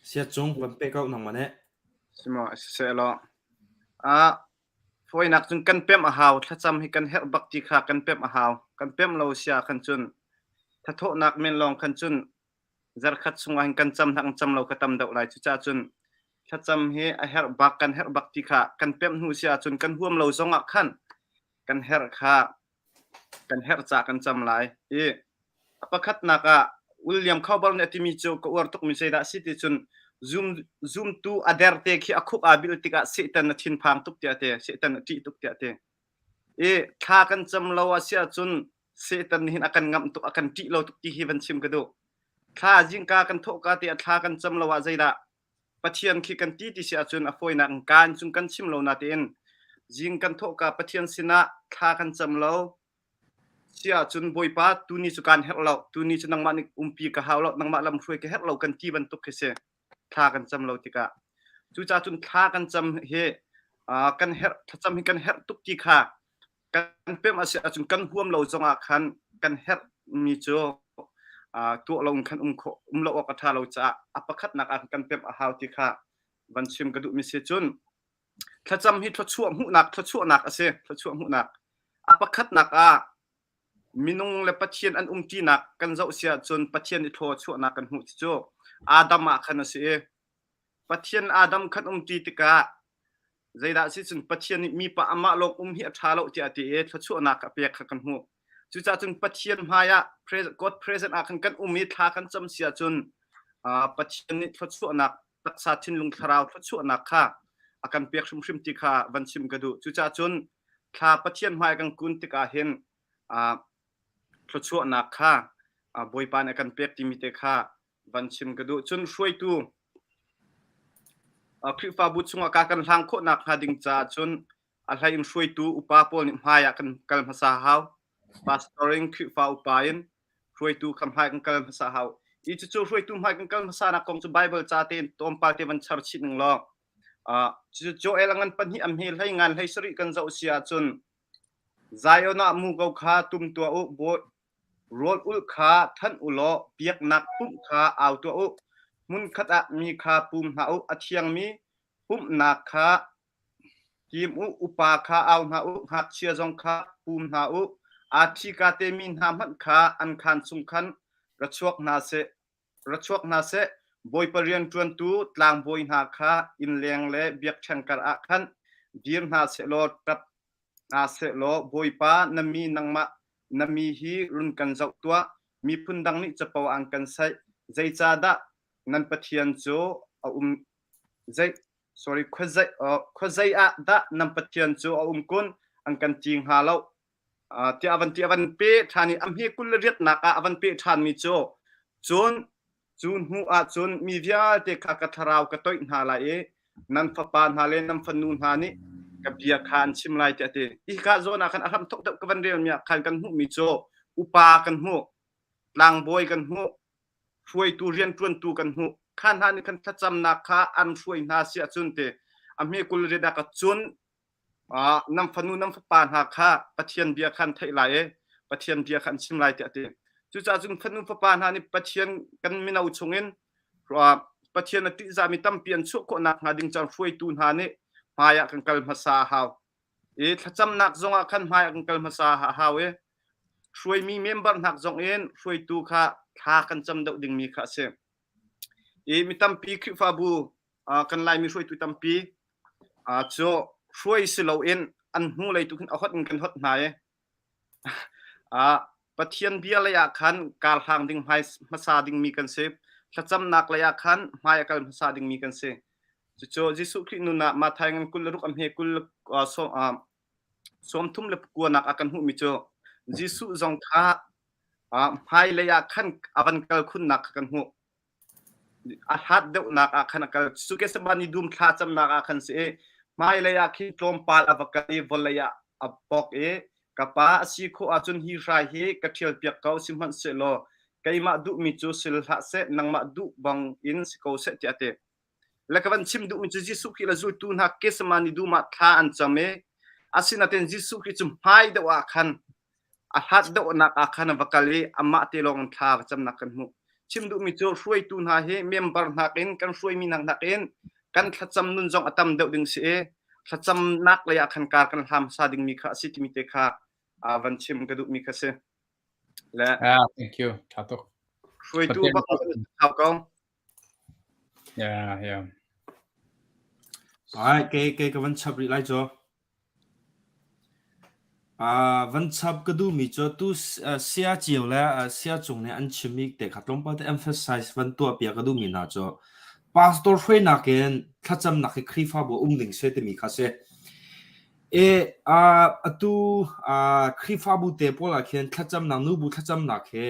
Siat cung van pe ko nangmah nih. Simo siseh law. Ah Fawinak cun kan pemh a hau. Thlacam hi kan herh bak ti kha kan pemh a hau. Kan pemh lo si ah khan cun thathawhnak men lawng khan cun zarkhat chungah hin kan cam hna kan cam lo ka tam deuh lai. Cucaah cun thlacam hi a herh bak kan herh bak ti kha kan pemh hnu si ahcun kan huam lo zongah khan kan herh kha kan herh ca kan cam lai. I a pakhatnak ah William Cowper nih a timi cu ka uar tukmi zeidah a si ti cun zum zumtu a derte khi a khuk aa bil tikah Satan a thinphang tuk tiah a ti. Satan a ṭih tuk tiah a ti. I thla kan cam lo a si ahcun Satan nih hin a kan ngamh tuk, a kan ṭih lo tuk ti hi van chim ka duh. Thla zingka kan thawhka te ah thla kan cam lo ah zeidah Pathian khi kan ti ti si ahcun a fawinak in kaan cung kan chim lo natein zing kan thawhka Pathian sinah thla kan cam lo si ahcun Bawipa tuni cu kaan herh lo tuni cu nangmah nih umpi ka hau lo nangmah lam hruai ka herh lo kan ti bantuk khi si thla kan cam lo tikah cucaah cun thla kan cam hi kan herh thlacam hi kan herh tuk ti kha kan pemh a si ahcun kan huam lo zongah khan kan herhmi cu tuah lo in khan um khawh um lo awk a ṭha lo caah a pakhatnak ah kan pemh a hau ti kha van chim ka duhmi si cun thlacam hi thluachuah hmuhnak thluachuahnak a si thluachuah hmuhnak a pakhatnak ah minung le Pathian an umṭinak kan zoh si ahcun Pathian i thluachuahnak kan hmuh cu Adam ah khan a si i Pathian Adam khan umṭi tikah Zeidah si cun Pathian nih mipa amah lawng um hi a ṭha lo tiah a ti i thluachuahnak a pek kha kan hmuh. Cucaah cun Pathian hmaiah God present ah khan kan um i thla kan cam si ahcun Pathian nih thluachuahnak taksa thinlung thlarau thluachuahnak kha a kan pek hrimhrim ti kha van chim ka duh. Cucaah cun thla Pathian hmai kan kun tikah hin thluachuahnak kha Bawipa nih a kan pek timi te kha van chim ka duh. Cun hruaitu Khrihfabu chungah ka kan hlang khawhnak hnga ding caah cun a hlei in hruaitu upa pawl nih hmai ah kan kal hmasa hau. Pastor in Khrihfa upa in hruaitu kha hmai kan kal hmasa hau. I cucu hruaitu hmai kan kal hmasa nak kong cu Bible ca tein tlawmpal te van char chih ning law cucu Joel a ngan pahnih a hme hlei ngan hlei sarih kan zoh si ahcun Zion ah muko kha tum tuah u Rawl ulh kha thanh u law biaknak pumh kha au tuah u. Hmunkhat ah mi kha pum hna u. A thiangmi pumhnak kha tim u. Upa kha au hna u. Ngakchia zong kha pum hna u. Aa ṭhika te mi hna hmanh kha an khaan chung khan ra chuak hna seh. Ra chuak hna seh, Bawipa rianṭuantu tlangbawi hna kha innleng le biakṭheng karah khan. Dir hna sehlaw ṭap hna sehlaw Bawipa na mi nangmah na mi hi run kan zoh tuah. Miphun dang nih capo an kan saih. Zeicahdah nan Pathian cu a um zei sorry khuazei khuazei ah dah nan Pathian cu a um kun an kan ti hnga lo tiah a van ti a van pe ṭhan i a hme 28nak ah a van pe ṭhanmi cu cun cu hnu ah cun mi vialte kha ka thlarau ka toih hna lai i nan fapa hna le nan fanu hna nih ka bia kha an chim lai tiah a ti. Hika zawn ah khan a hramthok deuh ka van relmi ah khan kan hmuhmi cu upa kan hmuh, tlangbawi kan hmuh, hruaitu rianṭuantu kan hmuh. Kha hna nih khan thlacamnak kha an hruai hna si ahcun ti a hme 28 ah ka cun nan fanu nan fapa hna kha Pathian bia kha an theih lai i Pathian bia kha an chim lai tiah a ti. Cucaah cun fanu fapa hna nih Pathian kan mino chungin Pathian a ṭihzahmi tampi an chuah khawh nakhnga ding caan hruaitu hna nih hmai ah kan kal hmasa a hau. I thlacamnak zongah khan hmai ah kan kal hmasa a hau i hruaimi member hna zong in hruaitu kha thla kan cam deuh dingmi kha a si. I mi tampi Khrihfabu kan Laimi hruaitu tampi cu hruai si loin an hnulei tu khin a hot in kan hot hna i Pathian bia lei ah khan kar hlang ding hmai hmasa dingmi kan si. Thlacamnak lei ah khan hmai a kal hmasa dingmi kan si. Cucu Jesuh Khrih nun ah Matthai ngan 26 a hme kul sawm thum le kuanak ah kan hmuhmi cu Jesuh zong kha hmailei ah khan a van kal khunnak kha kan hmuh. A hlat deuhnak ah khan a kal. Cu Gethsemane dum thla camnak ah khan si i hmailei ah khin tlawmpal a va kal i vawlei ah a bawk i ka pa a si khawh ahcun hi hrai hi ka ṭhialpiak ko sihmanhsehlaw keimah duhmi cu sil hlah seh nangmah duh bang in si ko seh tiah a ti. Le ka van chim duhmi cu Jesuh Khrih le zultu hna Gethsemane dum ah thla an cam i asinain Jesuh Khrih cu hmai deuh ah khan a hlat deuhnak ah khan a va kal i amah te lawng in thla va camnak kan hmuh. Chim duhmi cu hruaitu hna hi member nakin kan hruaimi hna nakin kan thlacam nun zong a tam deuh ding si i thlacamnak lei ah khan kar kan hlam hmasa dingmi kha a si timi te kha van chim ka duhmi kha si. Le Ah, thank you. Tha tuk. Hruaitu bak hau ko. Yeah, yeah. Ai, ke ke ka van chap rih lai cu. Van chap ka duhmi cu tu saya cio le saya cung nih an chimmi te kha tlawmpal te emphasize van tuahpiak ka duhmi hna cu pastor hruainak in thlacamnak hi Khrihfabu um ding si timi kha si. E, atu Khrihfabu te pawl ah khin thlacamnak nubu thlacamnak hi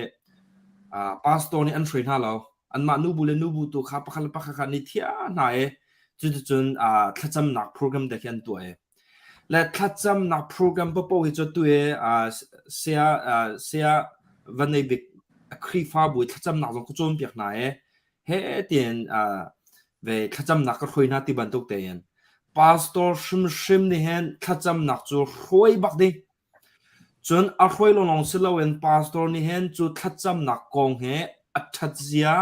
pastor nih an hruai hna lo. Anmah nubu le nubu tu kha pakhat le pakhat kha an i thiah hna i cuticun thlacamnak program te khi an tuah i le thlacamnak program paohpaoh hi cu tu i saya saya van nei bik Khrihfabu i thlacamnak zong ka cawnpiak hna i he tiin ve thlacamnak ka hruai hna ti bantuk tein pastor hrimhrim nih hin thlacamnak cu hruai bak ding Cun a hruai lawnglawng si loin pastor nih hin cu thlacamnak kong he a ṭhat zia,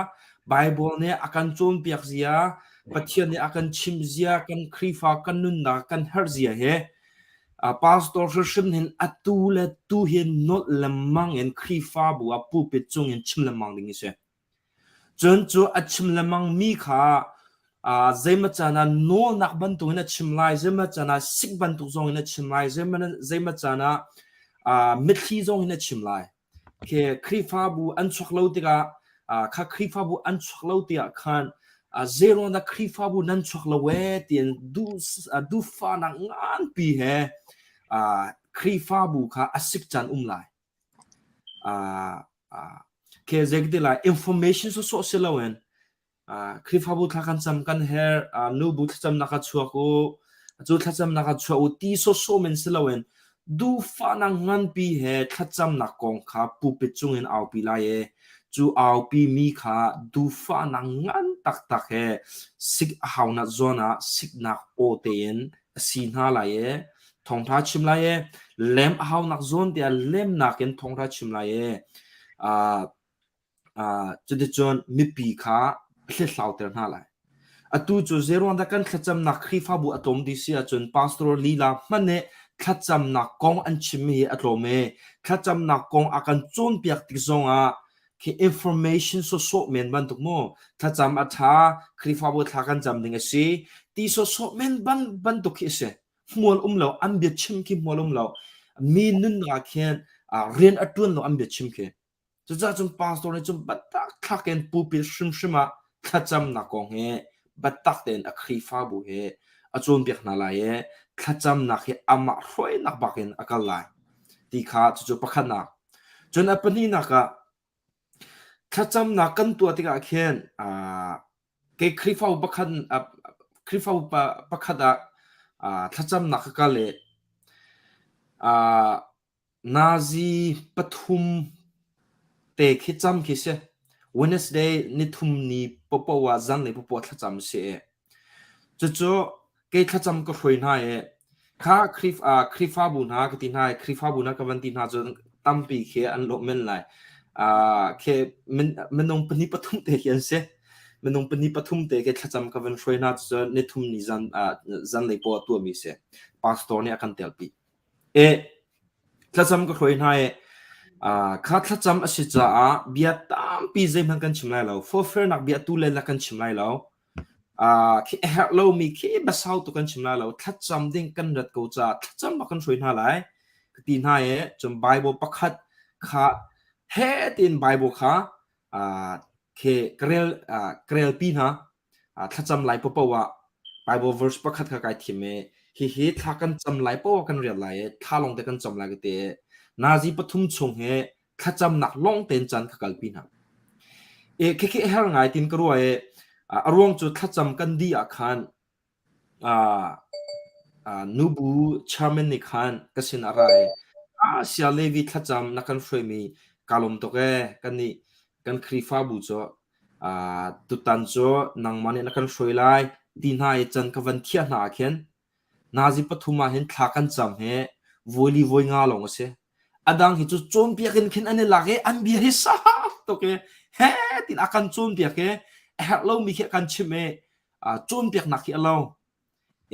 Baibal nih a kan cawnpiak zia, Pathian nih a kan chimh zia, kan Khrihfa kan nunnak kan herh zia he pastor hrimhrim hin atu le tu hi nolh lengmang in Khrihfabu ah pulpit cung in chim lengmang ding a si. Cun cu a chim lengmangmi kha zeimaw caan ah nawlnak bantukin a chim lai, zeimaw caan ah sik bantuk zongin a chim lai, zeimaw caan ah mitthli zongin a chim lai. Khi Khrihfabu an chuak lo tikah kha Khrihfabu an chuak lo tiah khan zeiruang dah Khrihfabu nan chuak lo ee tiin duhfahnak nganpi he Khrihfabu kha a sik caan um lai. Khi zei lai information sawsawh si loin Khrihfabu thla kan cam kan herh, nubu thlacamnak ah chuak u, cu thlacamnak ah chuak u ti sawsawh men si loin duhfahnak nganpi he thlacamnak kong kha pulpit cungin aupi lai i cu aupi mi kha duhfahnak ngan taktak he sik a haunak zawn ah siknak aw tein a si hna lai i thawngṭha chim lai i lem a haunak zawn tiah lemnak in thawngṭha chim lai i cuticun mipi kha hlethlauter hna lai. Atu cu zeiruang dah kan thlacamnak Khrihfabu a tlawm ti si ahcun pastor lila hmanh nih thlacamnak kong an chimmi hi a tlawm i thlacamnak kong a kan cawnpiak tik zongah khi information sawsawh men bantuk mu thlacam a ṭha Khrihfabu thla kan cam ding a si ti sawsawh men ban bantuk khi a si. Hmual um lo, an bia chim khi hmual um lo. Mi nunnak ah khin rian a ṭuan lo an bia chim khi. Cucaah cun pastor nih cun biatak thlak in pulpit hrimhrim ah thlacamnak kong hi biatak tein a Khrihfabu hi a cawnpiak hna lai i thlacamnak hi amah hruainak bak in a kal lai ti kha cucu pakhatnak. Cun a pahnihnak ah thlacamnak kan tuah tikah khin kei Khrihfabu pakhat Khrihfabu pakhat ah thlacamnak ka kal i Nazi pathum te khi cam khi si. Wednesday nithum ni paohpaoh ah zanlei paohpaoh thlacam si i cucu kei thlacam ka hruai hna i kha Khrihfabu hna ka ti hna i Khrihfabu hna ka van ti hna cu tampi khi an lawh men lai. Khi minung pahnih pathum te khi an si. Minung pahnih pathum te khi thlacam ka van hruai hna cu nithum ni zan zanlei paoh ah tuahmi si. Pastor nih a kan telpi. Thlacam ka hruai hna i kha thlacam a si caah bia tampi zeihmanh kan chim lai lo. Forfearnak bia tu le kan chim lai lo. Khi a herh lomi khi biasau tuk kan chim lai lo. Thlacam ding kan rat ko caah thlacam bak kan hruai hna lai. Ka ti hna i cun Bible pakhat kha heh tiin Bible kha khi ka rel ka relpi hna. Thlacam lai paohpaoh ah Bible verse pakhat kha kai thim i hihi thla kan cam lai paoh ah kan rial lai i thla lawng te kan cam lai ka ti i nazi pathum chung hi thlacamnak lawng tein caan ka kalpi hna. I khikhi a her ngai tin ka ruah i a ruang cu thlacam kan dih ah khan Nubu chairman nih khan ka sin a ra i Saya Levi thlacam na kan hruaimi kaa lawm tuk ee. Kannih kan Khrihfabu cu tutan cu nangmah nih na kan hruai lai ti hna i can ka van thiah hna ah khin nazi pathum ah hin thla kan cam hi voi li voi nga lawng a si. A dang hi cu cawnpiak in khin an i lak i an bia hi sau tuk i he tin a kan cawnpiak i a herh lomi khi a kan chimh i cawnpiaknak hi a lo.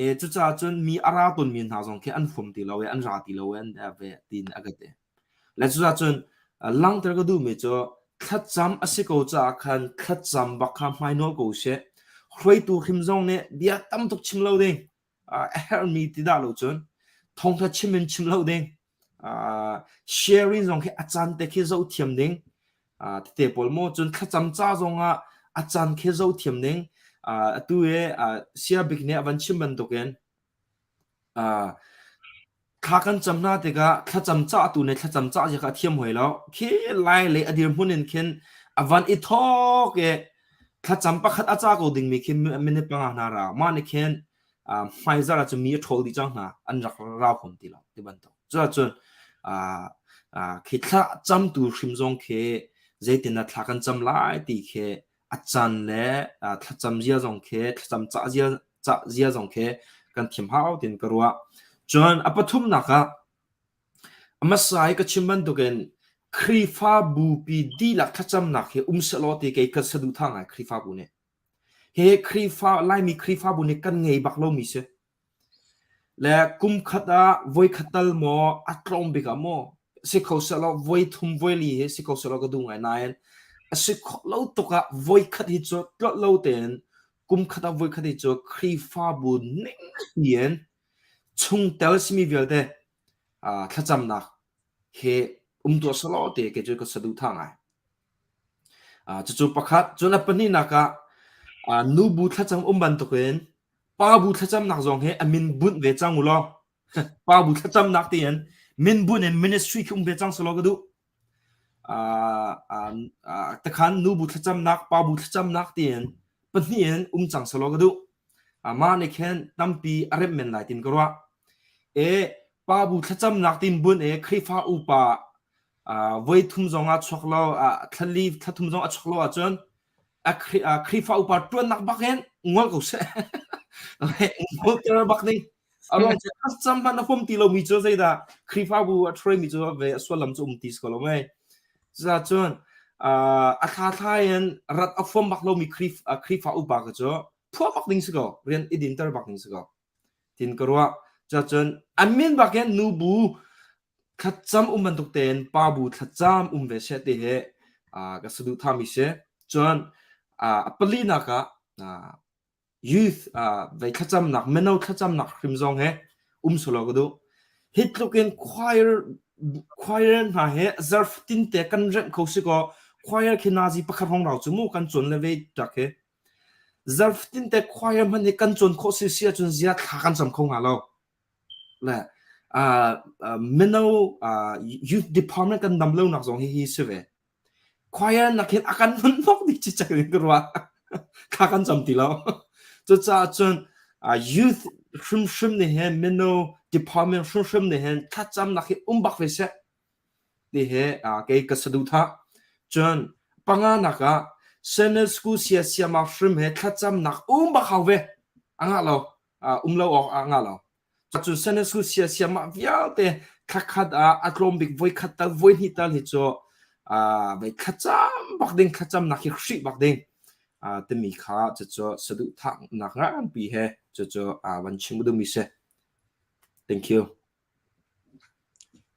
E cucaah cun mi a ra tawnmi hna zong khi an huam ti lo i an ra ti lo i an ve tiin a ka ti. Le cucaah cun langhter ka duhmi cu thlacam a si ko caah khan thlacam bak kha hmainawl ko seh. Hruaitu hrim zong nih bia tam tuk chim lo ding. A herhmi ti dah lo cun thawngtha chim in chim lo ding. Sharing zong khi a caan te khi zoh thiam ding. Tete pawl maw cun thlacam ca zong ah a caan khi zoh thiam ding. Atu i Sia Bik nih a van chim bantukin thla kan cam hna tikah thlacam cah tu nih thlacam cah zia kha a thiam hoi lo. Khi lai lei a dirhmun in khin a van i thawk i thlacam pakhat a ca ko dingmi khi minute panga hna ra. Mah nih khin hmaizarh ah cun mi a ṭhawl dih cang hna an rak rau huam ti lo ti bantuk cuahcun khi thla camtu hrim zong khi zeitin dah thla kan cam lai ti khi a caan le thlacam zia zong khi thlacam cah zia cah zia zong khi kan thiam hau tin ka ruah cun a pathumnak ah a hmasa i ka chim bantukin Khrihfabu pi dihlak thlacamnak hi um sehlaw ti kei ka saduhthah ngai Khrihfabu nih Hi Khrihfa Laimi Khrihfabu nih kan ngei bak lomi si. Le kum khat ah voi khat tal maw a tlawm bik ah maw si kho sehlaw voi thum voi li hi si kho sehlaw ka duh ngai nain a si khawh lo tuk ah voi khat hi cu tlolh lo tein kum khat ah voi khat hi cu Khrihfabu ning piin chungtel simi vialte thlacamnak he um tuah selaw te kei cu ka saduhthah ngai. Cucu pakhat. Cun a pahnihnak ah nubu thlacam um bantukin pa bu thlacamnak zong hi a min bunh ve cang u law pa bu thlacamnak tiin min bunh in ministry khi um ve cang selaw ka duh. Takhan nubu thlacamnak, pa bu thlacamnak tiin pahnih in um cang selaw ka duh. Mah nih khin tampi a remh men lai tin ka ruah. E pa bu thlacamnak tin bunh i Khrihfa upa voi thum zong ah chuak lo thlali thla thum zong a chuak lo ahcun a Khrihfa upa ṭuannak bak in ngol ko seh. Ngolter bak ding. A ruang cu cam hmanh a huam ti lomi cu zeidah Khrihfabu a hruaimi cu ve a sullam cu um ti si ko lo mei. Cucaah a thla thla in rat a huam bak lomi Khrihfa upa ka cu phuah bak ding si ko rian i dinter bak ding si ko. Tin ka ruah. Cuacun an min bak hin nubu thlacam um bantuk tein pa bu thlacam um ve seh ti hi ka saduhthah mi si. Cun a palinak ah youth vei thlacamnak mino thlacamnak hrim zong he Um solo ka duh. Hi tluk in choir choir hna he zarfatin te kan remh kho si kaw choir khi nazi pakhat hong rau cu mu kan cawn le ve tak he. Zarfatin te choir hman hi kan cawn khawh si si ahcun zia thla kan cam kho hnga lo. Le uh, uh, mino uh, youth department kan dam lo nak zong hi hi si ve. Choir nak hin a kan nun nok dih cicek in ka ruah. Thla kan cam ti lo. Cucaah cun uh, youth hrimhrim nih hin mino department hrimhrim nih hin thlacamnak hi um bak ve seh ti he uh, kei ka saduhthah. Cun panganak ah Sunday school sia siama hrim he thlacamnak um bak hau ve. A ngah lo. Uh, um lo awk a ngah lo. Cun Sunday school sia siamah vialte thlakhat ah a tlawm bik voikhat tal voihnih tal hi cu uh, vei thlacam bak ding thlacamnak hi hrih bak ding uh, timi kha cucu saduhthahnak nganpi he cucu uh, van chim duhmi si. Thank you.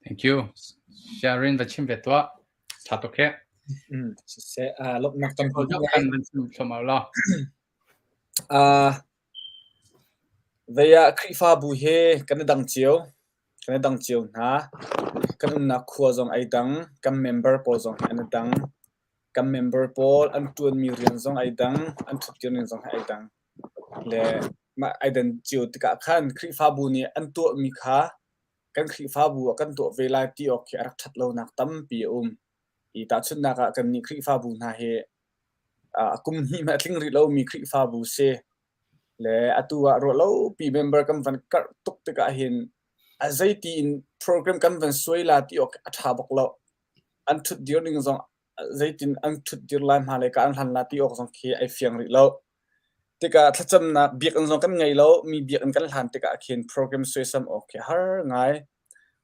Thank you. Sharin va chim ve tuah. Tha tuk he. Mm, siseh, uh, lawmhnak tampi kan van chim thluahmah law. Uh, Vei ah Khrihfabu he kan i dang cio. Kan i dang cio hna. Kan umnak khua zong ai dang. Kan member pawl zong hi an i dang. Kan member pawl an ṭuanmi rian zong ai dang. An ṭhutdir ning zong hi ai dang. Le mah ai dan cio tikah khan Khrihfabu nih an tuahmi kha kan Khrihfabu ah kan tuah ve lai ti awk khi a rak ṭhat lonak tampi a um. I tahchunhnak ah kannih Khrihfabu hna hi a kum hnih hmanh a tling rih lomi Khrihfabu si. Le atu ah ruahlopi member kan van karh tuk tikah hin a zeiti in program kan van suai la ti awk a ṭha bak lo. An ṭhutdir ning zong zeitin an ṭhutdir lai hmailei ka an hlan la ti awk zong khi ai fiang rih lo. Tikah thlacamnak biakinn zong kan ngei lo, mi biakinn kan hlan tikah khin program suaisam awk khi a har ngai.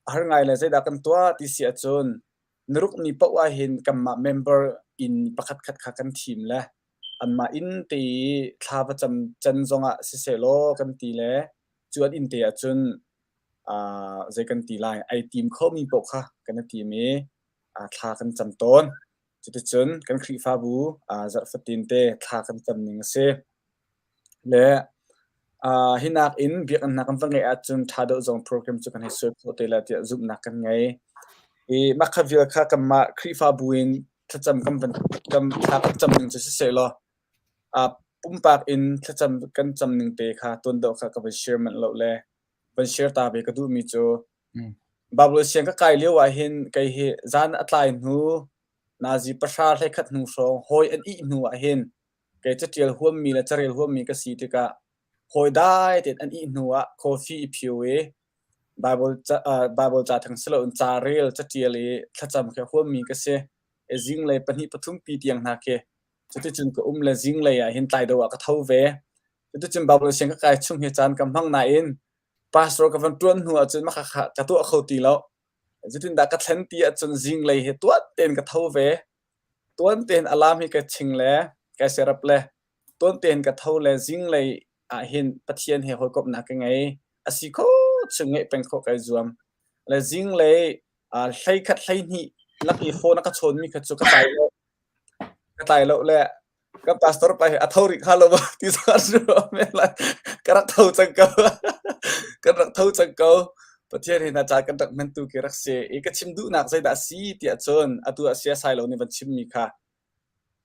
A har ngai le zeidah kan tuah ti si ahcun naruk ni paoh ahhin kanmah member inn pakhatkhat kha kan thim le anmah inn te i thla va cam can zongah sisehlaw kan ti le cu an inn te ahcun uh, zei kan ti lai ai tim khomi paoh kha kan i tim i uh, thla kan cam tawn. Cuticun kan Khrihfabu uh, zarh fatin te thla kan cam ning a si. Le uh, hi nakin biakinn kan va ngeih ahcun ṭha deuh zong program cu kan hei suai khawh te lai tiah zumhnak kan ngei. I mah kha vial kha kanmah Khrihfabu in thlacam kan van kan thla kan cam ning cu siseh law uh, pumpak in thlacam kan cam ning te kha tuan deuh kha ka van share manh lo le van share ta ve ka duhmi cu Bible siang ka kai lio ah hin kei hi zan a tlai hnu nazi pahra hlei khat hnu hrawng hawi an ih hnu ah hin Kei caṭial huammi le carel huammi ka si tikah hawi dai tein an ih hnu ah coffee i phio i Bible ca, uh, Bible ca theng si loin ca rel, caṭial i thlacam khi huammi ka si. E zinglei pahnih pathum pi tiang hna khi cuticun ka um le zinglei ah hin tlai deuh ah ka tho ve. Cuticun Bible siang ka kai chung hi caan ka hmang nain pastor ka van ṭuan hnu ahcun mah kha ka tuah kho ti lo. Zeitindah ka thlen ti ahcun zinglei hi tuat tein ka tho ve. Tuan tein alarm hi ka ching le kai serap le tuan tein ka tho le zinglei ahhin Pathian he hawikomhnak ka ngei. A si kho chung ngeih peng khawh kai zuam. Le zinglei uh, hleikhat hleihnih lak i phone a ka chawnmi kha cu ka tlai lo. Ka tlai lo le Kan pastor pa hi a tho rih hnga lo maw ti zong an ruah ka rak tho cang ko. Kan rak tho cang ko. Pathian hi na ca kan rak hmantu khi rak si. I ka chim duhnak zeidah a si tiah cun atu ah siasai lo nih van chimmi kha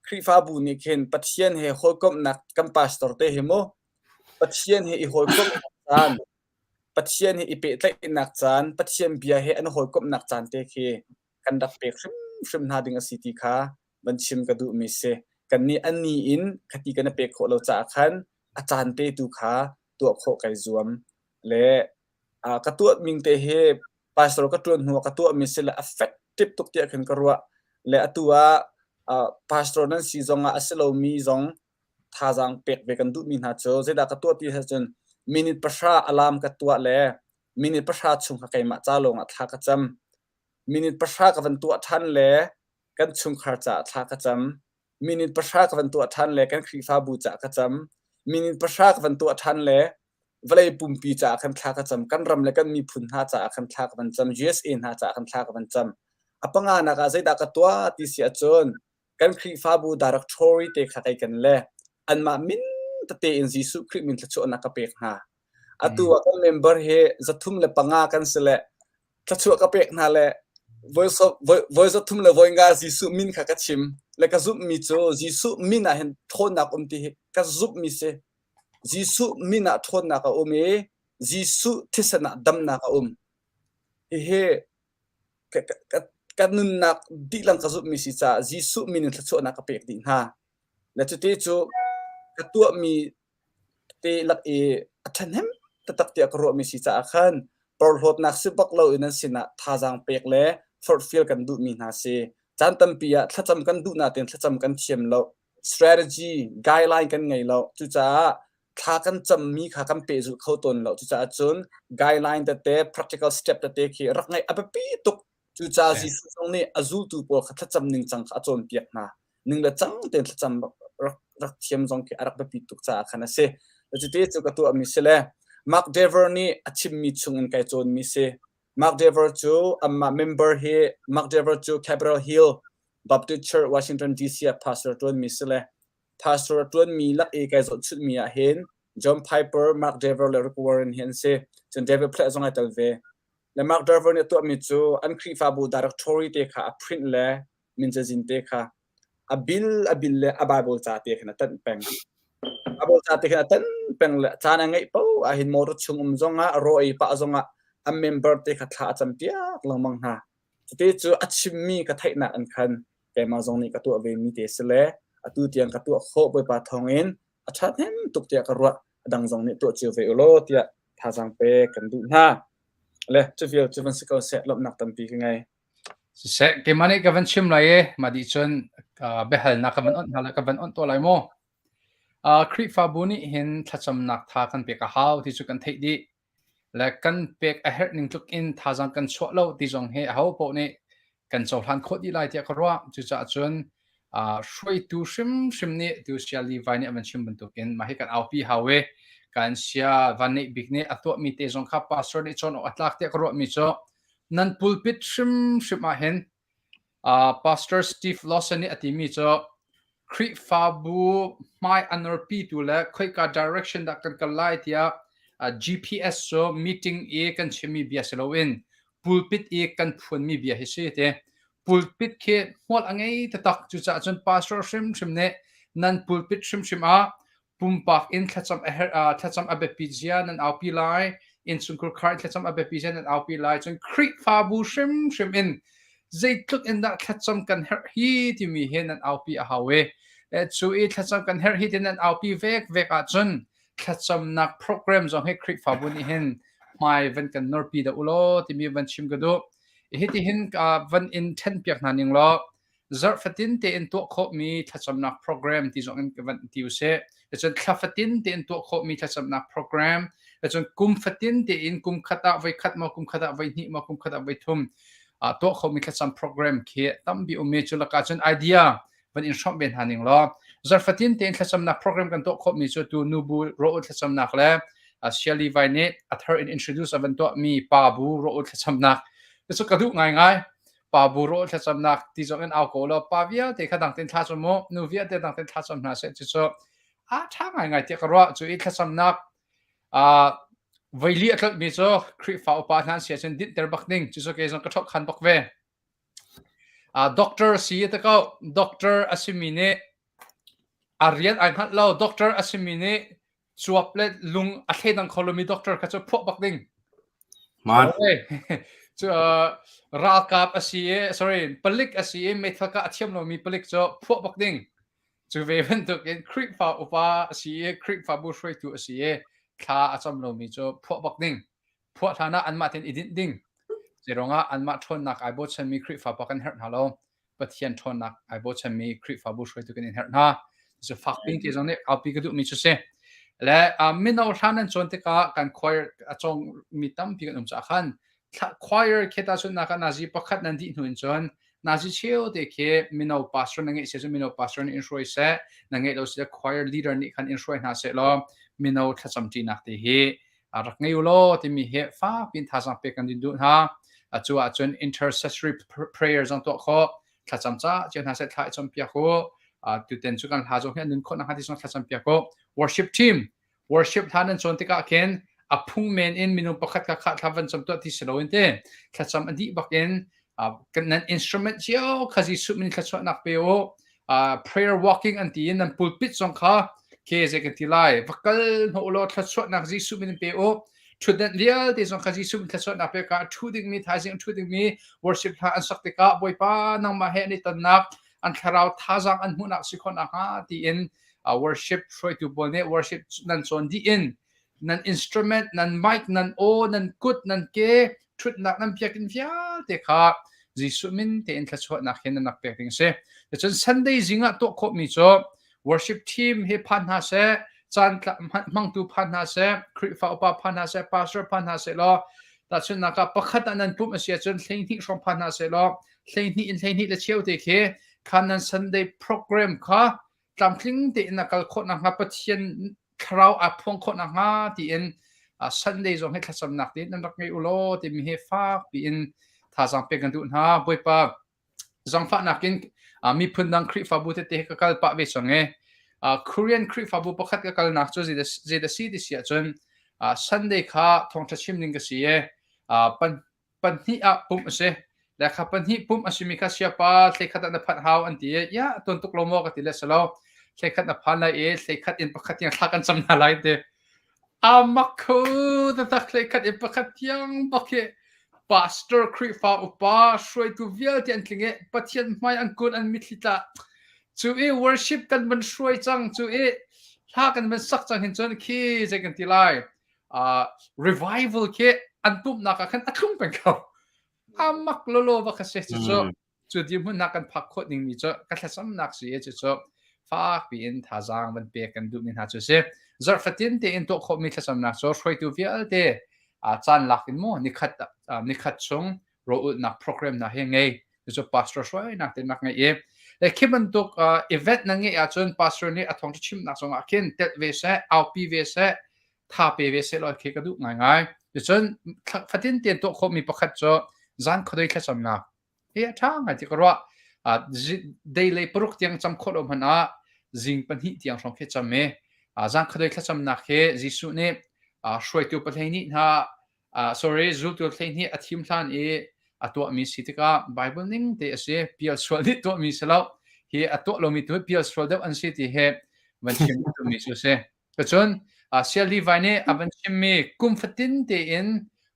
Khrihfabu nih khin Pathian he hawikomhnak kan pastor te hi mu Pathian he i hawikomhnak caan Pathian he i pehtlaihnak caan Pathian bia he an hawikomhnak caan te khi kan rak pek hrimhrim hna ding a si ti kha van chim ka duhmi si. Kannih an ni in khati kan i pek khawh lo caah khan a caan te tu kha tuah khawh kai zuam. Le uh, ka tuah ning te hi pastor ka ṭuan hnu ah ka tuahmi si le effective tuk tiah khin ka ruah. Le atu ah uh, pastor nan si zong ah a si lomi zong thazaang pek ve kan duhmi hna cu zeidah ka tuah ti ahcun minute pahra alarm ka tuah le minute pahra chung kha keimah ca lawng ah thla ka cam. Minute pahra ka van tuah ṭhan le kan chungkhar caah thla ka cam. Minute pahra ka van tuah ṭhan le kan Khrihfabu caah ka cam. Minute pahra ka van tuah ṭhan le vawlei pumpi caah khan thla ka cam. Kan ram le kan miphun hna caah khan thla ka van cam. USA hna caah khan thla ka van cam. A panganak ah zeidah ka tuah ti si ahcun kan Khrihfabu directory te kha kei kan le anmah min tete in Jesuh Khrih min thluachuahnak ka pek hna. Atu ah kan member hi 305 kan si le thluachuah ka pek hna le voi 300 le voi nga Jesuh min kha ka chim le ka zumhmi cu Jesuh min ah hin ṭhawnnak um ti hi ka zumhmi si. Jesuh min ah ṭhawnnak a um i Jesuh thisen ah damnak a um. Hihi ka nunnak dihlak ka zumhmi si caah Jesuh min in thluachuahnak ka pek dih hna. Le cuti cu ka tuahmi te lak i a ṭhahnem taktak tiah ka ruahmi si caah khan porhlawtnak si bak loin nan sinah thazaang pek le forhfial kan duhmi hna si. Caan tampi ah thlacam kan duh nain thlacam kan thiam lo. Strategy, guideline kan ngei lo. Cucaah thla kan cammi kha kan pehzulh kho tawn lo. Cucaah cun guideline tete, practical step tete khi rak ngeih a biapi tuk. Cucaah Jesuh zong nih a zultu pawl kha thlacam ningcang kha a cawnpiak hna. Ning le cang tein thlacam rak, rak thiam zong khi a rak biapi tuk caah khan a si. Cuti cu ka tuahmi si le Mark Dever nih a chimmi chungin kai cawnmi si. Mark Dever cu amah member hi Mark Dever cu Capitol Hill Baptist Church Washington DC ah pastor ṭuanmi si le pastor a ṭuanmi lak i kai zohchunhmi ah hin John Piper, Mark Dever le Rick Warren hi an si. Cun David Platt zong ai tel ve. Le Mark Dever nih a tuahmi cu an Khrihfabu directory te kha a print le min cazin te kha a bil a bil le a Bible ca te khan a tanh peng. Bible ca te khan a tanh peng le caan a ngeih paoh ahhin motor chung um zongah raw ei pah zongah a member te kha thla a cam piak lengmang hna. Cuti cu a chimmi ka theihnak in khan keimah zong nih ka tuah ve mi te si le atu tiang ka tuah khawh Bawipa thawngin a ṭhahnem tuk tiah ka ruah. A dang zong nih tuah cio ve u law tiah thazaang pek kan duh hna. Le cu vial cu van si ko seh lawmhnak tampi ka ngei. Siseh, keimah nih ka van chim lai i mah dih cun biahalnak ka van onh hna lai ka van onh tuah lai mu. Khrihfabu nih hin thlacamnak tha kan pek a hau ti cu kan theih dih. Le kan pek a herh ning tluk in thazaang kan chuah lo ti zong hi aho paoh nih kan cohlan khawh dih lai tiah ka ruah. Cucaah cun hruaitu hrimhrim nih tu Sia Levi nih a van chim bantukin mah hi kan aupi hau i kan sia van neih bik nih a tuahmi te zong kha pastor nih cawn awk a tlak tiah ka ruahmi cu nan pulpit hrimhrim ah hin Pastor Steve Lawson nih a timi cu Khrihfabu hmai a nawrpitu le khoika direction dah kan kal lai tiah GPS cu meeting i kan chimmi bia si loin pulpit i kan phuanmi bia hi si ti. Pulpit khi hmual a ngei taktak. Cucaah cun pastor hrimhrim nih nan pulpit hrimhrim ah pumpak in thlacam a herh thlacam a biapit zia nan aupi lai innchungkhar khar in thlacam a biapi zia nan aupi lai cun Khrihfabu hrimhrim in zeitluk in dah thlacam kan herh hi timi hi nan aupi a hau i cu i thlacam kan herh hi ti nan aupi vek vek ahcun thlacamnak program zong hi Khrihfabu nih hin hmai van kan norpi dah ulaw timi van chim ka duh hiti hin van in ṭhen piak hna ning law zarh fatin tein tuah khawhmi thlacamnak program ti zong in ka van ti usih. Cun thla fatin tein tuah khawhmi thlacamnak program, cun kum fatin tein kum khat ah voi khat maw, kum khat ah voi hnih maw, kum khat ah voi thum tuah khawhmi thlacam program khi tampi um i cu lakah cun idea van in hrawmh ve hna ning law zarh fatin tein thlacamnak program kan tuah khawhmi cu tu nubu rawh thlacamnak le Sia Levi nih a thar in introduce a van tuahmi pa bu rawh thlacamnak cu ka duh ngaingai pa bu rawh thlacamnak ti zong in au ko law pa vialte kha dang tein thla cam mu nu vialte dang tein thla cam hna seh cu cu a ṭha ngaingai tiah ka ruah cu i thlacamnak voili a tlolhmi cu Khrihfa upa hna an si ahcun dinhter bak ding cu cu kei zong ka ṭhok khan bak ve doctor si te ko doctor a simi nih A rian ai hngalh lo. Doctor a simi nih cuap le lung a thleidang kho lomi doctor kha cu phuah bak ding. Hmaan. Cu ralkap a si i, sorry, palik a si i meithal kah a thiam lomi palik cu phuah bak ding. Cu ve bantukin Khrihfa upa a si i Khrihfabu hruaitu a si i thla a cam lomi cu phuah bak ding. Phuah hlan ah anmah tein i dinh ding. Zeiruangah anmah ṭhawnnak ai bochanmi Khrihfa pa kan herh hna lo. Pathian ṭhawnnak ai bochanmi Khrihfabu hruaitu kan in herh hna. Cu fakpi ke zong nih aupi ka duhmi cu si. Le mino hlan nan cawn tikah kan choir a cawng mi tampi kan um caah khan choir khi ta chun nak nazi pakhat nan dih hnu in cun nazi cheu te khi mino pastor na ngeih se cu mino pastor nih in hruai seh na ngeih lo si choir leader nih khan in hruai hna seh law mino thlacam ṭinak te hi rak ngei u law timi hi fakpi in thazaang pek kan din duh hna. Atu ahcun intercessory prayer zong tuah khawh thlacam ca cio hna seh thla i cawnpiak u. Tuten cu kan hla zong hi an nun khawh nakhnga ti zong thlacam piak u. Worship team worship hla nan cawn tikah khin A phung men in minung pakhat kha khah thla van cam tuah ti si loin te thlacam a dih bak in nan instrument cio kha Jesuh min thluachuahnak pe u. Prayer walking an ti in nan pulpit zong kha ke zei kan ti lai va kal hnawh law thluachuahnak Jesuh min pe u. Ṭhutdenh vialte zong kha Jesuh min thluachuahnak pe ka ṭhu dingmi thaizing ṭhu dingmi worship hla an sak tikah Bawipa nangmah he an i tonnak an thlarau thazaang an hmuhnak si khawh nakhnga tiin worship hruaitu pawl nih worship nan cawn dih in nan instrument, nan mic, nan aw, nan kut, nan ke, ṭhutnak nan biakinn vialte kha Jesuh min tein thluachuahnak hin nan rak pek ding a si. Cun Sunday zing ah tuah khawhmi cu worship team hi phan hna seh, caan hmangtu phan hna seh, Khrihfa upa phan hna seh, pastor phan hna seh law tahchunhnak ah pakhat ah nan pumh a si ahcun 12 hrawng phan hna seh law 12 in 12 le cheu te khi khan nan Sunday program kha tlamtling tein a kal khawh nakhnga Pathian thlarau aa phuang khawh nakhnga tiin Sunday zong hi thlacamnak tein nan rak ngei u law timi hi fak piin thazaang pek kan duh hna. Bawipa zangfahnak in miphun dang Khrihfabu tete ka kal pah ve cang i Korean Khrihfabu pakhat ka kalnak cu zei si ti si ahcun Sunday kha thawngṭha chim ding ka si i pahnih ah pumh a si. Le kha pahnih pumh a simi kha siapa thlekhat ah na phanh hau an ti i, ya tuan tuk lo maw ka ti le si lo. Thlekhat na phan lai i thlekhat in pakhat tiang thla kan cam hna lai ti. Amak kho taktak thlekhat in pakhat tiang bak hi pastor Khrihfa upa hruaitu vialte an tling i Pathian hmai an kun an mitthli tla. Cu i worship kan van hruai cang cu i hla kan van sak cang hin cun khi zei kan ti lai uh, revival khi an pumhnak ah khan a thlung peng ko. Amak lolo va kha se cu cu cu dirhmun nak kan phak khawh ding mi cu ka thlacamnak si e cu cu fak piin thazaang van pek kan duhmi hna cu si. Zarh fatin tein tuah khawhmi thlacamnak cu hruaitu vialte caan lak in mu nikhat nikhat chung rawlulhnak program hna hi ngei cu pastor hruainak te nak ngei i le khi bantuk event na ngeih ahcun pastor nih a thawngṭha chimnak zongah khin telh ve seh aupi ve seh tha pe ve seh law khi ka duh ngaingai cun fatin tein tuah khawhmi pakhat cu zan khuadei thlacamnak hi a ṭha ngai ti ka ruah dei lei paruk tiang cam khawh lo hmanh ah zing pahnih tiang hrawng khi cam i zan khuadei thlacamnak hi Jesuh nih hruaitu pahlei nih hna sorry zultu 12 a thim hlan i a tuahmi si tikah Bible ning te a si pial sual nih tuahmi si lo hi a tuah lomi tu pial sual deuh an si ti he van chim duhmi cu si cun Sial Levi nih a van chimmi kum fatin tein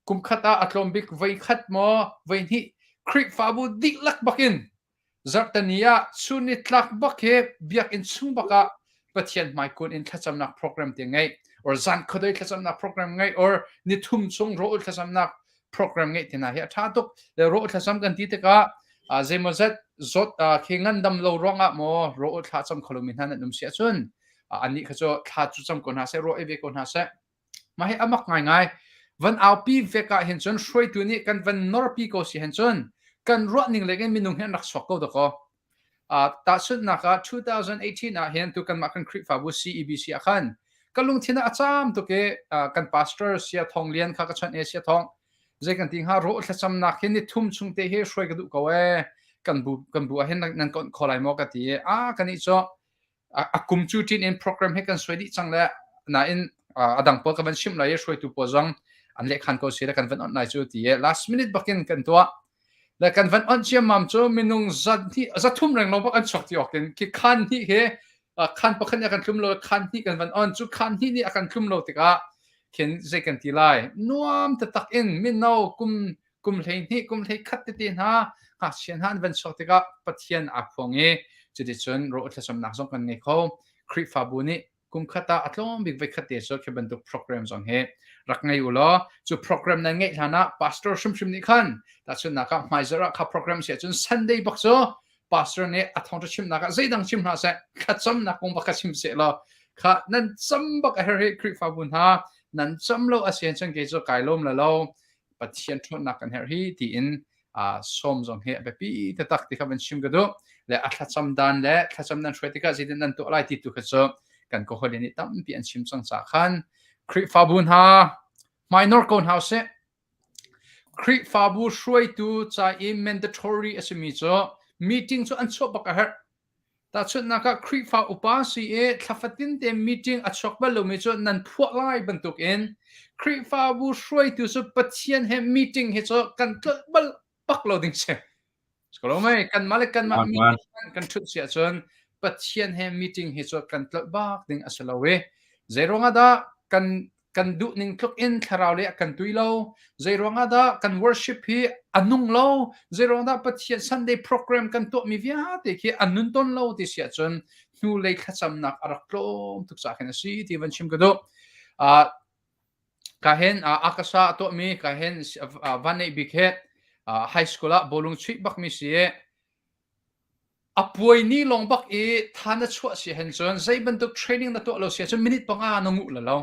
kum khat ah a tlawm bik voi khat maw voi hnih Khrihfabu dihlak bakin Zarhteni ah chun nitlak bak hi biakinn chung bak ah Pathian hmaikun in thlacamnak program te ngeih or zan khuadei thlacamnak program ngeih or nithum chung rawl thlacamnak program ngeih te hna hi a ṭha tuk. Le rawl thlacam kan ti tikah zeimawzat zawt khi ngandam lo ruangah maw rawl thla cam kho lomi hna nan um si ahcun annih kha cu thla cu cam ko hna seh, rawl ei ve ko hna seh. Mah hi a mak ngaingai. Van aupi vek ah hin cun hruaitu nih kan van norpi ko si hin cun kan ruah ning leng in minung hi an rak chuak ko dakaw. Uh, tahchunhnak ah 2018 ah hin tu kanmah kan Khrihfabu CEBC ah khan ka lungthin ah a caam tuk i uh, kan pastor Sia Thong Lian kha ka chawnh e Sia Thong zei kan ti hnga rawh thlacamnak hi ni thum chung te hi hruai ka duh ko e kan bu kan bu ah hin nan kon kho lai maw ka ti i a kan i cu a kum cu ṭin in program hi kan suai dih cang le nain a dang pawl ka van chimh lai i hruaitu pawl zong an lehkhan ko si le kan van onh lai cu ti i last minute bakin kan tuah le kan van onh ciammam cu minung zathum reng lo bak an chuak ti awk in khi khan hnih hi khan pakhat nih a kan tlum lo khan hnih kan van on cu khan hnih nih a kan tlum lo tikah khin zei kan ti lai nuam taktak in mino kum kum 12 kum 11 tete hna ngakchia hna an van chuak tikah Pathian aa phuang i cuticun rawh thlacamnak zong kan ngei kho Khrihfabu nih kum khat ah a tlawm bik voi khat te cu khi bantuk program zong hi rak ngei u law cu program nan ngeih hlan ah pastor hrimhrim nih khan tahchunhnak ah hmaizarh ah kha program si ahcun Sunday bak cu pastor nih a thawngṭha chimnak ah zeidang chim hlah seh thlacamnak kong bak kha chim seh law kha nan cam bak a herh hi Khrihfabu hna nan cam lo a si ahcun kei cu kai lawm la lo Pathian ṭhawnnak kan herh hi tiin sawm zong hi a biapi taktak ti kha van chim ka duh. Le a thlacam dan le thlacam nan hruai tikah zeitin nan tuah lai ti tu kha cu kan ka hawi nih tampi an chim cang caah khan Khrihfabu hna hmainor ko hna usih. Khrihfabu hruaitu ca i mandatory a simi cu meeting cu an chuah bak a herh. Tahchunhnak ah Khrihfa upa si i thla fatin te meeting a chuak bal lomi cu nan phuah lai bantukin Khrihfabu hruaitu cu Pathian he meeting hi cu kan tlolh bal bak lo ding si. Ko mei kanmah le kanmah meeting kan ṭhut si ahcun Pathian he meeting hi cu kan tlolh bak ding a si lo i zeiruang ah dah kan kan duh ning tluk in thlarau lei ah kan tui lo zeiruang ah dah kan worship hi a nung lo zeiruang dah Pathian Sunday program kan tuahmi vialte khi a nun ton lo ti si ahcun hnulei thlacamnak a rak tlawm tuk caah khin a si ti van chim ka duh. Uh, ka hen uh, akasa a tuahmi ka hen uh, van neih bik he uh, high school ah bawlung chuih bakmi si i A puai ni lawng bak i tha na chuah si hen cun zei bantuk training na tuah lo si ahcun minute panga na nguh la lo.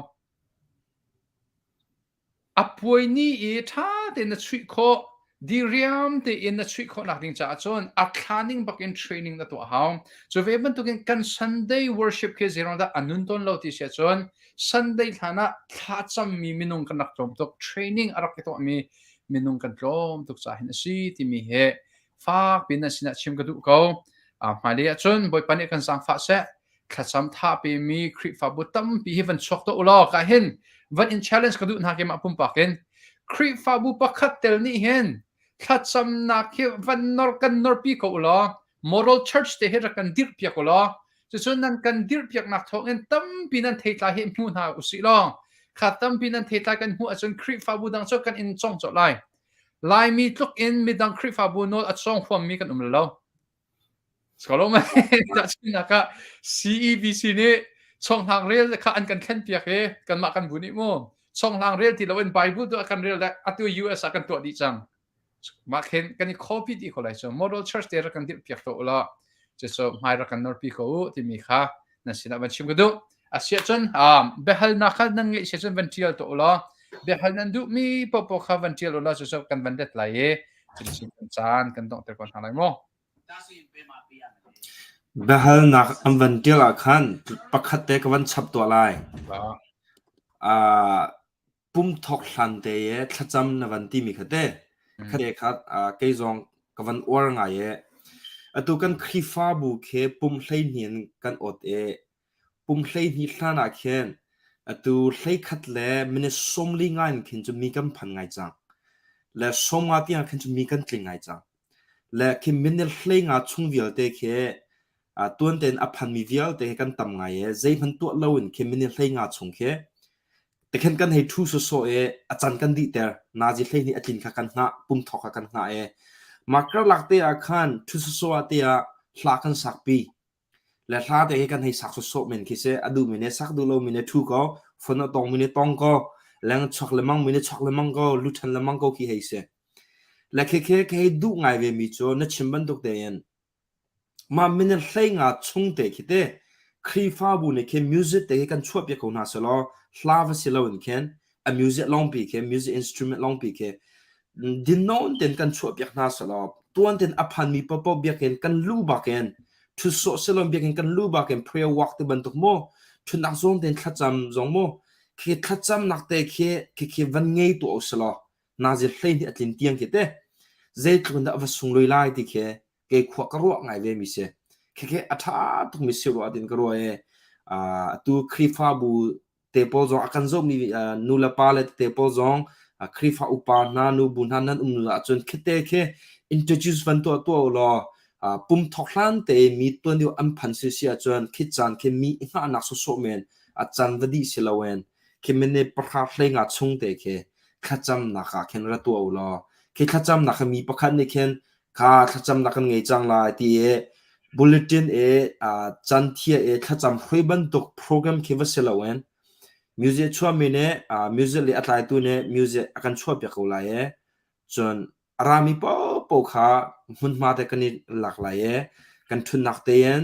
A puai ni i ṭha tein na chuih khawh, diriam tein na chuih khawh nak ding caah cun a thla ning bak in training na tuah hau. Cu ve bantukin kan Sunday worship khi zeiruang dah a nun tawn lo ti si ahcun Sunday hlan ah thla cammi minung kan rak tlawm tuk, training a rak i tuahmi minung kan tlawm tuk caah hin a si timi he Fak piin nan sinah chim ka duh ko. Hmailei ahcun Bawipa nih kan zaangfah seh. Thlacam tha pemi Khrihfabu tampi hi van chuak tuah u law ka hin van in challenge ka duh hna keimah pumpak in. Khrihfabu pakhat tel nih hin thlacamnak hi van nor kan norpi ko u law model church te hi rak kan dirh piak u law cucun nan kan dirh piaknak thawngin tampi nan theitlai hi hmu hna usih law kha tampi nan theitlai kan hmuh ahcun Khrihfabu dang cu kan in cong colh lai. Laimi tluk in midang Khrihfabu nawl a cawng huammi kan um lo. Tahchunhnak ah CEBC nih chonghlang rel kha an kan thlenpiak i kanmah kan bu nih mu chonghlang rel ti loin Bible tu a kan rel le atu US ah kan tuah dih cang. Mah khin kan i copy dih ko lai cu model church te rak kan dirh piak to ulaw cucu hmai rak kan norpi ko u timi kha nan sinah van chim ka duh. Asiahcun biahalnak kha nan ngeih siahcun van ṭial tuah u law biahal nan duhmi paohpaoh kha van ṭial u law cucu kan van let lai i cuticun kan caan kan donghter ko hna lai mu. Biahalnak an van ṭial ah khan pakhat te ka van chap tuah lai. Uh, Pum thawk hlan te i thlacam na van timi kha te, kha te kha kei zong ka van uar ngai i atu kan Khrihfabu khi pum 12 in kan awt i pum 12 hlan ah khin atu 11 le minute 45 in khin cu mi kan phan ngai cang. Le 50 tiang khin cu mi kan tling ngai cang. Le khi minute 15 chung vialte khi tuan tein a phanmi vialte hi kan tam ngai i zeihmanh tuah loin khi minute 15 chung khi Tikhin kan hei ṭhu sawsawh i a can kan dihter. Nazi 12 a tlin kha kan hngah, pum thawk kha kan hngah i mah karlak te ah khan ṭhu sawsawh ah te ah hla kan sakpi. Le hla te hi kan hei sak sawsawh men khi si. A duhmi nih sak duh lomi nih ṭhu ko, phone a tongmi nih tong ko, leng chuak lemang mi nih chuak lemang ko, lu ṭhan lemang ko khi hei si. Le khikhi ka hei duh ngai ve mi cu na chim bantuk tein Mah minute 15 chung te khi te Khrihfabu nih khin music te khi kan chuahpiak ko hna selaw hla va si loin khin a music lawngpi khi music instrument lawngpi khi dinnawn ten kan chuahpiak hna selaw tuan ten a phanmi paohpaoh biakinn kan lu bakin ṭhut sawh silon biakinn kan lu bakin prayer walk ti bantuk maw ṭhutnak zawn ten thlacam zong maw khi thlacamnak te khi khi khi van ngei tuah u selaw nazi 12 a tlin tiang khi te zeitluk in dah va sunglawi lai ti khi kei khua ka ruah ngai ve mi si. Khikhe a ṭha tukmi si rua tin ka ruah i atu Khrihfabu te pawl zong a kan zohmi nu le pa le te pawl zong Khrihfa upa hna nubu hna nan um ahcun khite khi introduce van tuah tuah u law pum thawk hlan te mi tuan deuh an phan si si ahcun khi caan khi mi i hngahnak sawsawh men a can va dih si loin khi minute pahra 15 chung te khi thlacamnak ah khin ra tuah u law khi thlacamnak khi mi pakhat nih khin kha thlacamnak kan ngei cang lai ti i bulletin i canthia i thlacam hrui bantuk program khi va si loin music chuahmi nih music le a tlaitu nih music a kan chuahpiak ko lai i cun a rami paohpaoh kha hmunhma te kan i lak lai i kan ṭhutnak tein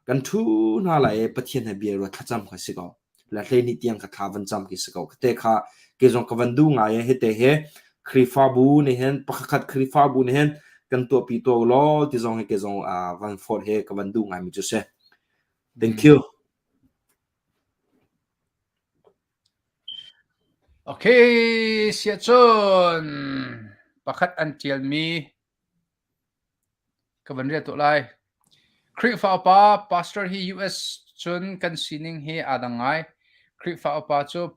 kan ṭhu hna lai i Pathian he bia ruat thlacam kha si ko. Le 12 tiang ka thla van cam khi si ko. Te kha ke zong ka van duh ngai i hite he Khrihfabu nih hin pakhat Khrihfabu nih hin kan tuahpi to law ti zong hi ke zong van forward he ka van duh ngai mi cu si. Thank you. Okay, siahcun pakhat an ṭialmi ka van rel tuah lai. Khrihfa upa pastor hi US cun kan sining hi aa dang ngai. Khrihfa upa cu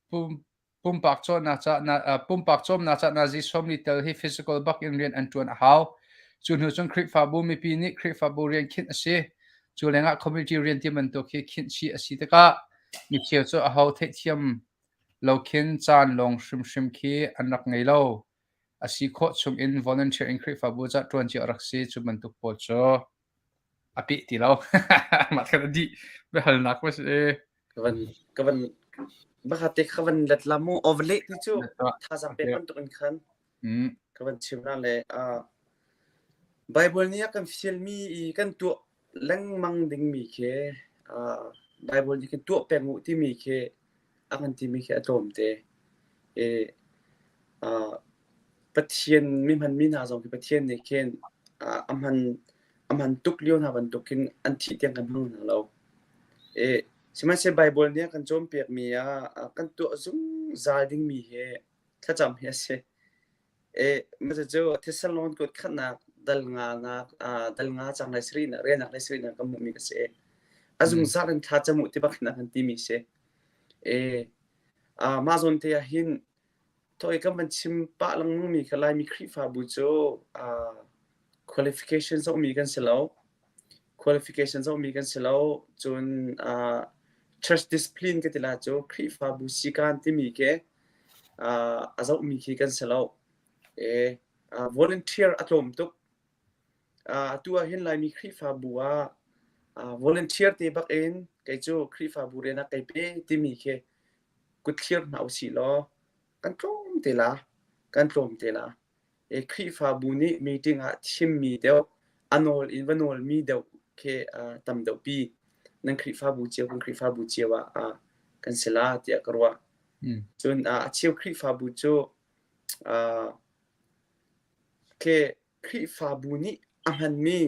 pum pumpak cawnnak ca pumpak cawmnak ca nazi sawmli tel hi physical bak in rian an ṭuan a hau. Cu hnu cun Khrihfabu mipi nih Khrihfabu rian khinh a si. Cu lengah community rian ti bantuk hi khinh chih a si tikah micheu cu aho theihthiam lo khin caan lawng hrimhrim khi an rak ngei lo. A si khawh chung in volunteer in Khrihfabu ca ṭuan cio a rak si. Cu bantuk pawl cu a peh ti lo. Mah khan a dih. Biahalnak va si. Ka van ka van baka te ka van let la mu overlay ti cu thazaang pek bantuk in khan ka van chim na le Bible nih a kan fialmi i kan tuah lengmang dingmi khi Bible nih kan tuah peng u timi khi a kan timi khi a tlawm te. I Pathian mi hmanmi hna zong khi Pathian nih khin a hman a hman tuk lio hna bantuk khin an thih tiang kan hmang hna lo. I sihmanhsehlaw Bible nih a kan cawnpiakmi ah kan tuah zungzal dingmi hi thlacam hi a si. Cucu Thessalon kut khatnak dal nganak dal nga cang le sarihnak relnak le sarihnak kan hmuhmi ka si. A zungzal in thla cam u ti bak in a kan timi si. Mah zawn te ah hin thawh i kan van chim pah lengmangmi kha Laimi Khrihfabu cu qualification zohmi kan si lo. Qualification zohmi kan si lo. Cun church discipline ka ti la cu Khrihfabu sikaan timi khi a zohmi khi kan si lo. Volunteer a tlawm tuk. Atu ah hin Laimi Khrihfabu ah volunteer te bak in kei cu Khrihfabu rian ah kai pe timi khi kutthlir hna usih law kan tlawm te la. Kan tlawm te la. Khrihfabu nih meeting ah thimmi deuh, a nawl in va nawlmi deuh khi tam deuhpi nan Khrihfabu cio kan Khrihfabu cio ah kan si la tiah ka ruah. Cun a cheu Khrihfabu cu khi Khrihfabu nih a hmanmi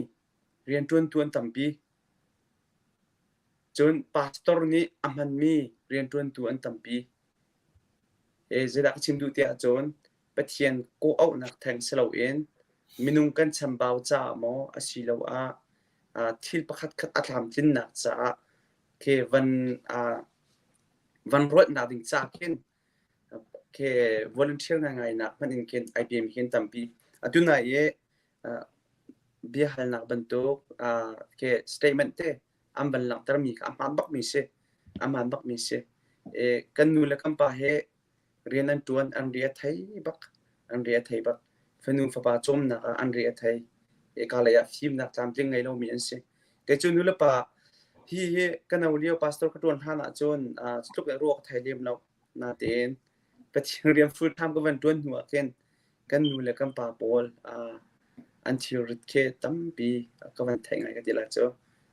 rianṭuantu an tampi. Cun pastor nih a hmanmi rianṭuantu an tampi. Zeidah ka chim duh tiah cun Pathian kawhauhnak theng si loin minung kan chambau caah maw asiloah thil pakhatkhat a tlamtlinnak caah khi van van ruatnak ding ca khin khi volunteer ngaingai nak hmanh in khin ai pemi khin tampi. Atu nai i biahalnak bantuk khi statement te an van langhtermi kha a hmaan bakmi si. A hmaan bakmi si. Kan nu le kan pa he rian an ṭuan, an ri a thei bak. An ri a thei bak. Fanu fapa cawmnak ah an ri a thei. Hika lei ah fimnak tlamtling ngei lomi an si. Kei cu nu le pa hi hi ka no lio pastor ka ṭuan hlan ahcun cutluk in ruak ka thei lem lo. Natein Pathian rian full time ka van ṭuan hnu ah khin kan nu le kan pa pawl an thilrit khi tampi ka van theih ngai ka ti lai cu.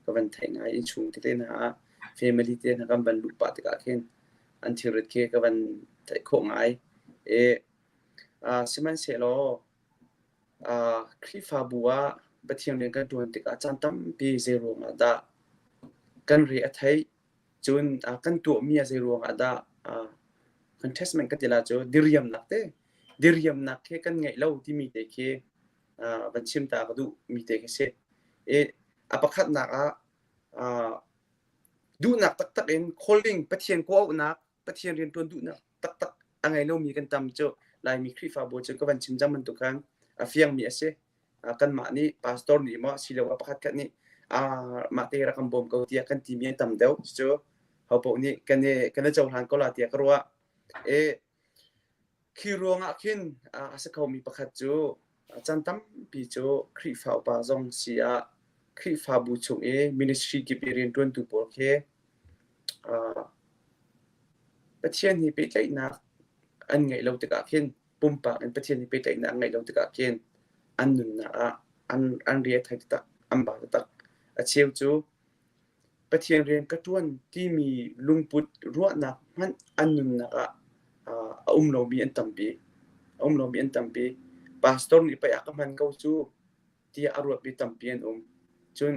Ka van theih ngai innchung tete hna ah family te hna kan van luh pah tikah khin an thilrit khi ka van theih khawh ngai. I sihmanhsehlaw Khrihfabu ah Pathian rian kan ṭuan tikah caan tampi zei ruangah dah kan re a theih cun kan tuahmi ah zei ruangah dah contestment ka ti la cu diriamnak te diriamnak khi kan ngeih lo timi te khi van chim ta ka duh mi te khi si. I a pakhatnak ah duhnak taktak in calling Pathian kawhauhnak Pathian rianṭuan duhnak taktak a ngei lomi kan tam cu Laimi Khrihfabu cu ka van chim cang bantuk khan a fiangmi a si. Kanmah nih pastor nih maw asiloah pakhatkhat nih mah te rak kan bawm ko tiah kan timi an tam deuh. Cucu hopaoh nih kan i kan i cohlan ko la tiah ka ruah. I khi ruangah khin a si khomi pakhat cu caan tampi cu Khrihfa upa zong si ah Khrihfabu chung i ministry kip i rianṭuantu pawl khi Pathian he pehtlaihnak an ngeih lo tikah khin pumpak in Pathian he pehtlaihnak an ngeih lo tikah khin an nunnak ah an an ri a thei taktak, an ba taktak. A cheu cu Pathian rian ka ṭuan timi lungput ruahnak hmanh an nunnak ah a um lomi an tampi. A um lomi an tampi. Pastor nih pei a ka hman ko cu tiah a ruatmi tampi an um. Cun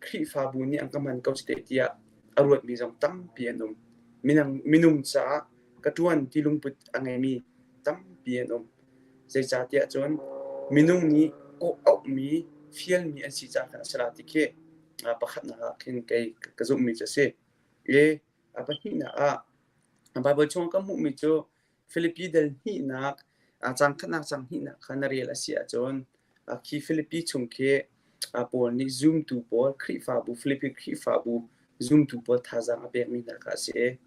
Khrihfabu nih an ka hman ko teh tiah a ruatmi zong tampi an um. Minung, minung caah ka ṭuan ti lungput a ngeimi tampi an um. Zeicahtiah cun minung nih kawh auhmi, fialmi an si caah khan a si la ti khi. Pakhatnak ah khin kei ka zumhmi cu a si. I a pahnihnak ah Baibal chung ka hmuhmi cu Filipi dal hnihnak caang khatnak caang hnihnak kha na rel a si ahcun khi Filipi chung khi Paul nih zumtu pawl Khrihfabu Filipi Khrihfabu zumtu pawl thazaang a pekmi hna kha a si i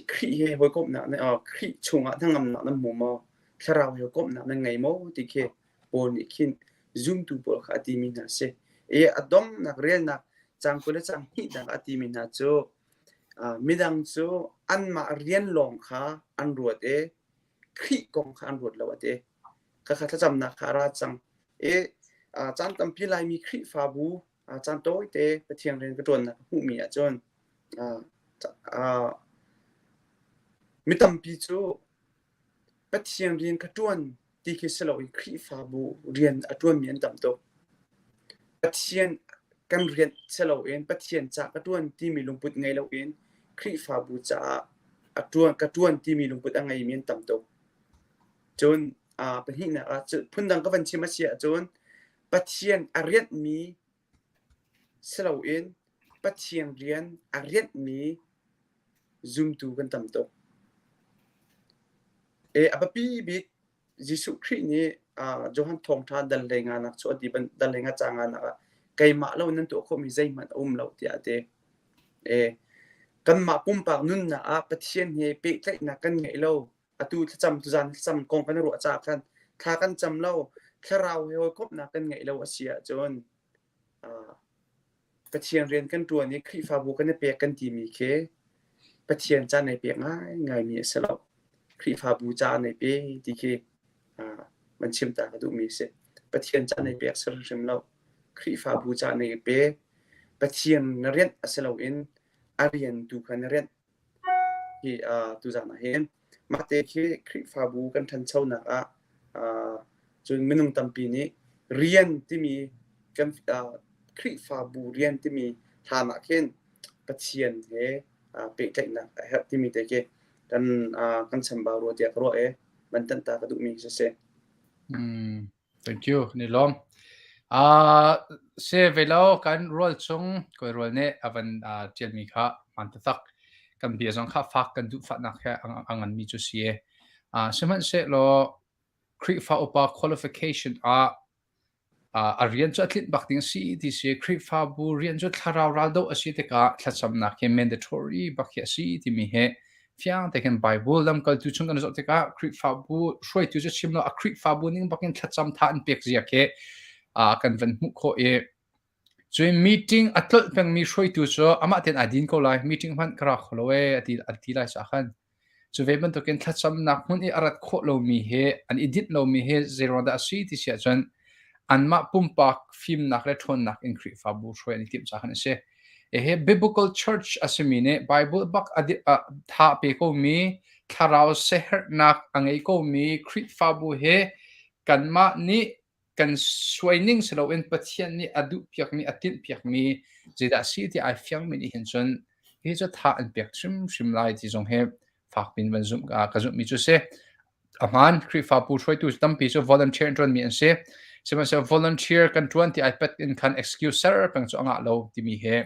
Khrih he hawikomhnak Khrih chungah hnangamnak nan hmu maw? Thlarau he hawikomhnak nan ngei maw? ti khi Paul nih khin zumtu pawl kha a timi hna a si. I a donghnak relnak caang 20 le caang hnihnak a timi hna cu midang cu anmah rian lawng kha an ruat i Khrih kong kha an ruat lo a ti. Khakha thlacamnak kha a ra cang. I caan tampi Laimi Khrihfabu caan tawite Pathian rian ka ṭuannak ka hmuhmi ahcun mi tampi cu Pathian rian ka ṭuan ti khi si loin Khrihfabu rian a ṭuanmi an tam tuk. Pathian kan rian si loin Pathian ca ka ṭuan timi lungput ngei loin Khrihfabu caah a ṭuan, ka ṭuan timi lungput a ngeimi an tam tuk. Cun pahnihnak ah phundang ka van chim a si ahcun Pathian a rianhmi si loin Pathian rian a rianhmi zumtu kan tam tuk. E, a biapi bik Jesuh Khrih nih uh, Johan Thawngṭha dal hlei nga nak cu a ti ban dal hlei nga ca nga nak ah keimah lo nan tuah khawhmi zeihmanh a um lo tiah a ti. E, kanmah pumpak nunnak ah Pathian he pehtlaihnak kan ngeih lo. Atu thlacam tuzan thlacam kong kan ruah caah khan thla kan cam lo, thlarau he hawikomhnak kan ngeih lo a si ahcun uh, Pathian rian kan ṭuan i Khrihfabu kan i pek kan timi khi Pathian ca nei pek ngaingaimi a si lo. Khrihfabu ca nei pe ti khi van chim ta ka duhmi a si. Pathian ca nei pek si hrimhrim lo. Khrihfabu ca nei pe. Pathian na rianh a si loin a rian tu kha na rianh. Hi tuzaan ah hin mahte khi Khrihfabu kan ṭhanchonak ah cun minung tampi nih rian timi kan Khrihfabu rian timi hlan ah khin Pathian he pehtlaihnak a herh timi te khi kan kan chambau rua tiah ka ruah i van tanh ta ka duhmi khi si. Thank you. Ni lawm. Uh, se ve lo kan rual chung koi rual nih a van uh, ṭialmi kha hmaan taktak. Kan bia zong kha fak kan duh fahnak he a nganmi cu si e. Uh, sihmanhsehlaw Khrihfa upa qualification ah uh, a rian cu a tlinh bak ding si ti si Khrihfabu rian cu thlarau ral doh a si tikah thlacamnak hi mandatory bak hi a si timi he Fiang te khin Bible lamkaltu chung kan zoh tikah Khrihfabu hruaitu cu chim lo a Khrihfabu ning bakin thlacam tha an pek zia khi uh, kan van hmuh khawh i cui meeting a tlolh pengmi hruaitu cu amah ten ai din ko lai meeting hmanh ka ra kho lo e ati ati lai sa khan cu ve bantukin thlacamnak hmun i a rat khawh lomi he an i dinh lomi he zeiruang dah a si ti si ahcun anmah pumpak fimnak le ṭhawnnak in Khrihfabu hruai an i timh caah khan a si. Hihi Biblical Church a simi nih Bible bak a tha pe komi, thlarau siaherhnak a ngei komi Khrihfabu hi kanmah nih kan suaining si loin Pathian nih a duhpiakmi, a tinhpiakmi zeidah a si ti ai fiangmi nih hin cun hi cu tha an pek hrimhrim lai ti zong hi fakpi in van zumh ka zumhmi cu si. A hmaan, Khrihfabu hruaitu tampi cu volunteer in ṭuanmi an si. Sihmanhsehlaw volunteer kan ṭuan ti ai pet in khan excuse ser peng cu a ngah lo timi he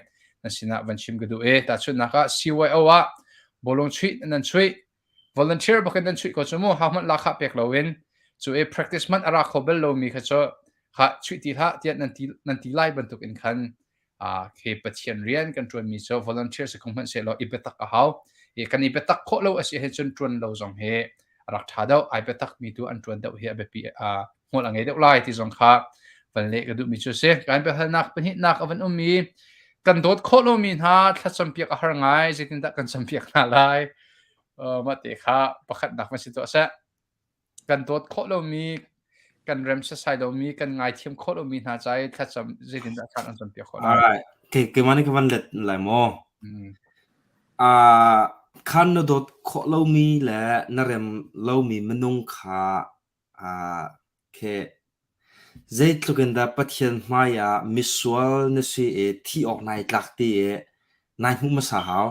nan sinah van chim ka duh i tahchunhnak ah CYO ah bawlung chuih nan chuih volunteer bakin nan chuih ko cu mu ha hmanh lahkhah pek loin cu i practice hmanh a ra kho bal lomi kha cu kha chuih ti hlah tiah nan ti nan ti lai bantuk in khan khi Pathian rian kan ṭuanmi cu volunteer si kho hmanhsehlaw i biatak a hau. I kan i biatak khawh lo a si ahcun ṭuan lo zong hi a rak ṭha deuh. Ai biatak mi tu an ṭuan deuh hi a biapi hmual a ngei deuh lai ti zong kha van leh ka duhmi cu a si. Kan biahalnak pahnihnak a van um i kan dawt khawh lomi hna thlacampiak a har ngai. Zeitindah kan campiak hna lai? Mah te kha pakhatnak van si tuah seh. Kan dawt khawh lomi, kan rem sasai lomi, kan ngaithiam khawh lomi hna ca i thlacam zeitindah thla kan campiak khawh lai? Alright. Ke keimah nih ka van let lai maw? Mm. Ah, khan na dawt khawh lomi le na rem lomi minung kha ah khi Zeitluk in dah Pathian hmaiah misual na si i thih awk nai tlak ti i nai hmuh hmasa hau.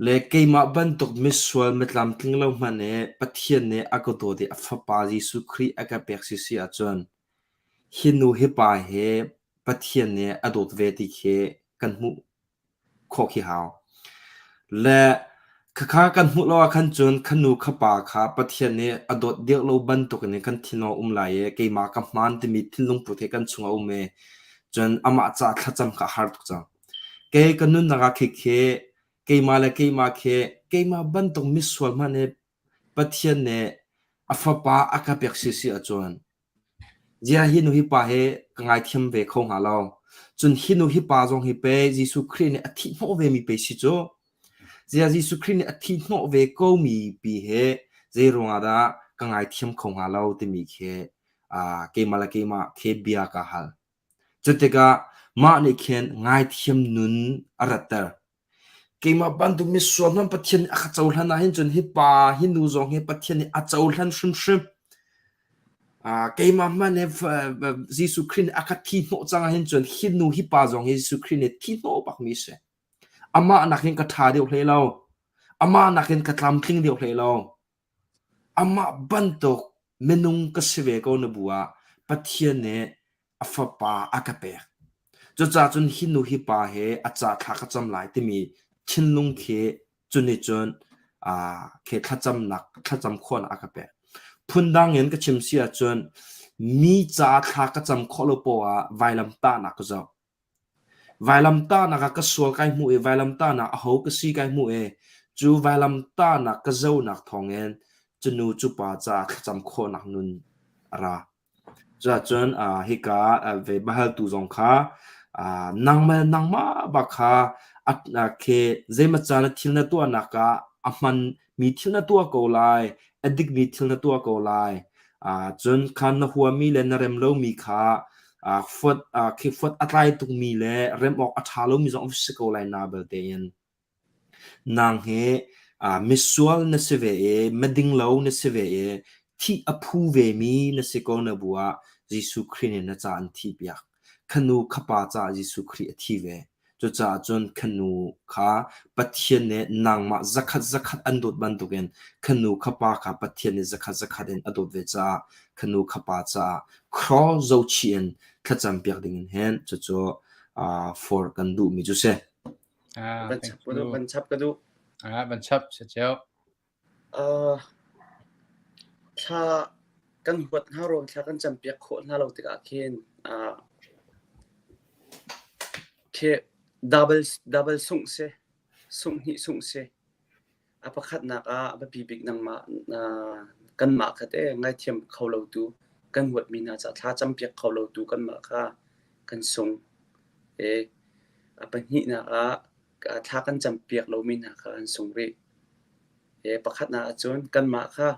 Le keimah bantuk misual mitlamtling lo hmanh i Pathian nih a ka dawt i a Fapa Jesuh Khrih a ka pek sisi ahcun hi nu hi pa hi. Pathian nih a dawt ve ti khi kan hmuh khawh khi hau. Le khakha kan hmuh lo ah khan cun kha nu kha pa kha Pathian nih a dawt deuh lo bantuk in kan thinlung a um lai i keimah ka hmaan timi thinlung put he kan chung a um i cun amah caah thlacam kha a har tuk cang. Kei ka nunnak ah khikhi keimah le keimah khi keimah bantuk misual hmanh nih Pathian nih a fapa a ka pek sisi ahcun Ziah hi nu hi pa hi ka ngaithiam ve kho hnga lo. Cun hi nu hi pa zong hi pei Jesuh Khrih nih a thih hnawh ve mi pei si cu. Ziah Jesuh Khrih nih a thih hnawh ve ko mi pi hi zei ruangah dah ka ngaithiam kho hnga lo timi khi uh, keimah le keimah khi bia ka hal. Cutikah mah nih khin ngaithiam nun a ratter. Keimah bantuk misual hmanh Pathian nih a ka cohlan ahhin cun hi pa hi nu zong hi Pathian nih a cohlan hrimhrim. Uh, keimah hmanh hi Jesuh Khrih nih a ka thi hnawh cang ahhin cun hi nu hi pa zong hi Jesuh Khrih nih thi hnawh bakmi a si. Amah nakin ka ṭha deuh hlei lo. Amah nakin ka tlamtling deuh hlei lo. Amah bantuk minung ka si ve ko na bu ah Pathian nih a fapa a ka pek. Cucaah cun hi nu hi pa he a ca thla ka cam lai timi thinlung khi cu nih cun uh, khi thlacamnak thlacam khawhnak a ka pek. Phundang in ka chim si ahcun mi ca thla ka cam khawh lo poah ah vailamtahnak ka zoh. Vailamtahnak ah ka sual kai hmuh i vailamtahnak aho ka si kai hmuh i cu vailamtahnak ka zohnak thawngin cu nu cu pa caah thlacam khawhnak nun a ra. Cuahcun hika ve biahaltu zong kha nangmah le nangmah bak kha khi zeimaw caan ah thil na tuahnak ah a hmanmi thil na tuah ko lai, a dikmi thil na tuah ko lai. Cun khan na huami le na rem lomi kha fuat khi fuat a tlai tukmi le rem awk a ṭha lomi zong a si ko lai na belte in. Nang hi misual na si ve i miding lo na si ve i thih a phu vemi na si ko na bu ah Jesuh Khrih nih na ca an thihpiak. Kha nu kha pa caah Jesuh Khrih a thi ve. Cucaah cun kha nu kha Pathian nih nangmah zakhat zakhat an dawt bantukin kha nu kha pa kha Pathian nih zakhat zakhat in a dawt ve caah kha nu kha pa caah cross zohchih in thlacam piak dingin hin cucu uh, for kan duhmi cu si. Ah, Van thank chap ka duh, you. van chap ka duh. Ah, van chap si ceu. Uh, thla kan huat hna ruang thla kan campiak khawh hna lo tikah khin uh, khi double double sungh si sungh hnih sungh si A pakhatnak ah a biapi bik nangmah kanmah kha teh ngaithiam kho lotu kan huatmi hna caah thla campiak kho lotu kanmah kha kan sung. E, a pahnihnak ah thla kan campiak lomi hna kha an sung rih. E, pakhatnak ahcun kanmah kha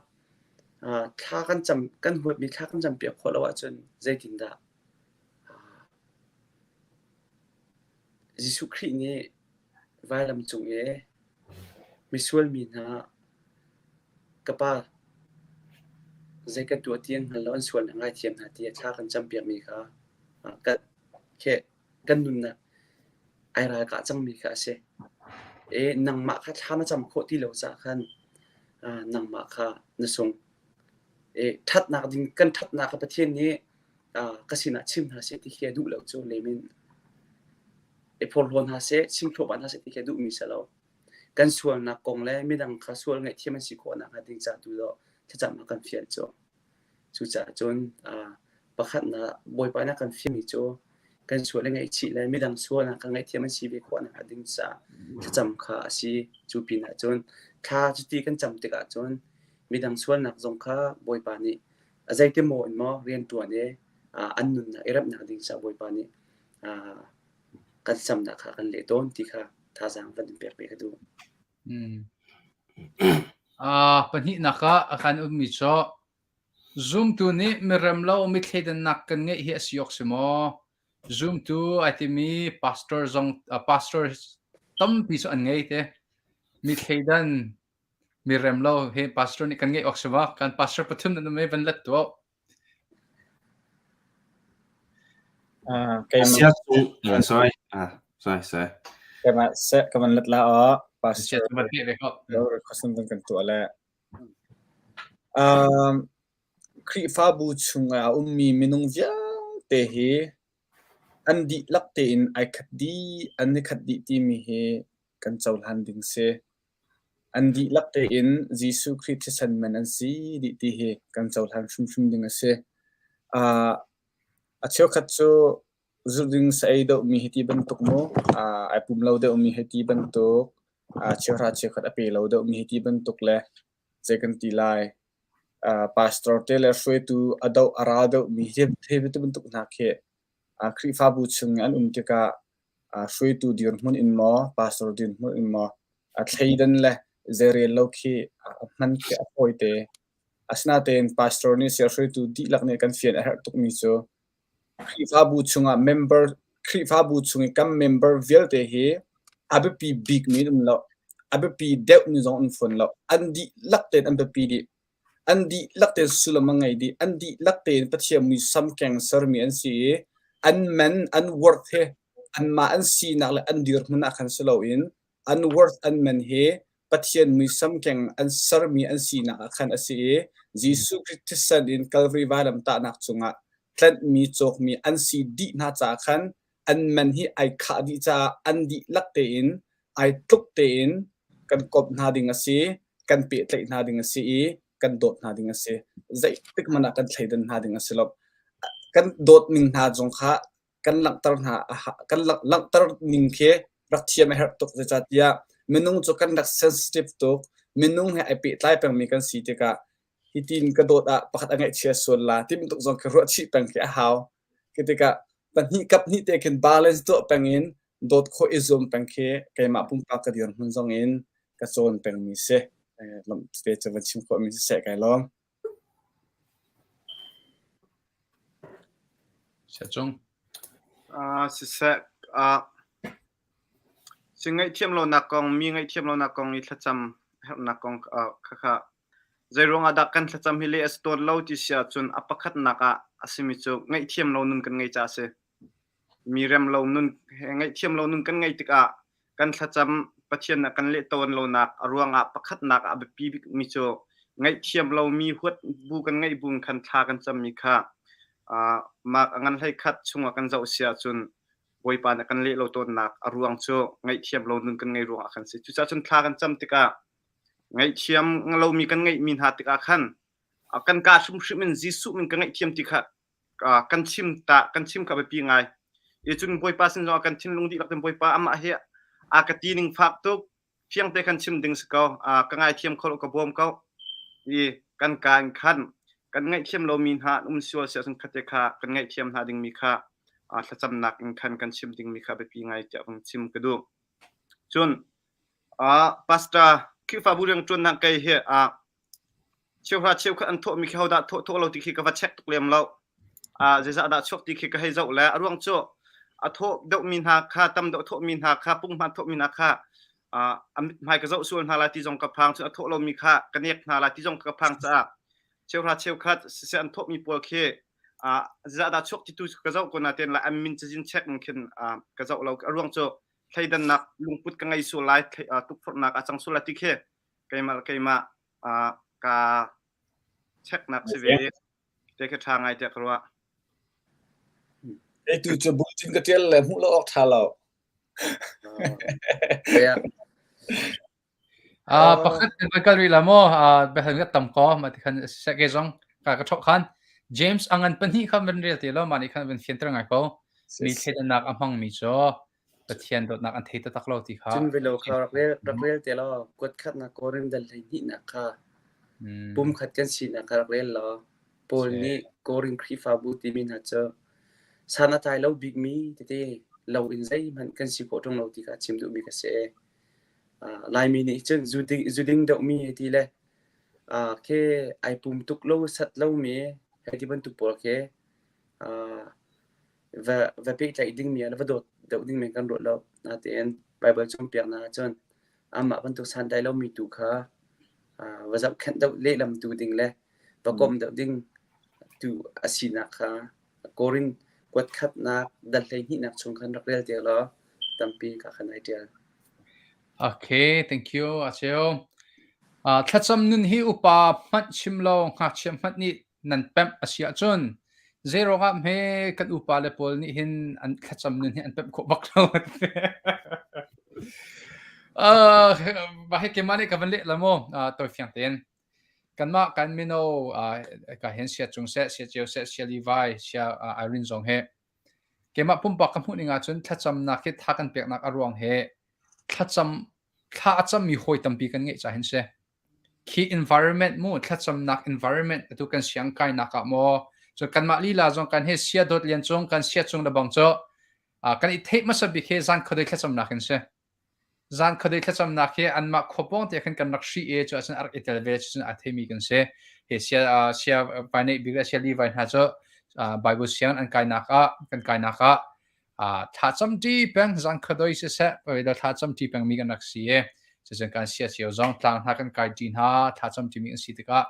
thla kan cam kan huatmi thla kan campiak khawh lo ahcun zeitindah Jesuh Khrih nih vailam cung i Misual mi hna, ka pa, zei kan tuah ti an hngal lo, an sualnak ngaithiam hna tiah thla kan campiakmi kha kan nunnak ai ralkah cangmi kha a si. I nangmah kha thla na cam khawh ti lo caah khan nangmah kha na sung. I ṭhatnak ding kan ṭhatnak kha Pathian nih ka sinah chim hna seh ti khi a duh lo cu lem in i phorhlaw hna seh, chim thluahmah hna seh ti khi a duhmi si lo. Kan sualnak kong le midang kha sual ngaihthiam an si khawh nakhnga ding ca tu dawh thlacam ah kan fial cu. Cucaah cun pakhatnak Bawipa nih a kan fialmi cu kan sual i ngaihchih le midang sualnak kha ngaihthiam an si ve khawh nakhnga ding caah thlacam kha a si. Cu pinah cun thla cuti kan cam tikah cun midang sualnak zong kha Bawipa nih a zeitimaw in maw rianṭuan i an nunnak i remhnak ding caah Bawipa nih kan samnak kha kan leh tawn ti kha thazaang van in pek ve ka duh. Mm. Uh, pahnihnak ah a kan ummi cu zumtu nih mirem lo mi thleidannak kan ngeih hi a si awk si maw? Zumtu ai timi pastor zong uh, pastor tampi cu an ngei te. Mi thleidan mi rem lo hi pastor nih kan ngeih awk si maw? Kan pastor pathum nan um i van let tuah. Uh, keimah Sia cung, uh, sorry, uh, sorry, sorry. keimah seh ka van let la aw Sia pastor tu van peh ve ko. lo request van kan tuah le um, Khrihfabu chungah a ummi minung vialte hi. An dihlak tein ai khat dih, an i khat dih timi hi kan cohlan ding si. An dihlak tein Jesuh Khrih thisen man an si dih ti hi kan cohlan hrimhrim ding a si. Uh, a cheukhat cu zuding sa ei deuhmi hi ti bantuk mu, uh, ai pum lo deuhmi hi ti bantuk, uh, cheuhra cheukhat a pe lo deuhmi hi ti bantuk le zei kan ti lai. Uh, pastor te le hruaitu a doh a ral deuhmi hi hi bantuk hna khi uh, Khrihfabu chung i an um tikah uh, hruaitu dirhmun in maw, pastor dirhmun in maw, a thleidan le zeirel lo khi a hman khi a fawi te. Asinain pastor nih siah hruaitu dihlak nih kan fian a herh tukmi cu Khrihfabu chungah member Khrihfabu chung i kan member vialte hi a biapi bikmi an um lo. A biapi deuhmi zong an fawn lo. An dihlak tein an biapi dih. An dihlak tein sullam a ngei dih. An dihlak tein Pathian muisam keng sermi an si i an man, an worth hi anmah an sinak le an dirhmun ah khan si loin an worth an man hi Pathian muisam keng an sermi an sinak ah khan a si i Jesuh Khrih thisen in Calvary vailamtahnak cungah tlanhmi cawkmi an si dih hna caah khan an man hi ai khah dih caah an dihlak tein ai tluk tein kan komh hna ding a si, kan pehtlaih hna ding a si i kan dawt hna ding a si. Zeitik hmanh ah kan thleidan hna ding a si lo. Kan dawt ning hna zong kha kan langhter hna kan langhter ning khi rak thiam a herh tuk zeicahtiah minung cu kan rak sensitive tuk minung he ai pehtlai pengmi kan si tikah hitin ka dawt ah pakhat a ngaihchia sual la ti bantuk zong khi ruah chih peng khi a hau khi tikah pahnih kap hnih te khin balance tuah peng in dawt khawh i zuam peng khi keimah pumpak ka dirhmun zong in ka cawn pengmi si te cu van chim khawhmi siseh kai lawm Siacung. Uh, siseh, uh, si ngaihthiam lonak kong, mi ngaihthiam lonak kong i thlacam herhnak kong uh, khakha zeiruang ah dah kan thlacam hi le a si tawn lo ti si ahcun a pakhatnak ah a simi cu ngaihthiam lo nun kan ngei ca a si. Mi rem lo nun he ngaihthiam lo nun kan ngeih tikah kan thlacam Pathian a kan leh tawn lonak a ruangah pakhatnak ah a biapi bikmi cu ngaihthiam lomi huat bu kan ngeih bu in khan thla kan cammi kha uh, mark a ngan hlei khat chungah kan zoh si ahcun Bawipa nih a kan leh lo tawnnak a ruang cu ngaihthiam lo nun kan ngei ruangah khan si. Cucaah cun thla kan cam tikah ngaihthiam lomi kan ngeihmi hna tikah khan kan kaa hrimhrim in Jesuh min ka ngaihthiam ti kha kan chim ta kan chim kha biapi ngai. I cun Bawipa sin zongah kan thinlung dihlak in Bawipa amah hi a ka ti ning fak tuk fiang te khan chim ding si ko ka ngaithiam kho lo ka bawm ko i kan ka in khan kan ngaihthiam lomi hna an um sual si ahcun khate kha kan ngaihthiam hna dingmi kha thlacamnak in khan kan chim dingmi kha biapi ngai tiah vung chim ka duh. Cun pastor Khrihfabu rianṭuannak kei hi Cheuhra cheukhat an thawhmi khi hodah thawh thawh lo ti khi ka va check tuk lem lo. Uh, zeizah dah chuak ti khi ka hei zoh le a ruang cu a thawh deuhmi hna kha tam deuh thawhmi hna kha punghman thawhmi hna kha uh, a mithmai ka zoh sual hna lai ti zong ka phang cun a thawh lomi kha ka nek hna lai ti zong ka phang caah cheuhra cheukhat siseh an thawhmi pawl khi uh, zeizah dah chuak ti tu ka zoh ko na ten lai an min cazin check in khin uh, ka zoh lo a ruang cu thleidannak lungput ka ngei sual lai tukforhnak a cang sual lai ti khi keimah keimah uh, ka checknak si ve te khi ṭha ngai tiah ka ruah. Ei tu cu bulletin ka ṭial le hmuh lo awk ṭha lo. Uh, pakhat kan vai kal rih la maw uh, biahal ka tam ko ma ti khan se ke zong ka ka thok khan James angan pahnih kha van rel te lo ma nih khan van fianter ngai ko mi thleidannak a hmang mi cu Pathian dawtnak an thei taktak lo ti kha. Cun velo kha rak rel, rak rel te law kuat khatnak Korin dal hleihnihnak kha pumkhat kan sinak kha rak rel law Paul nih Korin Khrihfabu timi hna cu san a tlai lo bikmi tete lo in zeihmanh kan si khawh ṭung lo ti kha a chim duhmi ka si. Uh, Laimi nih cun zu ding, zu ding deuhmi hei ti le uh, khi ai pum tuk lo sat lomi hei ti bantuk pawl khi uh, va va pehtlaih dingmi ah le va dawt deuh dingmi kan ruat lo. Natein Baibal cawnpiaknak ahcun amah bantuk santlai lomi tu kha va zohkhenh deuh lehlam tu ding le va komh deuh ding tu a sinak kha Korin kuat khatnak dal 12nak chung khan rak rel te law tampi ka khan ai ṭial. Okay, thank you. Acheu. Uh, thlacam nun hi upa hmanh chim lo, ngakchia hmanh nih nan pemh a si ahcun. Zei ruangah hme kan upa le pawl nih hin an thlacam nun hi an pemh khawh bak lo. Uh, hi keimah nih ka van leh la mu, uh, tawifiang tein. Kanmah kan mino uh, ka hin sia cung seh, sia ceu seh, sia Levi, sia uh, Irene zong he keimah pumpak ka hmuh ning ahcun thlacamnak hi tha kan peknak a ruang he thlacam thla a cammi hawi tampi kan ngeih ca hin si. Khi environment mu thlacamnak environment atu kan siang kainak ah maw cun kanmah lila zong kan he sia dawt lian cung kan sia cung le bang cu kan i theih hmasa bik hi zan khuadei thlacamnak in si. Zan khuadei thlacamnak hi anmah khua pawng te khan kan rak hri i cu ahcun a rak i tel ve cucun aa theimi kan si. Hi sia sia vai neih bik le sia li vai hna cu Bible siang an kainak ah kan kainak ah thlacam ṭi peng zan khuadei siseh pawilo thlacam ṭi pengmi kan rak si i cucun kan sia cio zong tlang hna kan kai ṭi hna thlacam ṭimi kan si tikah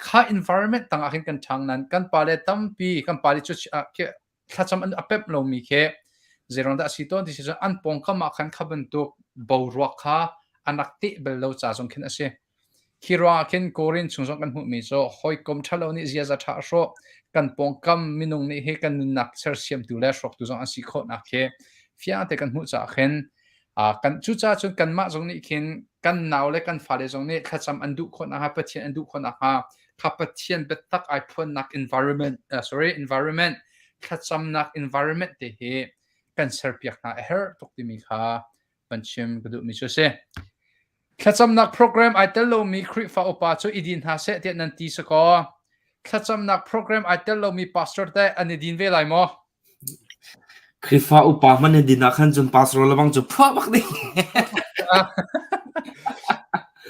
kha environment tangah khin kan ṭhang nan kan pale tampi kan pale cu thlacam an a pemh lomi khi zeiruang dah a si tawn ti si cun an pawngkam ah khan kha bantuk boruak kha an rak teh bal lo ca zong khin a si. Khi ruangah khin Korin chung zong kan hmuhmi cu hawikom ṭhalo nih ziaza ṭha a hrawh, kan pawngkam minung nih hi kan nunnak sersiamtu le hrawktu zong an si khawhnak khi fiang te kan hmuh caah khin kan cucaah cun kanmah zong nih khin kan nau le kan fale zong nih thlacam an duh khawh nakhnga Pathian an duh khawh nakhnga kha Pathian biatak ai phuannak environment sorry environment thlacamnak environment te hi kan serpiak hna a herh tuk timi kha van chim ka duhmi cu a si. Thlacamnak program ai tel lomi Khrihfa upa cu i din hna seh tiah nan ti si kaw thlacamnak program ai tel lomi pastor teh an i din ve lai maw? Khrihfa upa hmanh in din ah khan cun pastor lebang cu phuah bak ding.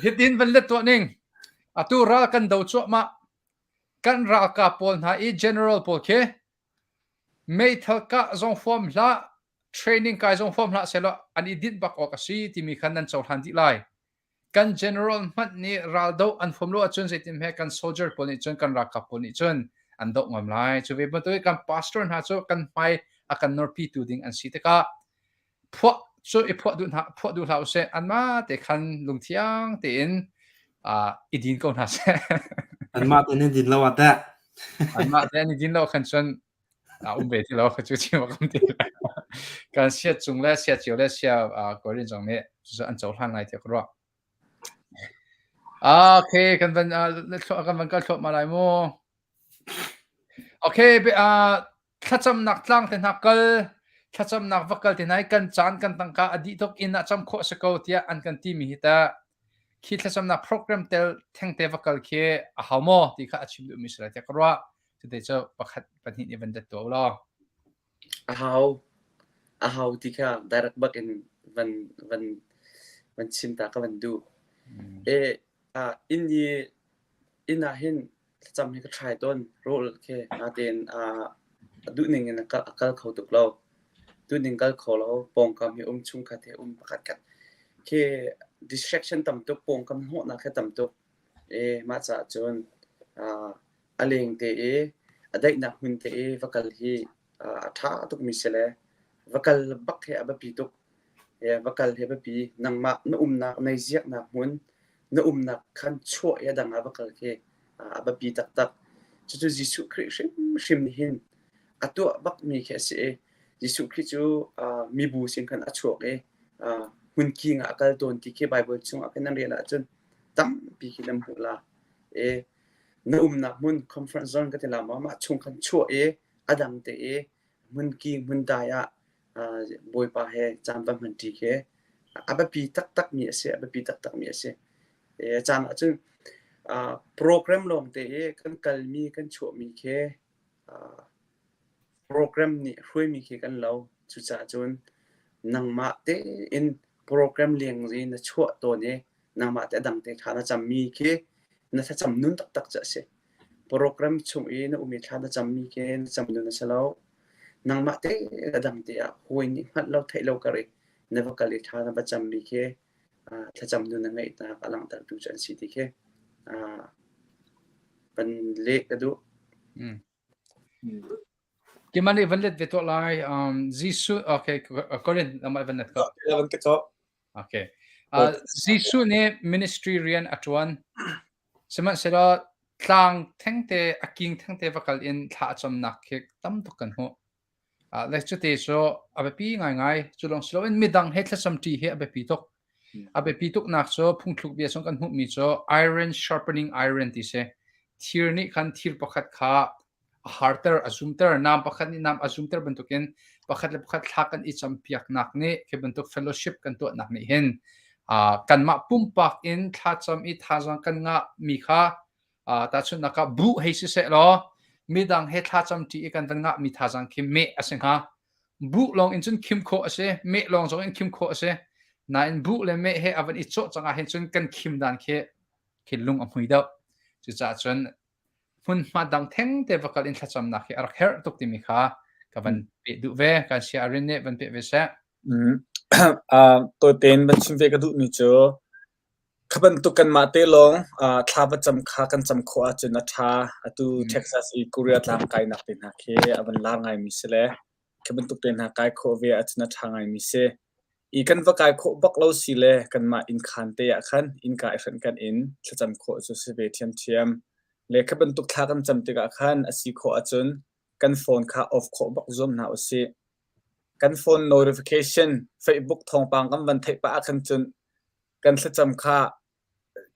Hitin van let tuah ning. Atu ral kan do cuahmah. Kan ralkap pawl hna i general pawl khi meithal kah zong huam hlah, training kai zong huam hlah sehlaw an i dinh bak awk a si timi khan nan cohlan dih lai. Kan general hmanh nih raldoh an huam lo ahcun zeitin hme kan soldier pawl nih cun kan ralkap pawl nih cun an doh ngam lai. Cu ve bantuk in kan pastor hna cu kan hmai a kan norpitu ding an si tikah phuah cu i phuah duh hna phuah duh hlah usih anmah te khan lungthiang tein i din ko hna seh. Anmah te nan din lo ah teh. Anmah te an i din lo khan cun a um ve ti lo cu chim a kam ti kan sia cung le sia cio le sia korin zong nih an cohlan lai tiah ka ruah. Okay, kan van kan van kal thluahmah lai mu. Okay, thlacamnak tlang te hna kal thlacamnak va kal te hna i kan caan kan tangka a dih tuk inn ah cam khawh si ko tiah an kan timi hi tah khi thlacamnak program tel thengte va kal khi a hau maw ti kha a chim duhmi si lai tiah ka ruah. Cute cu pakhat pahnih nih van dat tuah u law. A hau. A hau ti kha direct bak in van van van chim ta ka van duh. E ah inn i inn ah hin thlacam hi ka try tawn. Rawl khi natein ah a duh ning in a kal, a kal kho tuk lo. Duh ning kal kho lo. Pawngkam hi um chungkhat he um pakhat khat khi distraction tam tuk pawngkam hnawhnak hi tam tuk. E mah caah cun ah A lengte i a daihnak hmun te i va kal hi a ṭha tukmi si le va kal bak hi a biapi tuk. Va kal hi a biapi. Nangmah na umnak, na i ziaknak hmun, na umnak khan chuah i a dang ah va kal khi a biapi taktak. Cucu Jesuh Khrih hrimhrim nih hin a tuah bakmi khi a si i Jesuh Khrih cu mibu sin khan a chuak i hmunking ah a kal tawn ti khi Baibal chungah khin nan rel ahcun tampi khi nan hmuh la. Na umnak hmun conference zone ka ti la maw mah chung khan chuah i a dang te i hmunking hmundai ah Bawipa he caan va hmanṭi khi a biapi taktakmi a si a biapi taktakmi a si. A caan ahcun program lawng te i kan kalmi kan chuahmi khi Program nih hruaimi khi kan lo. Cucaah cun nangmah tein program leng i na chuah tawn i nangmah te a dang te kha na cammi khi na thlacam nun taktak cu a si. Program chung i na um i thla na cammi khi na cam nun a si lo. Nangmah te a dang te ah hawi nih hngalh lo theih lo kar i na va kal i thla na va cammi khi thlacam nun na ngeihnak a langhtertu cu an si ti khi van leh ka duh. Mm. Keimah nih van let ve tuah lai. Um, Jesuh, okay, Korin, namah van let ko. Van ka cawk. Okay. Uh, Jesuh nih ministry rian a ṭuan. Sihmanhsehlaw Tlang thengte, a king thengte va kal in thla a camnak khi tam tuk kan hmuh. Uh, le cute cu a biapi ngaingai. Cu lawng si loin midang he thlacam ṭi hi a biapi tuk. A biapi tuknak cu phungthluk bia chung kan hmuhmi cu iron sharpening iron ti si. Thir nih khan thir pakhat kha a harter, a zumter. Nam pakhat nih nam a zumter bantukin pakhat le pakhat thla kan i campiaknak nih khi bantuk fellowship kan tuahnak nih hin uh, kanmah pumpak in thlacam i thazaang kan ngah mi kha Uh, tahchunhnak ah buh hei siseh law midang he thlacam ṭi i kan van ngahmi thazaang khi meh a si hnga. Buh lawng in cun khim khawh a si, meh lawng zong in khim khawh a si. Nain buh le meh he a van i cawh cang ahhin cun kan khim dan khi khi lung a hmui deuh. Cucaah cun hmunhma dang thengte va kal in thlacamnak hi a rak herh tuk timi kha ka van peh duh ve. Kan sia Arin nih van peh ve seh. Mm. Uh, tawitein van chim ve ka duhmi cu Kha bantuk kanmah te lawng thla va cam kha kan cam khawh ahcun a ṭha. Atu Texas i Korea tlang kainak te hna khi a van lar ngaimi si le khi bantuk te hna kai khawh ve ahcun a ṭha ngaimi si. I kan va kai khawh bak lo si le kanmah innkhaan te ah khan innka i hrenh kan in thlacam khawh cu si ve ṭhiamṭhiam. Le kha bantuk thla kan cam tikah khan a si khawh ahcun kan phone kha off khawh bak zuam hna usih. Kan phone notification Facebook thawngpang kan van theih pah ahkhan cun Kan thlacam kha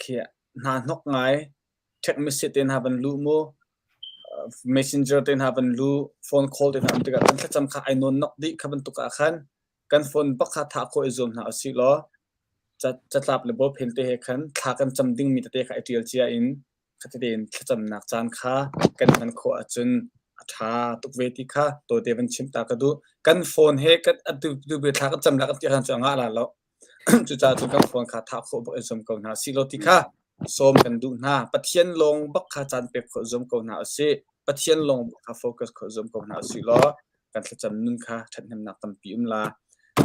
khi hna hnok ngai. Text message te hna van luh mu, messenger te hna van lu, phone call te hna um tikah kan thlacam kha ai nawn nok dih kha bantuk ah khan kan phone bak kha thah khawh i zuam hna usih law catlap le bawlpen te he khan thla kan cam dingmi tete kha i ṭial cia in khatete in thlacamnak caan kha kan hman khawh ahcun a ṭha tuk ve ti kha tawite van chim ta ka duh. Kan phone he kan atu thla kan cam la kan ti khan cu a ngah la lo. Cucaah cun kan phone kha thah khawh bak in zuam ko hna sih law ti kha sawm kan duh hna. Pathian lawng bak kha caan pek khawh zuam ko hna usih. Pathian lawng bak kha focus khawh zuam ko hna usih law kan thlacam nun kha ṭhathnemnak tampi um la.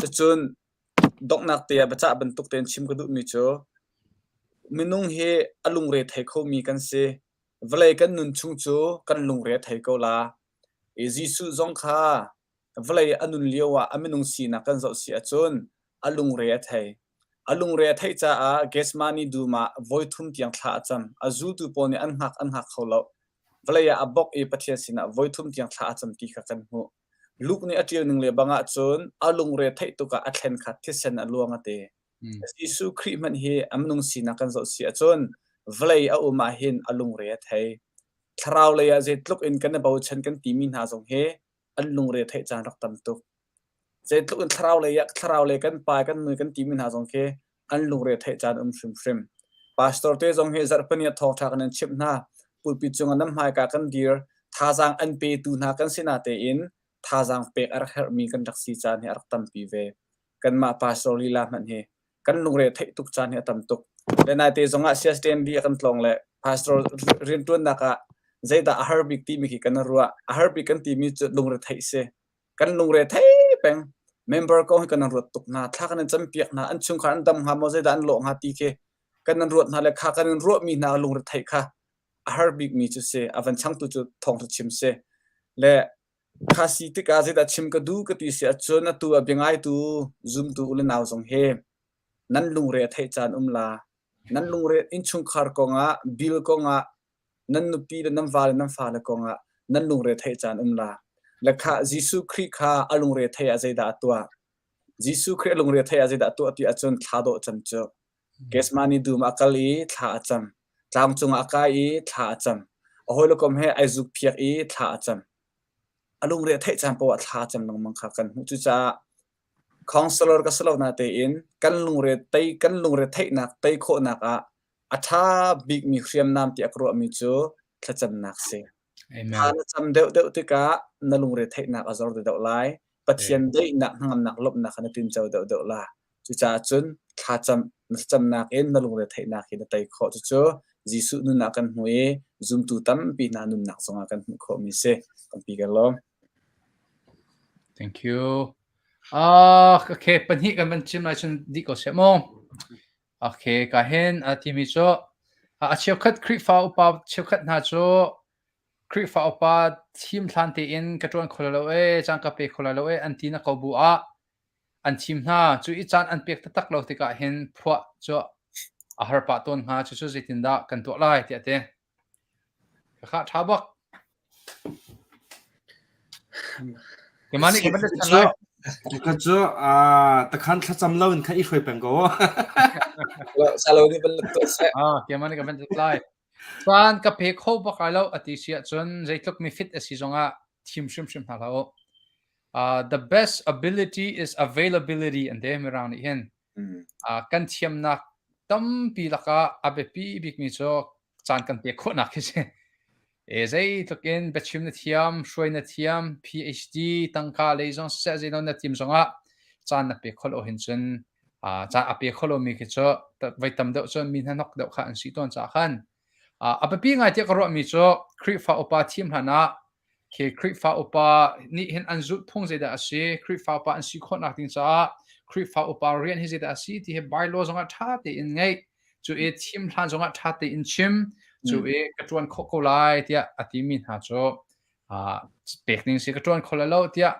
Cucun donghnak te ah biacah bantuk tein chim ka duhmi cu minung hi a lungre thei khomi kan si. Vawlei kan nun chung cu kan lungre a thei ko la. I Jesuh zong kha Vawlei a nun lioah a minung sinak kan zoh si ahcun a lungre a thei. A lungre a theih caah Gethsemane dum ah voithum tiang thla a cam. A zultu pawl nih an hngak an hngak kho lo. Vawlei ah a bok i Pathian sinah voithum tiang thla a cam ti kha kan hmuh. Luke nih a ṭial ning le bang ahcun a lungre theih tuk ah a thlen kha thisen a luang a ti. Jesuh Khrih hmanh hi a minung sinak kan zoh si ahcun vawlei a um ahhin a lungre a thei. Thlarau lei ah zeitluk in kan i bochan kan timi hna zong hi an lungre theih caan rak tam tuk. Zeitluk in thlarau lei ah thlarau lei kan pa kan nu kan timi hna zong khi an lungre theih caan um hrimhrim. Pastor te zong hi zarhpini ah thawngṭha kan in chimh hna. Pulpit cungah nan hmaika kan dir. Thazaang an petu hna kan si natein thazaang pek a rak herhmi kan rak si caan hi a rak tampi ve. Kanmah pastor lila hmanh hi kan lungre theih tuk caan hi a tam tuk. Le naite zongah CSTND a kan tlawng le pastor rianṭuannak ah zeidah a har bik timi khi kan ruah. A har bik kan timi cu lungre theih si. Kan lungre thei peng. Member kong hi kan ruat tuk hna. Thla kan in campiak hna. An chungkhar an dam hnga maw zeidah an lawh hnga ti khi kan in ruat hna le kha kan in ruahmi hna lungre theih kha a har bikmi cu si. A van changtu cu thawngṭha chim si. Le Kha si tikah zeidah chim ka duh ka ti si ahcun atu a bia ngaitu zumtu u le nau zong hi nan lungre a theih caan um la. Nan lungre innchungkhar kongah, bill kongah, nan nupi le nan va le nan fale kongah nan lungre theih caan um la. Le khah Jesuh Khrih kha a lungre theih ah zeidah a tuah? Jesuh Khrih a lungre theih ah zeidah a tuah ti ahcun thla dawh cam cu. Gethsemane dum ah a kal i thla a cam. Tlang cungah a kai i thla a cam. A hawile kom he ai zukphiak i thla a cam. A lungre a theih caan paoh ah thla a cam lengmang kha kan hmuh. Cucaah counselor ka si lo natein kan lungre tei kan lungre theihnak tei khawhnak ah a ṭha bikmi hriamnam tiah ka ruahmi cu thlacamnak si. Thla na cam deuhdeuh tikah na lungre theihnak a zor deuhdeuh lai. Pathian daihnak hnangamnak lawmhnak kha na tinco deuhdeuh la. Cucaah cun thlacam na thlacamnak in na lungre theihnak hi na tei khawh. Cucu Jesuh nun ah kan hmu i zumtu tampi hna nunnak zongah kan hmuh khawhmi si. Tampi kan lawm. Thank you. Ah, okay, pahnih kan van chim lai cun dih ko seh mu. Okay, ka hin a timi cu a cheukhat Khrihfa upa cheukhat hna cu Khrihfa upa thim hlan tein ka ṭuan kho lo ee, caan ka pe kho lo ee an ti na ko bu ah an thim hna. Cu i caan an pek taktak lo tikah hin phuah cu a har pah tawn hnga. Cucu zeitindah kan tuah lai tiah a ti. Khakha ṭha bak. Keimah nih ka van let ṭhan lai. Ka cu takhan thlacam lo in kha i hruai peng ko. Salo nih van let tuah seh. Ah, keimah nih ka van let lai. Caan ka pe kho bak lai lo a ti si ahcun zeitluk mi fit a si zongah thim hrimhrim hna hlah u. Uh, the best ability is availability an ti mirang nih hin. Uh, kan thiamnak tampi lakah a biapi bikmi cu caan kan pek khawhnak khi si. E zeitluk in biachim na thiam, hruai na thiam, PhD tangka lei zong siseh zeilaw na tim zongah caan na pek khawh lo hin cun uh, caan a pe kho lomi khi cu voi tam deuh cun mi hnahnok deuh kha an si tawn caah khan uh, a biapi ngai tiah ka ruahmi cu Khrihfa upa thim hlan ah khi Khrihfa upa nih hin an zulh phung zeidah a si, Khrihfa upa an si khawhnak ding caah Khrihfa upa rian hi zeidah a si ti hi bylaw zongah ṭha tein ngeih, cu i thim hlan zongah ṭha tein chim, cu i ka ṭuan khawh ko lai tiah a timi hna cu uh, pek ding si ka ṭuan kho lai lo tiah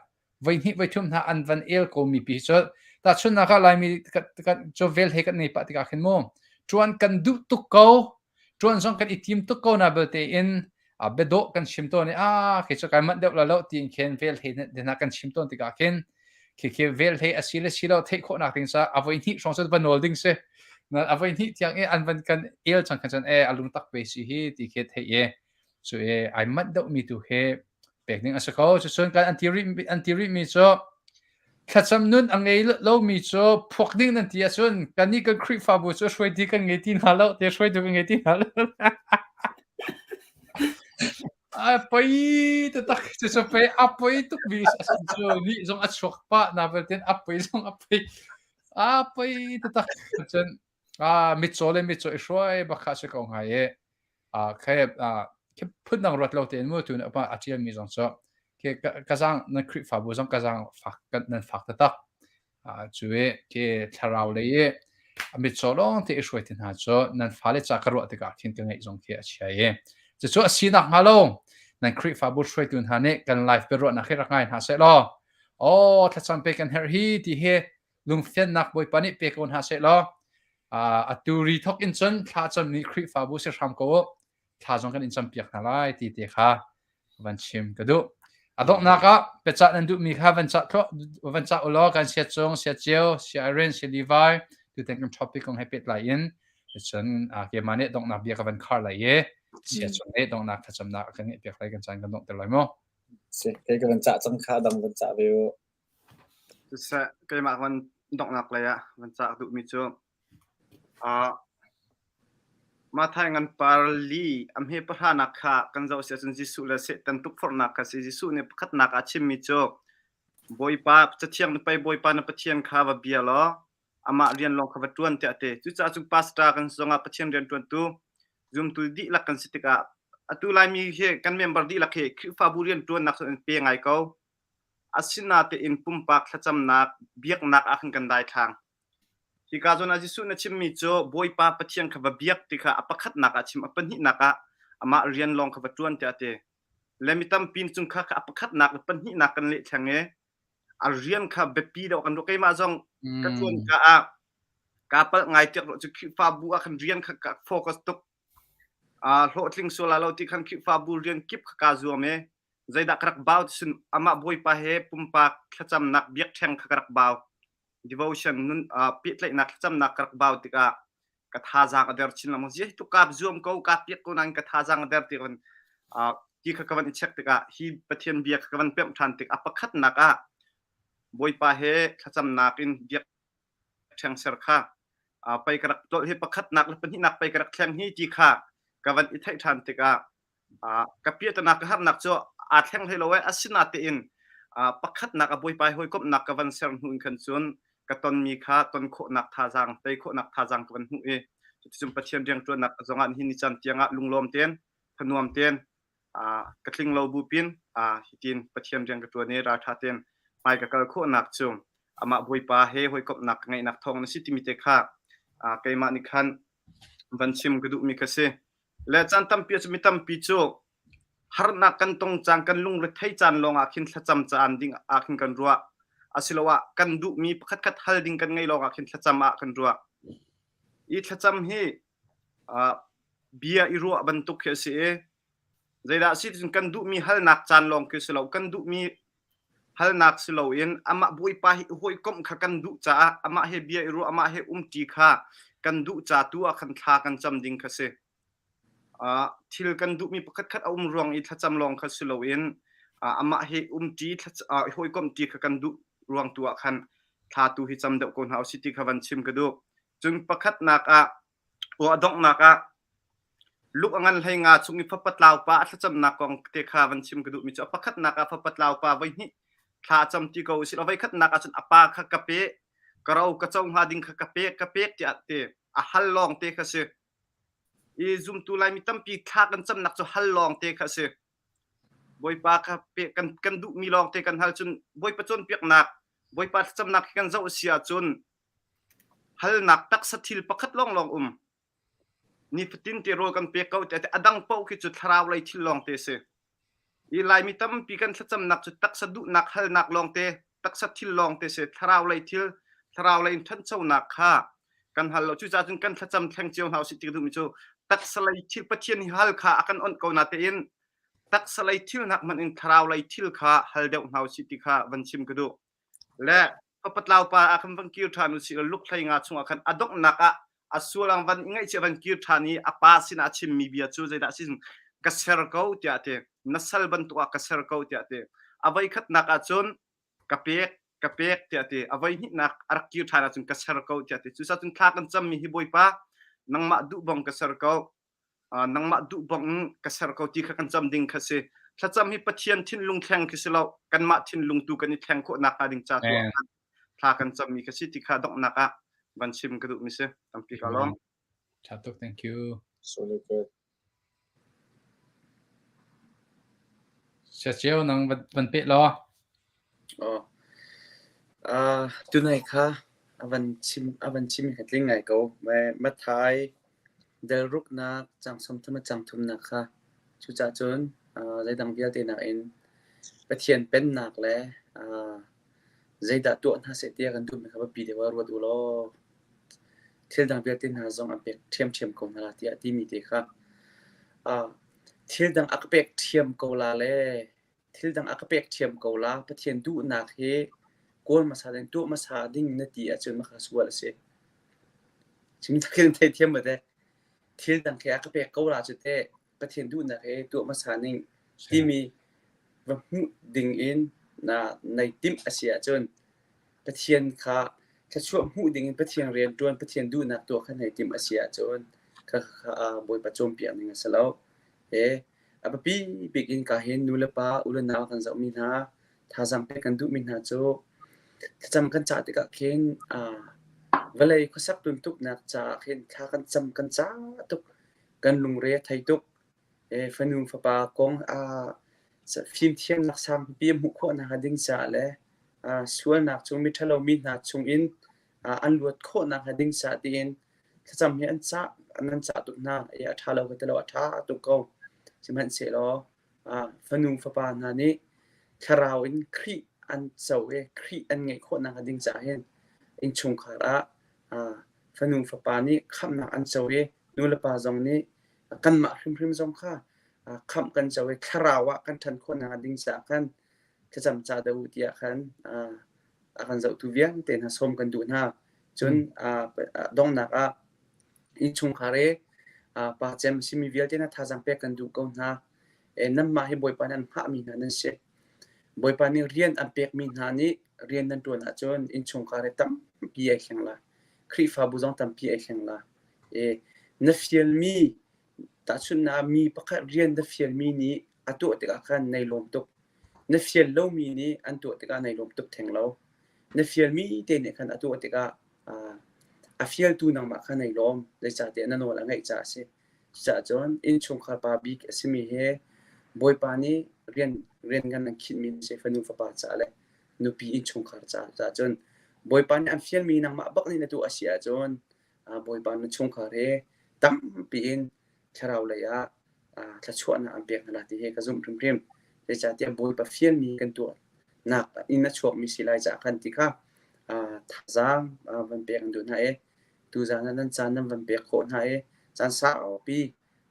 voi hnih voi thum hna an van el ko mi pi cu tahchunhnak ah Laimi cu vel he kan nei pah tikah khin mu ṭuan kan duh tuk ko ṭuan zong kan i tim tuk ko na belte in a biadawh kan chim tawn i a khi cu kai manh deuh la lo tiin khin vel he hna kan chim tawn tikah khin khi khi vel he a si le si lo theih khawhnak ding ca a voi hnih hrawng cu va nawl ding si a voi hnih tiang i an van kan el cang khan cun e a lungtak pe si hi ti khi theih i cu i ai manh deuh mi tu he pek ding a si ko. Cucun kan an ti rih an ti rihmi cu thlacam nun a ngei lomi cu phuak ding nan ti ahcun kannih kan Khrihfabu cu hruaitu kan ngei ti hna lo te hruaitu kan ngei ti hna lo. A poi taktak cucu pei a poi tuk mi a si cu nih zong a chuak pah na velten a poi zong a poi a poi taktak cun a mitcaw le mitcaw i hruai bak kha a si ko hnga i khi khi phundang ruat lo tein mu tu nih a ṭialmi zong cu khi ka zaang nan Khrihfabu zong ka zaang fak nan fak taktak. Cu i khi thlarau lei i a mitcaw lawng te i hruai te hna cu nan fale ca ka ruah tikah khin ka ngeih zong khi a chia i cucu a si nakhnga lo nan Khrihfabu hruaitu hna nih kan live biaruahnak hi rak ngai hna seh law aw thlacam pe kan herh hi ti hi lungfiannak Bawipa nih pe ko hna seh law atu ri thok in cun thla cammi Khrihfabu si hram ko u thla zong kan in campiak hna lai ti te kha van chim ka duh. A donghnak ah biacah nan duhmi kha van cah van cah ulaw kan sia cung sia cio sia Irene sia Levi tutan kan topic kong he pehtlai in cun keimah nih donghnak bia ka van khar lai i sia cung nih donghnak thlacamnak a kan ngeih piak lai kan caan kan donghter lai mu. Si, kei ka van cah cang kha dang van cah ve u. Siseh, keimah van donghnak lei ah van cah duhmi cu uh, Mathai ngan par li a hme pahranak kha kan zoh si ahcun Jesuh le Satan tukforhnak kha si. Jesuh nih pakhatnak ah a chimmi cu Bawipa Cathiang na pei Bawipa na Pathian kha va bia law amah rian lawng kha va ṭuan tiah a ti. Cucaah cun pastor kan si zongah Pathian rianṭuantu zumtu dihlak kan si tikah atu Laimi hi kan member dihlak hi Khrihfabu rianṭuannak cu an pe ngai ko. Asinatein pumpak thlacamnak, biaknak ah khan kan daithlang. Hika zawn ah Jesuh na chimmi cu Bawipa Pathian kha va biak ti kha a pakhatnak ah a chim, a pahnihnak ah amah rian lawng kha va ṭuan tiah a ti. Le mi tampi nih cun kha kha a pakhatnak le pahnihnak kan leh theng i a rian kha biapi deuh kan ruah. Keimah zong ka ṭuan ka ah kaa palh ngai tiah ruah cu Khrihfabu ah khan rian kha ka focus tuk. Aa hlawhtling sual lai lo ti khan Khrihfabu rian kip kha kaa zuam i zeidah ka rak bau ti cun amah Bawipa he pumpak thlacamnak biakṭheng kha ka rak bau. Devotion nun uh, pehtlaihnak thlacamnak ka rak bau tikah ka thazaang a der chin lengmang. Ziah hi tuk kaa zuam ko, kaa piak ko nain ka thazaang a der ti kan uh, ti kha ka van i check tikah hi Pathian bia kha ka van pemh ṭhan tik a pakhatnak ah Bawipa he thlacamnak in biak ṭheng ser kha uh, pei ka rak tlolh hi pakhatnak le pahnihnak pei ka rak thleng hi ti kha ka van i theih ṭhan tikah ka piahtana ka harnak cu aa thleng hlei lo ee. Asinatein pakhatnak a Bawipa he hawikomhnak ka van ser hnu in khan cun ka tonmi kha ton khawhnak thazaang, tei khawhnak thazaang ka van hmuh i cuticun Pathian rianṭuannak zongah nihin ni caan tiangah lunglawm tein, thanuam tein ka tling lo bupin hitin Pathian rian ka ṭuan i ralṭha tein hmai ka kal khawhnak cu amah Bawipa he hawikomhnak ka ngeihnak thawng na si timi te kha keimah nih khan van chim ka duhmi kha si. Le caan tampi cu mi tampi cu harnak kan tong caan kan lungrethei caan lawngah khin thlacam caan ding ah khin kan ruah. Asiloah kan duhmi pakhatkhat hal ding kan ngei lawngah khin thlacam ah kan ruah. I thlacam hi uh, bia i ruah bantuk khi a si i. Zeidah a si ticun kan duhmi halnak caan lawng khi si lo. Kan duhmi halnak si loin amah Bawipa hi hawikomh kha kan duh caah amah he bia i ruah, amah he umṭi kha kan duh ca tu ah khan thla kan cam ding kha si. Uh, thil kan duhmi pakhatkhat a um ruang i thlacam lawng kha si loin uh, amah he umṭi uh, hawikomhṭi kha kan duh ruang tu ah khan thla tu hi cam deuh ko hna usih ti kha van chim ka duh. Cun pakhatnak ah a donghnak ah luk a ngan hlei nga chung i fapa tlau pa a thlacamnak kong te kha van chim ka duhmi cu a pakhatnak ah fapa tlau pa voihnih thla a cam ti ko usih law voikhatnak ah cun a pa kha ka pe ka ro ka co hnga ding kha ka pek ka pek tiah te a hal lawng te kha si i zumtu laimi tampi thla kan camnak cu hal lawng te kha si Bawipa kha pe kan kan duhmi lawng te kan hal cun Bawipa cawnpiaknak Bawipa thlacamnak hi kan zoh si ahcun Halnak taksa thil pakhat lawnglawng um. Nifatin te rawl kan pek ko tiah a dang paoh khi cu thlarau lei thil lawngte si. I Laimi tampi kan thlacamnak cu taksa duhnak halnak lawngte, taksa thil lawngte si. Thlarau lei thil, thlarau lei in ṭhanchonak kha kan hal lo. Cucaah cun kan thlacam thleng cio hna usih ti ka duhmi cu taksa lei thil Pathian hi hal kha a kan onh ko natein taksa lei thil hnak hmanh in thlarau lei thil kha hal deuh hna usih ti kha van chim ka duh. Le Papatlau pa ah khan van kir ṭhan usih law lukhlei nga chungah khan a donghnak ah a sual van i ngaihchih van kir ṭhan i a pa sinah a chimmi bia cu zeidah a si ka ser ko tiah a ti na sal bantuk ah ka ser ko tiah a ti a voi khatnak ah cun ka pek ka pek tiah a ti a voi hnihnak a rak kir ṭhan ahcun ka ser ko tiah a ti cucaah cun thla kan cammi hi Bawipa nangmah duh bang ka ser ko nangmah duh bang in ka ser ko ti kha kan cam ding kha si thlacam hi Pathian thinlung thleng khi si lo kanmah thinlung tu kan i thleng khawh nakhnga ding ca tu ah thla kan cammi kha si ti kha donghnak ah van chim ka duhmi si tampi ka lawm Tha tuk thank you So good. Sia cio nang van peh law. Oh. Uh, tunai kha avan chim avan chim ka tling ngai ko. Mathai Del ruknak caang sawmthum le caang thumnak kha cucaah cun zeidang vialte nakin Pathian Pennak le zeidah tuah hna seh ti a kan duhmi kha biapi deuh ah ruat u law thil dang vialte hna zong an pek ṭhiamṭhiam ko hna la tiah a timi te kha thil dang a ka pek ṭhiam ko la le Thil dang a ka pek ṭhiam ko la. Pathian duhnak hi kawl hmasa ding, tuah hmasa ding na ti ahcun mah kha sual a si. Chim takin theithiam ma teh. Thil dang khi a ka pek ko la cu teh. Pathian duhnak hi tuah hmasa ning timi va hmuh ding in na nei timh a si ahcun Pathian kha thluachuah hmuh ding in Pathian rian ṭuan, Pathian duhnak tuah kha nei timh a si ahcun kha kha Bawipa cawnpiak ning a si lo. He A biapi bik in ka hin nulepa, u le nau kan zohmi hna, thazaang pek kan duhmi hna cu thlacam kan cah tikah khin vawlei khuasak tuntuknak caah khin thla kan cam kan cah tuk. Kan lungre a thei tuk. Fanu fapa kong fimthiamnak sangpipi a hmuh khawh nakhnga ding caah le sualnak chung miṭhalo mi hna chungin an luat khawh nakhnga ding caah tiin Thlacam hi an cah nan cah tuk hna i a ṭha lo ka ti lo, a ṭha tuk ko. Sihmanhsehlaw fanu fapa hna nih thlarau in Khrih an co i Khrih an ngeih khawh nakhnga ding caah hin innchungkhar ah fanu fapa nih khamhnak an co i nulepa zong nih kanmah hrimhrim zong kha khamh kan co i thlarau ah kan ṭhan khawh nakhnga ding caah khan thlacam ca dah u tiah khan a kan zohtu vialte hna sawm kan duh hna. Cun donghnak ah innchungkhar i pa cem a simi vialte hna thazaang pek kan duh ko hna. Nanmah hi Bawipa nih an hngahmi hna nan si. Bawipa nih rian an pekmi hna nih rian nan ṭuan ahcun innchungkhar hi tampi ai thleng la. Khrihfabu zong tampi ai thleng la. Na fialmi tahchunhnak ah mi pakhat rian na fialmi nih a tuah tikah khan nai lawm tuk. Na fial lomi nih an tuah tikah nai lawm tuk theng lo. Na fialmi te nih khan a tuah tikah a fialtu nangmah kha nai lawm. Zeicahtiah na nawl a ngaih caah a si. Cucaah cun innchungkhar pa bik a simi he Bawipa nih rian rian ngan an khinhmi na si fanu fapa caah le nupi innchungkhar caah. Cucaah cun Bawipa nih an fialmi nangmah bak nih na tuah a si ahcun Bawipa na chungkhar he tampi in thlarau lei ah thluachuahnak an pek hna lai ti hi ka zumh hrimhrim. Zeicahtiah Bawipa fialmi kan tuahnak in a chuakmi si lai caah khan ti kha thazaang van pek an duh hna i tuzaan ah nan caan nan van pek khawh hna i caan saupi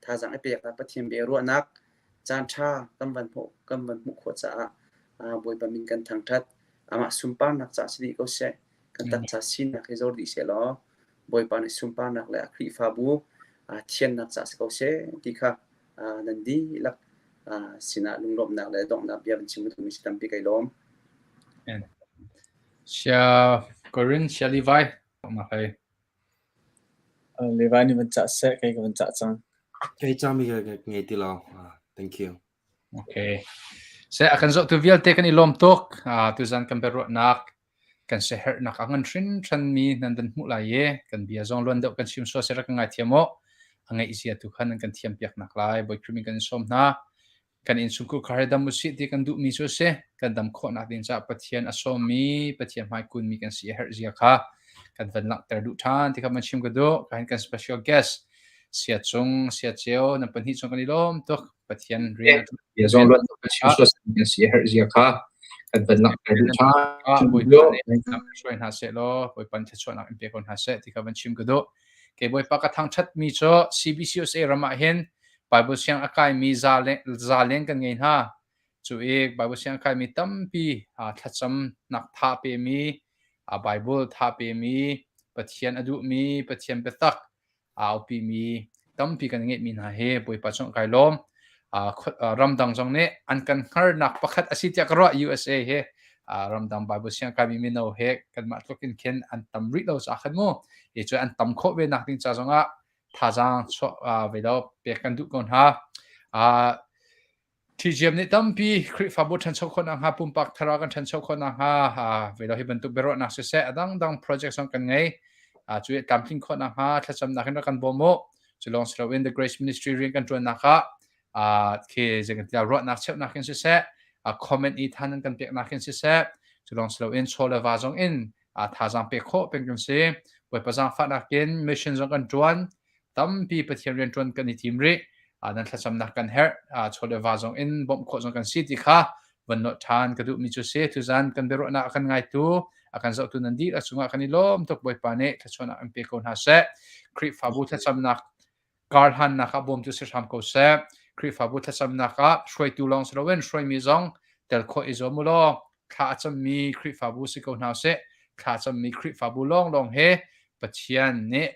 thazaang i pek ah Pathian bia ruahnak. Caan ṭha kan van hmuh kan van hmuh khawh caah Bawipa min kan thangṭhat. Amah sunparnak caah si dih ko seh. Kan taksa sinak hi zor dih sehlaw Bawipa nih sunparnak le a Khrihfabu thiannak caah si ko seh ti kha nan dihlak sinah lunglawmhnak le donghnak bia van chim ka duhmi si tampi kai lawm. Sia Korin sia Levi ma hei. Levi nih van cah seh kei ka van cah cang. Kei cami ka ngei ti lo. Thank you. Okay. Se a kan zohtu vialte kan i lawm tuk. Tuzan kan biaruahnak kan siaherhnak a ngan hrinhran mi nan van hmuh lai i kan bia zong luan deuh kan chim sual seh rak kan ngaithiam u. A ngeih zia tu kha nan kan thiam piak nak lai. Bawi Khrih min kan in sawm hna. Kan innchungkhar kha dam usih ti kan duhmi cu a si. Kan dam khawhnak ding caah Pathian a sawmmi, Pathian hmai kunmi kan si a herh zia kha kan van langhter duh ṭhan ti kha van chim ka duh. Ka hin kan special guest Sia Cung, Sia Ceu, nan pahnih cung kan i lawm tuk. Pathian rian a Bia zong luan kan chim sual kan si a herh zia kha kan van langhter duh ṭhan. Bawipa nih lam hruai hna seh law Bawipa nih thluachuahnak in pe ko hna seh ti kha van chim ka duh. Kei Bawipa ka thangṭhatmi cu CBCUSA ram ah hin Bible siang a kaimi za leng kan ngei hna. Cu i Bible siang a kaimi tampi thlacamnak tha pemi, Bible tha pemi, Pathian a duhmi, Pathian biatak aa aupimi tampi kan ngeihmi hna hi Bawipa cung kai lawm. Ramdang zong nih an kan hngarnak pakhat a si tiah ka ruah USA hi ramdang Bible siang kaimi mino he kanmah tluk in khin an tam rih lo caah khan mu. Hi cu an tam khawh ve nak ding ca zongah thazaang chuah ve lo pek kan duh ko hna. TGM nih tampi Khrihfabu ṭhancho khawh nakhnga pumpak thlarau kan ṭhancho khawh nakhnga ve lo hi bantuk biaruahnak siseh a dangdang project zong kan ngei. Cu i tlamtlin khawh nakhnga thlacamnak in rak kan bawm u. Cu lawng si loin The Grace Ministry rian kan ṭuannak ah khi zeitintiah ruahnak cheuhnak in siseh, comment i than an kan peknak in siseh, cu lawng si loin chaw le va zong in thazaang pek khawh peng kan si. Bawipa zaangfahnak in mission zong kan ṭuan. Tampi Pathian rianṭuan kan i tim rih. Nan thlacamnak kan herh. Chaw le va zong in bawmh khawh zong kan si ti kha van nolh ṭhan ka duhmi cu si. Tuzan kan biaruahnak a kan ngaitu, a kan zohtu nan dihlak cungah kan i lawm tuk. Bawipa nih thluachuahnak in pe ko hna seh. Khrihfabu thlacamnak karhlannak ah bawmtu si hram ko seh. Khrihfabu thlacamnak ah hruaitu lawng si loin hruaimi zong tel khawh i zuam u law thla a cammi Khrihfabu si ko hna usih. Thla a cammi Khrihfabu lawnglawng he Pathian nih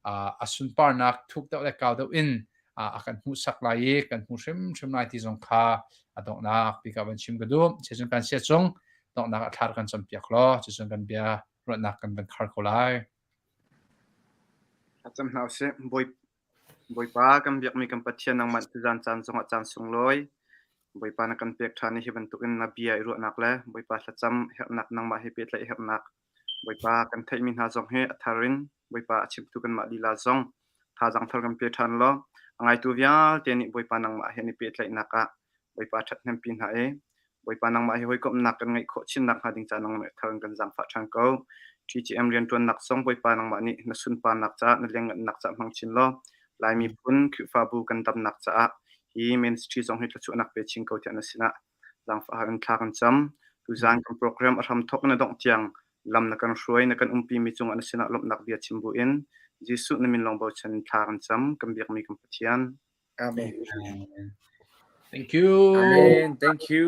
a sunparnak thuk deuh le kau deuh in a kan hmuhsak lai i kan hmu hrimhrim lai ti zong kha a donghnak bik ah van chim ka duh. Cucun kan sia cung donghnak ah thla kan campiak law cucun kan bia ruahnak kan van khar ko lai. Thlacam hna usih. Bawipa kan biakmi kan Pathian nangmah tuzan caan zongah caan sunglawi Bawipa na kan pek ṭhan i hi bantukin na bia i ruahnak le Bawipa thlacam herhnak nangmah he pehtlaih herhnak Bawipa kan theihmi hna zong hi a thar in Bawipa a chimtu kanmah lila zong thazaang thar kan pe ṭhan law a ngaitu vialte nih Bawipa nangmah he an i pehtlaihnak ah Bawipa ṭhathnempi hna i Bawipa nangmah hi hawikomhnak kan ngeih khawh chin nakhnga ding caah nangmah thar in kan zaangfah ṭhan ko. TGM rianṭuannak zong Bawipa nangmah nih na sunparnak caah na lianhngannak caah hmang chin law Lai miphun Khrihfabu kan damnak caah hi ministry zong hi thluachuahnak pe chin ko tiah na sinah zaangfah in thla kan cam. Tuzaan kan program a hramthawk in a dongh tiang lam na kan hruai na kan umpi mi cungah na sinah lawmhnak bia chim buin Jesuh na min lawng bochan in thla kan cam kan biakmi kan Pathian. Amen. Thank you. Amen. Thank you.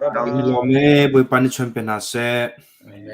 Bye bye. Bawipa nih chuan pe hna seh. Amen.